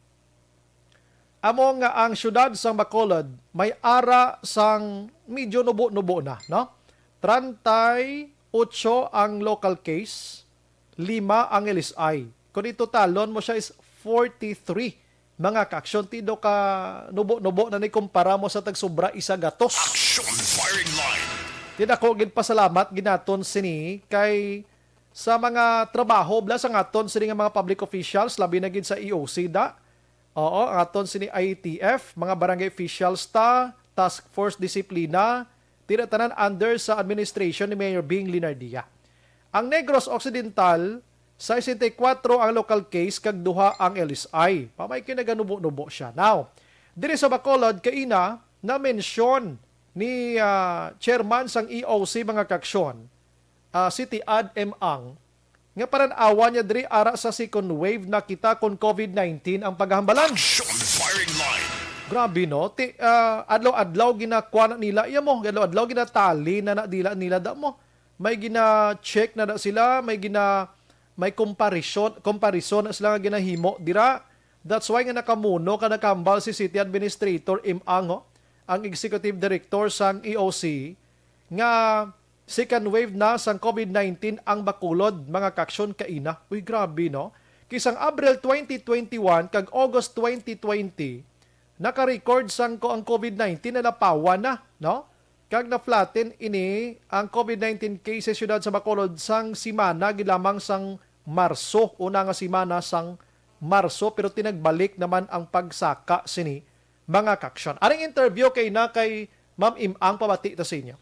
amo nga ang siyudad sang Bacolod may ara sang medyo nubo-nubo na, no? Treinta y ocho ang local case, lima ang L S I. Kung itotalon mo siya is forty-three, mga kaaksyon, tido ka nubo-nubo na ni kumpara mo sa tagsobra isa gatos. Action Firing Line. Ti dako gid pasalamat ginaton sini kay sa mga trabaho bala sang aton sini nga mga public officials, labi na gid sa E O C da. Oo, ang aton sini I A T F, mga barangay officials ta, task force disiplina, tira tanan under sa administration ni Mayor Bing Linardia. Ang Negros Occidental, sesenta y kuwatro ang local case kag duha ang L S I. Pamay kay naganubo-nubo siya. Now, diri sa Bacolod, kaina, na-mention ni, ah, chairman sang E O C, mga kaksyon, ah, City Ad M Ang, nga paran-awa niya diri ara sa second wave na kita kon COVID nineteen ang paghambalan. Action Firing Line. Grabe, no? Ti, ah, adlaw-adlaw ginakuha na nila iya mo, adlaw-adlaw ginatali na na dila nila da mo. May gina-check na da sila, may gina may comparison, comparison na sila nga ginahimo dira. That's why nga nakamuno ka nakahambal si City Administrator Im Ango, ang executive director sang E O C, nga second wave na sang COVID nineteen ang Bacolod, mga kaksyon, kaina. Uy, grabe, no? Kay sang Abril twenty twenty-one kag August twenty twenty, naka-record sang ko ang COVID nineteen na napawan na, no? Kag na-flatten ini ang COVID nineteen cases sa siyudad sa Bacolod sang simana gid lamang sang Marso, una nga simana sang Marso, pero tinagbalik naman ang pagsaka sini, mga kaksyon. Aring interview kay na kay Ma'am Im Ang, pabati ta sa inyo.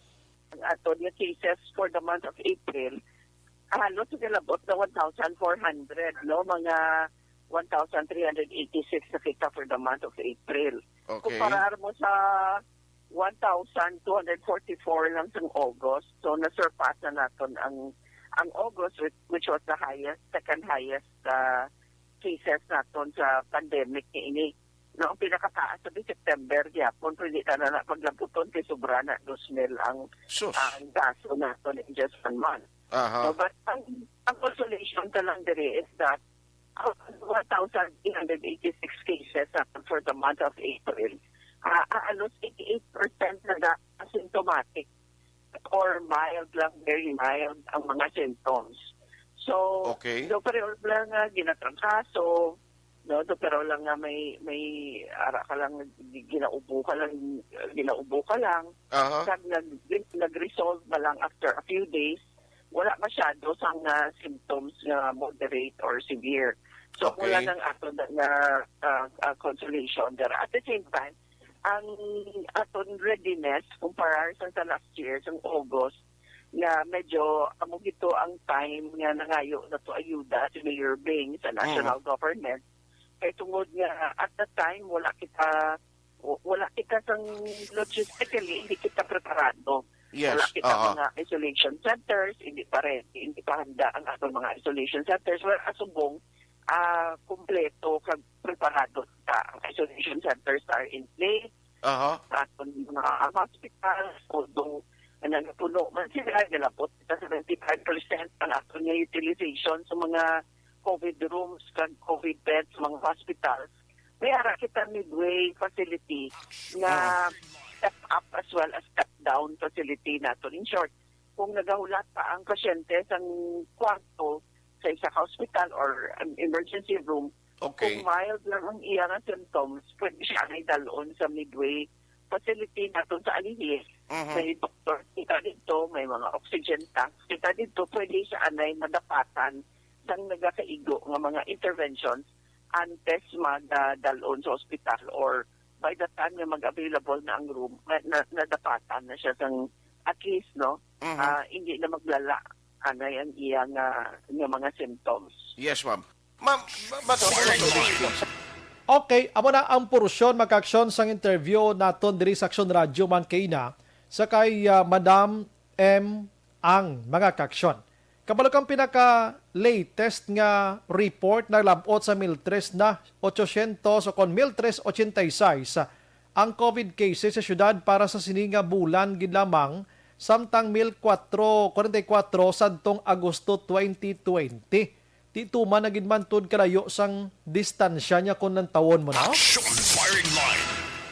Ang aton nga cases for the month of April, halos nilabot na one thousand four hundred, no? Mga one thousand three hundred eighty-six na kita for the month of April. Okay. Kumparar mo sa one thousand two hundred forty-four lang sang August. So, na-surpass na naton ang, ang August, which, which was the highest, second highest, uh, cases naton sa pandemic niini. No, ang pinakataas sa September gyapon, pero hindi ta na paglabuton kay sobra na dos mil ang, Sus. ang kaso naton in just one month. Aha. No, but ang, ang consolation ta lang diri is that out of one thousand three hundred eighty-six cases naton for the month of April, ah, ah, halos eighty-eight percent na, na asymptomatic or mild lang, very mild ang mga symptoms. So, Okay. do pareho lang nga ginatrangkaso, no? Do pareho lang nga may, may ara ka lang, gi-, ginaubo ka lang, ginaubo ka lang, Aha. kag nag-, nag-resolve ba lang after a few days, wala masyado sang, ah, symptoms nga moderate or severe. So, Okay. wala nang ato na, na, ah, ah, consolation there. At the same time, ang aton readiness kumparar sa, sa last year, sa August, nga medyo amo gito ang time nga nangayo na to ayuda si Mayor Bing sa national Mhm. government. Kay tungod nga at that time, wala kita, w-, wala kita sang logistically, hindi kita preparado. Yes, Wala kita aha. mga isolation centers, hindi pa rin, hindi pa handa ang aton mga isolation centers. Well, asubong, ah, kumpleto kag preparado ta. Ang isolation centers are in place. Aha. Sa aton mga hospitals, although nagapuno man sila, nilabot kita seventy-five percent ang aton nga utilization sa mga COVID rooms kag COVID beds sa mga hospitals. May ara kita midway facility nga step up as well as step down facility naton. In short, kung nagahulat pa ang pasyente sang kwarto sa isa ka hospital or an emergency room, Okay. kung mild lang ang iya nga symptoms, pwede siya anay dalon sa midway facility naton sa Alihis. Mhm. May doktor kita dito, may mga oxygen tanks kita dito, pwede siya anay madapatan sang nagakaigo nga mga interventions antes madalon sa ospital or by the time nga mag-available na ang room, na, na, nadapatan na siya sang at least, no? Mhm. Ah, hindi na maglala anay ang iya nga, nga mga symptoms. Yes, ma'am. Ma'am, ma-, ma-, Okay, amo na ang porsyon, mga kaaksyon, sang interview naton diri sa Aksyon Radyo man kaina sa kay, ah, Madam M Ang, mga kaaksyon. Kabalo kang pinaka-latest nga report, naglab-ot sa mil tres na ochocientos o kon mil tres ochenta y seis ang COVID cases sa siyudad para sa sini nga bulan gid lamang, samtang mil kwatro kwarenta y kwatro sadtong Agosto twenty twenty. Di tuman na gid man tud kalayo sang distansya niya kon lantawon mo na. Action Firing Line.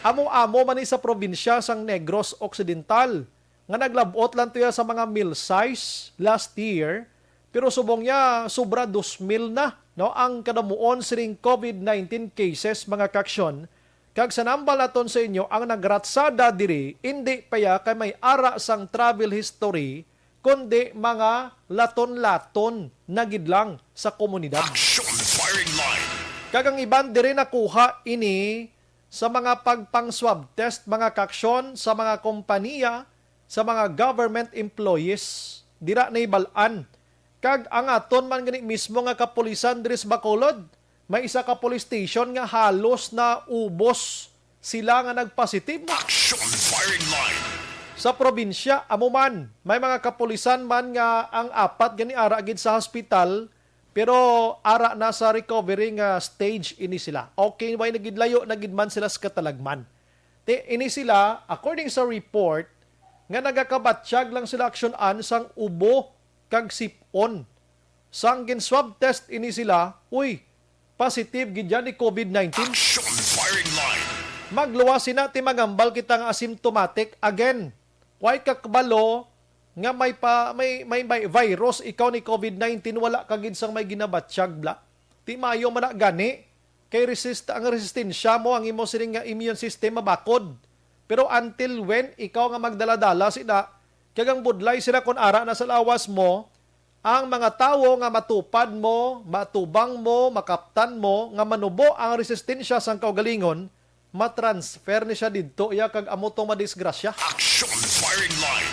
Amo-amo man ni sa probinsya sang Negros Occidental, nga naglab-ot lang tuya sa mga mil sais last year, pero subong niya sobra dos mil na, no, ang kadamuon sining COVID nineteen cases, mga kaaksyon. Kag sa nambal naton sa inyo, ang nagratsada diri, indi pa ya kay may ara sang travel history, kundi mga laton-laton na gid lang sa komunidad. Action Firing Line. Kag ang iban diri nakuha ini sa mga pagpang-swab test, mga kaaksyon, sa mga kompanya, sa mga government employees. Dira nahibal-an. Kag ang aton man gani mismo nga kapulisan diri sa Bacolod, may isa ka police station nga halos naubos sila nga nagpositibo. Action Firing Line. Sa probinsya, amo man, may mga kapulisan man nga ang apat gani ara gid sa hospital, pero ara na sa recovery nga stage ini sila. Okay, way na gid, layo na gid man sila sa katalagman. Ti, ini sila, according sa report, nga nagakabatyag lang sila aksyonan sang ubo kag sip-on. Sang gin-swab test ini sila, uy, positive gid yan ni COVID nineteen. Action firing line. Magluwas sina ti magambal kita nga asymptomatic. Again, way ka kabalo nga may pa, may, may, may virus ikaw ni COVID nineteen, wala ka gid sang may ginabatyag bla. Ti maayo man na gani, kay resist, ang resistensya mo, ang imo sining nga immune system mabakod. Pero until when ikaw nga magdala-dala sina, kag ang budlay sila kun ara na sa lawas mo, ang mga tawo nga matupad mo, matubang mo, makaptan mo, nga manubo ang resistensya sang kaugalingon, matransfer ni siya didto iya kag amo tong madisgrasya. Action firing line.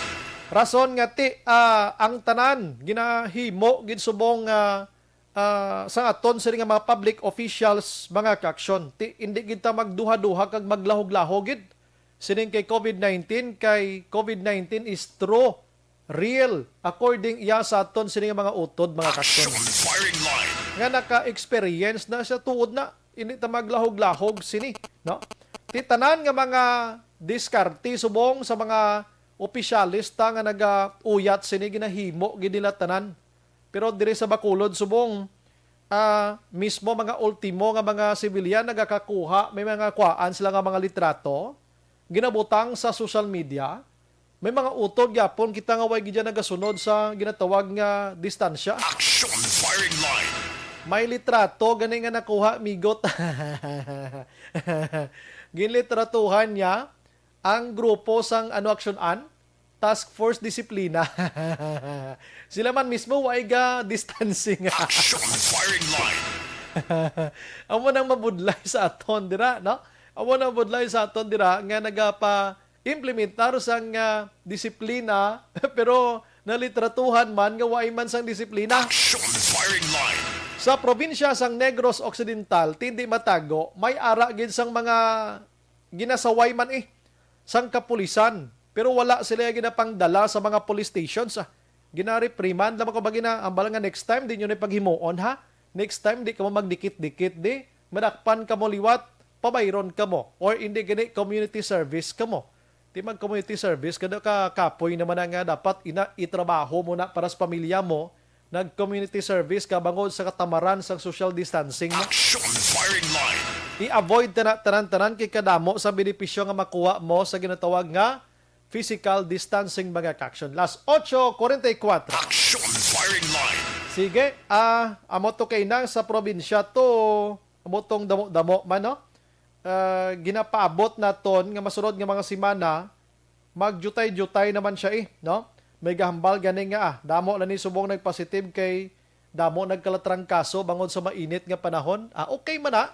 Rason nga ti, ah, ang tanan ginahimo gid subong nga, ah, sang aton sini nga mga public officials, mga kaaksyon. Ti, indi gid ta magduha-duha kag maglahog-lahog gid sining kay COVID nineteen, kay COVID nineteen is true, real, according iya sa aton sini nga mga utod, mga kaaksyon. Action firing line. Nga naka-experience na siya tuod na, hindi ta maglahog-lahog sini, no? Ti tanan nga mga diskarte subong sa mga opisyales ta nga nagauyat sini, ginahimo gid nila tanan. Pero diri sa Bacolod subong, ah, mismo mga ultimo nga mga sibilyan nagakakuha, may mga kuhaan sila nga mga litrato, ginabutang sa social media. May mga utod gyapon kita nga way gid nagasunod sa ginatawag nga distansya. Action firing line. May litrato gani nga nakuha, migot. Ginlitratuhan niya ang grupo sang, ano, aksyonan, Task Force Disiplina. Sila man mismo way ga distancing. Action firing line. Amo nang mabudlay sa aton dira, no? Amo nang mabudlay sa aton dira nga nagapa-implementar sang, ah, disiplina, pero nalitratuhan man nga way man sang disiplina. Action firing line. Sa probinsya sang Negros Occidental, ti indi matago, may ara gid sang mga ginasaway man, eh, sang kapulisan, pero wala sila ginapangdala sa mga police stations, ah. Gina-reprimand lang ako ba, gina-, ambal nga, "Next time, di nyo na paghimuon, ha? Next time, di kamo magdikit-dikit, di. Madakpan kamo liwat, pabayron kamo. Or hindi gani, community service kamo." Di mag-community service, kada ka kapoy naman na nga dapat ina, itrabaho mo na para sa pamilya mo, nag-community service ka bangod sa katamaran sang social distancing mo. Action firing line. I-avoid ta na tanan-tanan kay kadamo sa benepisyo nga makuha mo sa ginatawag nga physical distancing, mga kaaksyon. Las ocho cuarenta y cuatro. Action firing line. Sige, ah, amo to kay nang sa probinsya to, amo tong damo-damo man, no? Ah, ginapaabot naton nga masunod nga mga semana, magjutay-jutay naman siya, eh, no? May gahambal gani nga, ah, damo na ni subong nagpositive kay damo nagkalatrangkaso bangod sa mainit nga panahon. Ah, okay man na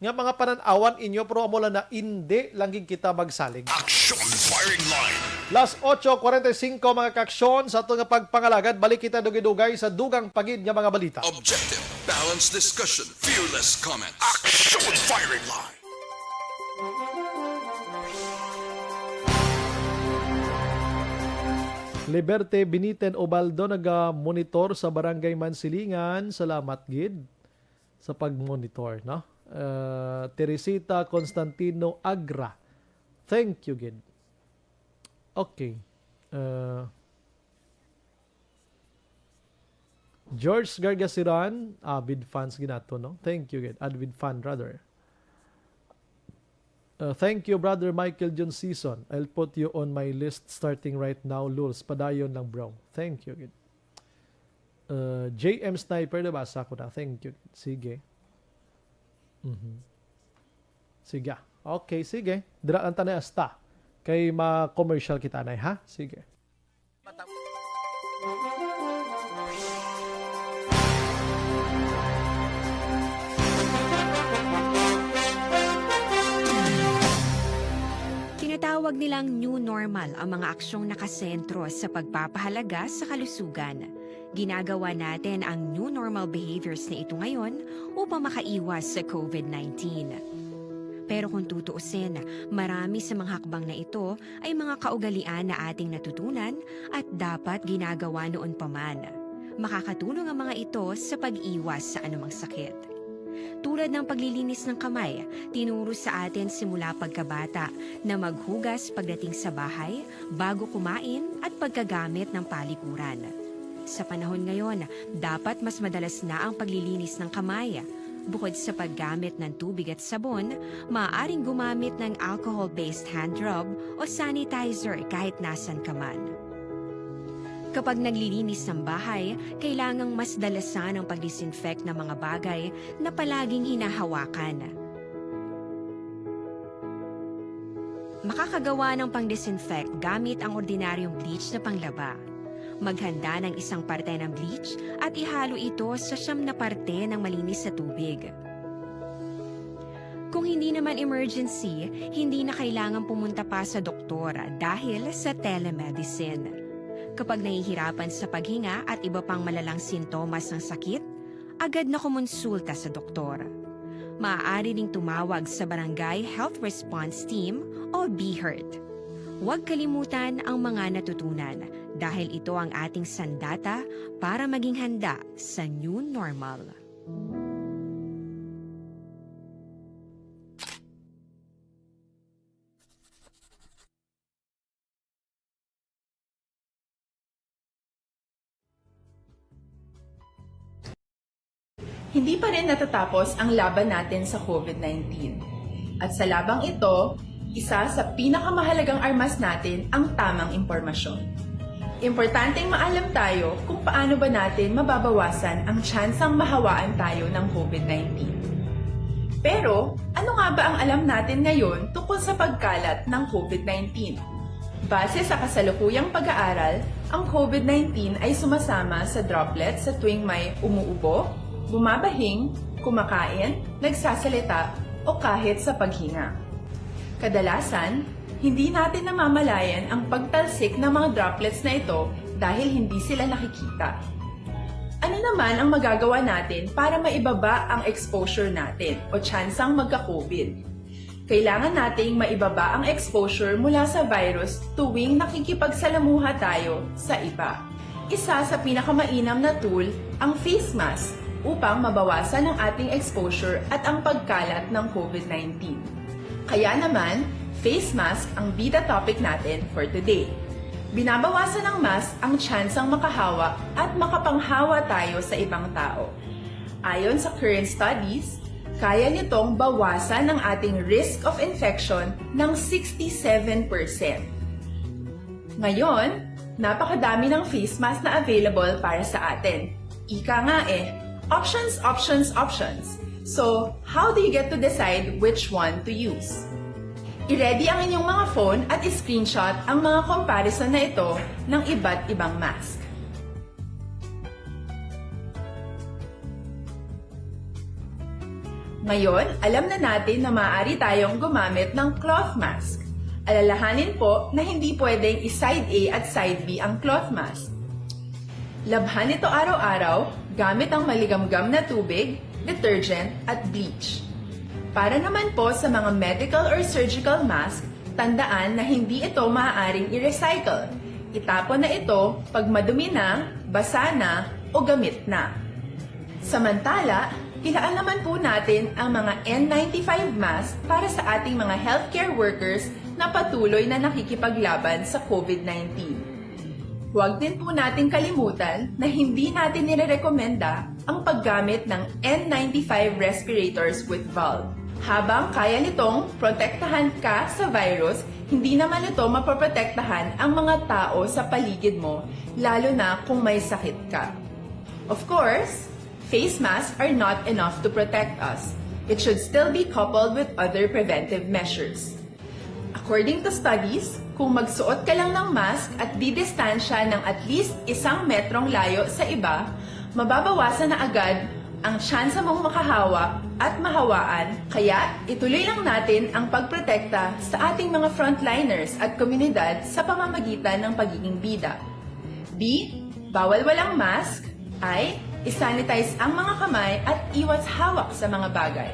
nga mga panan-awan inyo, pero amo lang na indi lang gid kita magsalig. Action firing line. Las ocho cuarenta y cinco, mga kaaksyon, sa ato nga pagpangalagad, balik kita dugay-dugay sa dugang pa gid nga mga balita. Objective, balanced discussion, fearless comments. Action firing line. Liberte Biniten Obaldo naga-monitor sa Barangay Mansilingan. Salamat gid sa pag-monitor, no? Uh, Teresita Constantino Agra. Thank you gid. Okay. Uh, George Gargasiran, avid fans gid nato, no? Thank you gid. Avid fan, rather. Uh, thank you, Brother Michael John Season. I'll put you on my list starting right now, Lulz. Padayon lang, bro. Thank you gid. Uh, J M Sniper, nabasa ko na. Thank you. Sige. Mhm. Sige. Okay, sige. Dira lang ta na hasta. Kay ma-commercial kita na, ha? Sige. Tinatawag nilang new normal ang mga aksyong nakasentro sa pagpapahalaga sa kalusugan. Ginagawa natin ang new normal behaviors na ito ngayon upang makaiwas sa COVID nineteen. Pero kung tutuusin, marami sa mga hakbang na ito ay mga kaugalian na ating natutunan at dapat ginagawa noon pa man. Makakatulong ang mga ito sa pag-iwas sa anumang sakit. Tulad ng paglilinis ng kamay, tinuro sa atin simula pagkabata na maghugas pagdating sa bahay, bago kumain, at pagkagamit ng palikuran. Sa panahon ngayon, dapat mas madalas na ang paglilinis ng kamay. Bukod sa paggamit ng tubig at sabon, maaaring gumamit ng alcohol-based hand rub o sanitizer kahit nasan ka man. Kapag naglilinis ng bahay, kailangang mas dalasan ang pag-disinfect ng mga bagay na palaging hinahawakan. Makakagawa ng pang-disinfect gamit ang ordinaryong bleach na panglaba. Maghanda ng isang parte ng bleach at ihalo ito sa siyam na parte ng malinis na tubig. Kung hindi naman emergency, hindi na kailangan pumunta pa sa doktor dahil sa telemedicine. Kapag nahihirapan sa paghinga at iba pang malalang sintomas ng sakit, agad na kumonsulta sa doktor. Maaari ring tumawag sa Barangay Health Response Team o BHERT. Huwag kalimutan ang mga natutunan dahil ito ang ating sandata para maging handa sa new normal. Hindi pa rin natatapos ang laban natin sa COVID nineteen. At sa labang ito, isa sa pinakamahalagang armas natin ang tamang impormasyon. Importanteng maalam tayo kung paano ba natin mababawasan ang tsansang mahawaan tayo ng COVID nineteen. Pero, ano nga ba ang alam natin ngayon tungkol sa pagkalat ng COVID nineteen? Base sa kasalukuyang pag-aaral, ang COVID nineteen ay sumasama sa droplets sa tuwing may umuubo, bumabahing, kumakain, nagsasalita, o kahit sa paghinga. Kadalasan, hindi natin namamalayan ang pagtalsik ng mga droplets na ito dahil hindi sila nakikita. Ano naman ang magagawa natin para maibaba ang exposure natin o tsansang magka-COVID? Kailangan nating maibaba ang exposure mula sa virus tuwing nakikipagsalamuha tayo sa iba. Isa sa pinakamainam na tool ang face mask upang mabawasan ang ating exposure at ang pagkalat ng COVID nineteen. Kaya naman, face mask ang bida topic natin for today. Binabawasan ng mask ang tsansang makahawa at makapanghawa tayo sa ibang tao. Ayon sa current studies, kaya nitong bawasan ang ating risk of infection ng sixty-seven percent. Ngayon, napakadami ng face mask na available para sa atin. Ika nga eh, options, options, options. So, how do you get to decide which one to use? I-ready ang inyong mga phone at i-screenshot ang mga comparison na ito ng iba't ibang mask. Ngayon, alam na natin na maaari tayong gumamit ng cloth mask. Alalahanin po na hindi pwedeng i-side A at side B ang cloth mask. Labhan ito araw-araw gamit ang maligamgam na tubig, detergent, at bleach. Para naman po sa mga medical or surgical mask, tandaan na hindi ito maaaring i-recycle. Itapon na ito pag madumi na, basa na, o gamit na. Samantala, ilaan naman po natin ang mga N ninety-five mask para sa ating mga healthcare workers na patuloy na nakikipaglaban sa COVID nineteen. Huwag din po nating kalimutan na hindi natin nirerekomenda ang paggamit ng N ninety-five respirators with valve. Habang kaya nitong protektahan ka sa virus, hindi naman ito mapoprotektahan ang mga tao sa paligid mo, lalo na kung may sakit ka. Of course, face masks are not enough to protect us. It should still be coupled with other preventive measures. According to studies, kung magsuot ka lang ng mask at didistansya ng at least isang metrong layo sa iba, mababawasan na agad ang tsansa mong makahawa at mahawaan. Kaya, ituloy lang natin ang pagprotekta sa ating mga frontliners at komunidad sa pamamagitan ng pagiging bida. B, bawal walang mask. I, isanitize ang mga kamay at iwas hawak sa mga bagay.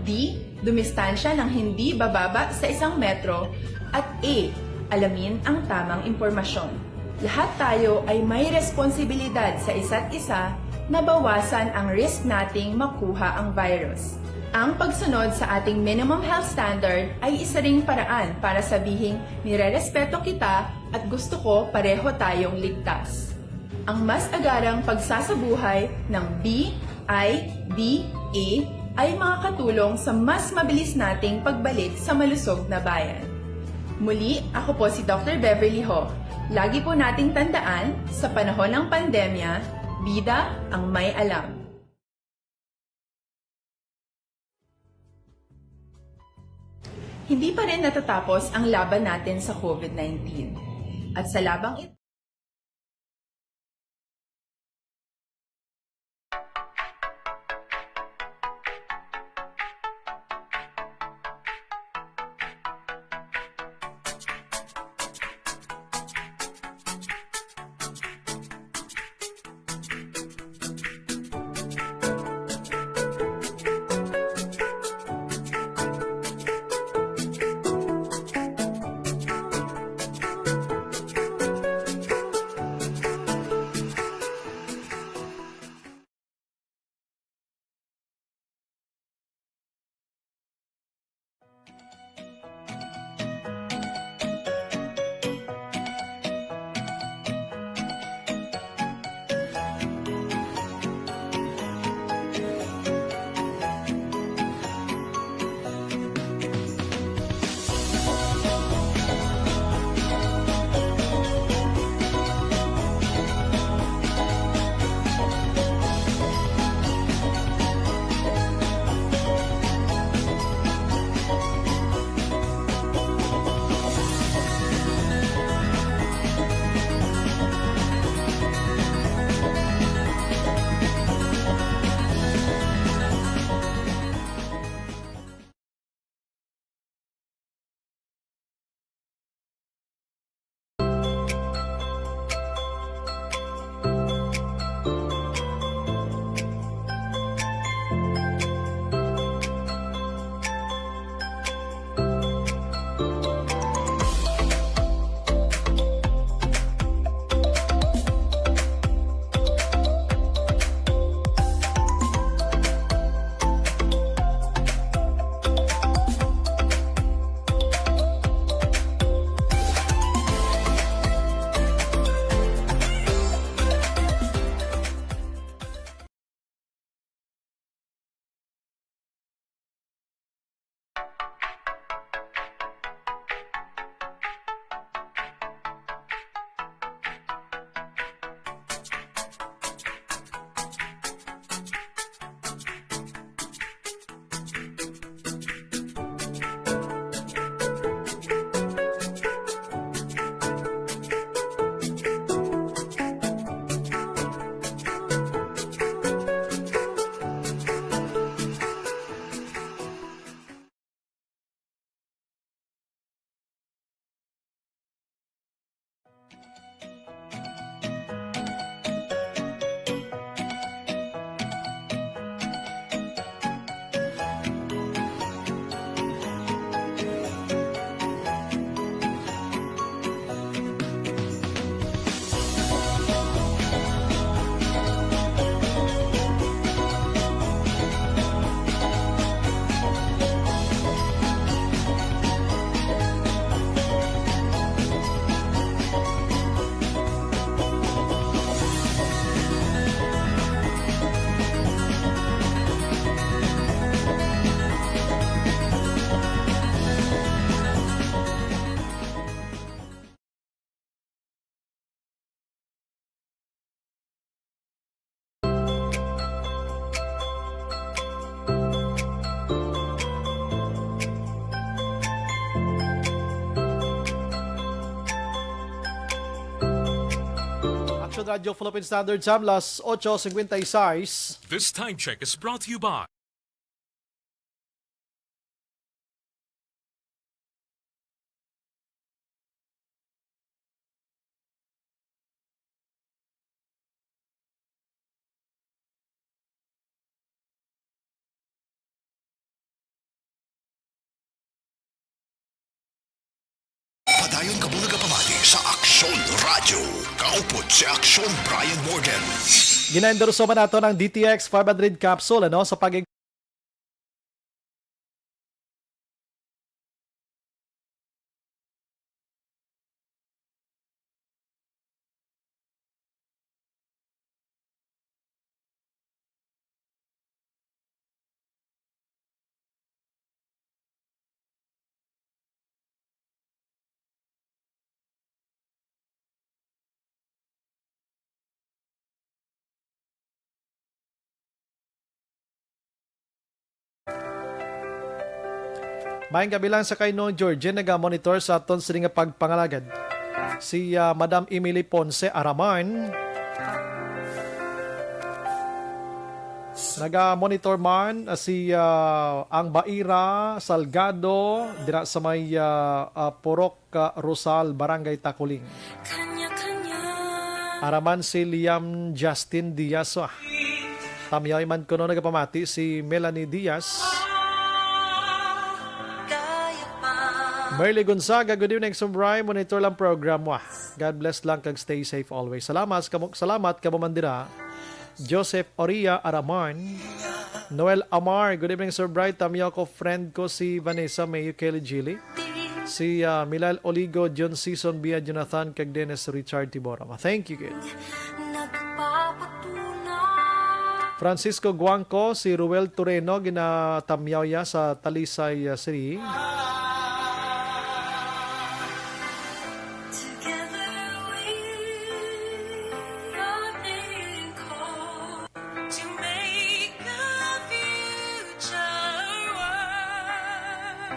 D, Dumistansya ng hindi bababa sa isang metro, at A, alamin ang tamang impormasyon. Lahat tayo ay may responsibilidad sa isa't isa na bawasan ang risk nating makuha ang virus. Ang pagsunod sa ating minimum health standard ay isa ring paraan para sabihing nirerespeto kita at gusto ko pareho tayong ligtas. Ang mas agarang pagsasabuhay ng B I D A ay makakatulong sa mas mabilis nating pagbalik sa malusog na bayan. Muli, ako po si Doctor Beverly Ho. Lagi po nating tandaan, sa panahon ng pandemya, bida ang may alam. Hindi pa rin natatapos ang laban natin sa COVID nineteen. At sa labang ito, Action Radio Philippine Standard Time, las ocho cincuenta y seis. This time check is brought to you by Yung kabunag pamati sa Aksyon Radyo. Kaupod si Aksyon Brian Morgan. Gina-endorso man nato ng D T X five hundred capsule, ano, sa pag- Maayong gabi lang sa kay Nong Georgine, naga-monitor sa aton sini nga pagpangalagad. Si, ah, Madam Emily Ponce Araman. Naga-monitor man, ah, si, ah, ang Baira Salgado dira sa may, ah, ah, Purok ka Rosal, Barangay Taculing. Araman si Liam Justin Diaz, ah. Tamyaw man kuno nagapamati si Melanie Diaz. Merly Gonzaga, good evening, Sumbray. Monitor lang program, ah. God bless lang kag stay safe always. Salamat kamo, salamat kamo man dira. Joseph Oria Araman. Noel Amar, good evening, Sir Bright. Tamyaw ko, friend ko si Vanessa Mayo Kelly Gili. Si, ah, Milal Oligo, John Season Bia, Jonathan, kag Dennis Richard Tibora. Thank you, kid. Francisco Guangco, si Ruel Toreno, ginatamyaw ya sa Talisay, ah, City. Together we are being called to make a future world.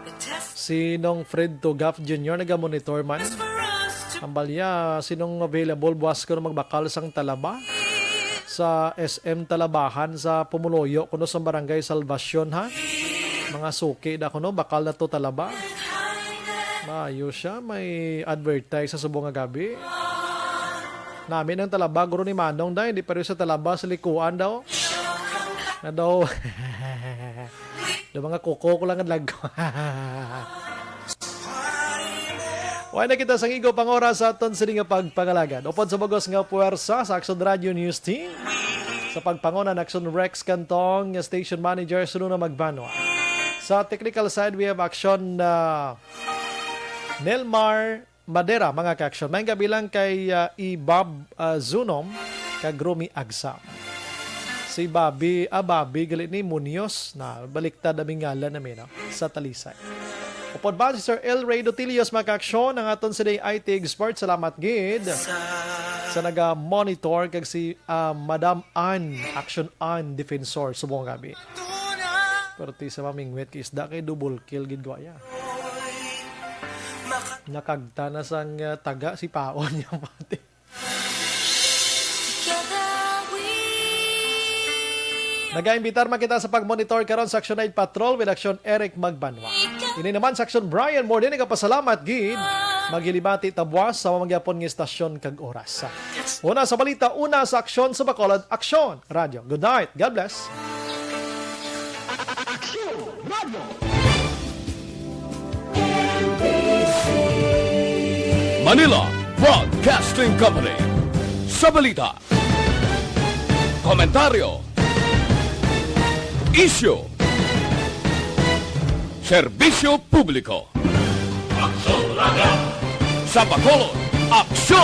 The test Si Nong Fred Tugaf Junior nagamonitor man. Is for us to Ang balya, sinong available buwas ko na magbakal sang talaba? Sa S M Talabahan sa Pumuluyo, kuno sa Barangay Salvacion, ha? Mga suki da kuno, bakal na to talaba. Maayo siya, may advertise sa subong nga gabi. Nami ng talaba, guro ni Manong, day, di pa rin sa talaba, sa likuan daw. Na daw, do mga kuko ko lang ang lagko. Wala na kita sang igo pang oras sa aton sini nga pagpangalagad. Upod sa bugos nga puwersa sa Aksyon Radio News Team, sa pagpangunan Aksyon Rex Cantong, nga station manager, sunod na magbanwa. Sa technical side, we have Aksyon, ah, Nelmar Madera, mga ka-aksyon. May gabi lang kay, ah, Ibab, ah, Zunom, kag Rumi Agsam. Si Bobby, ah, Bobby, gali ni Munoz. Na, baliktad ang ngalan namin, no? Sa Talisay. Upod ba si Sir El Rey Dotilios, mga ka-aksyon, ang aton sa I T expert? Salamat gid sa naga-monitor kag si, ah, Madam Ann, Action Ann Defensor, subong gabi. Pero ti sa mamingwit kay isda kay double kill gid gwaya. Nakagta na sang, ah, taga si Paon niya pati. Nagaimbitar man kita sa pagmonitor karon sa Action Night Patrol with Action Eric Magbanwa. Ini naman sa Action Brian Morden, nagapasalamat gid. Maghilibati ta buwas sa mga gyapon nga istasyon kag oras. Una sa balita, una sa aksyon sa Bacolod, Aksyon Radyo. Good night. God bless. Aksyon Radyo. Manila Broadcasting Company. Sa balita, komentaryo, isyu, serbisyo publiko. Aksyon Radyo. Sa Bacolod, Aksyon.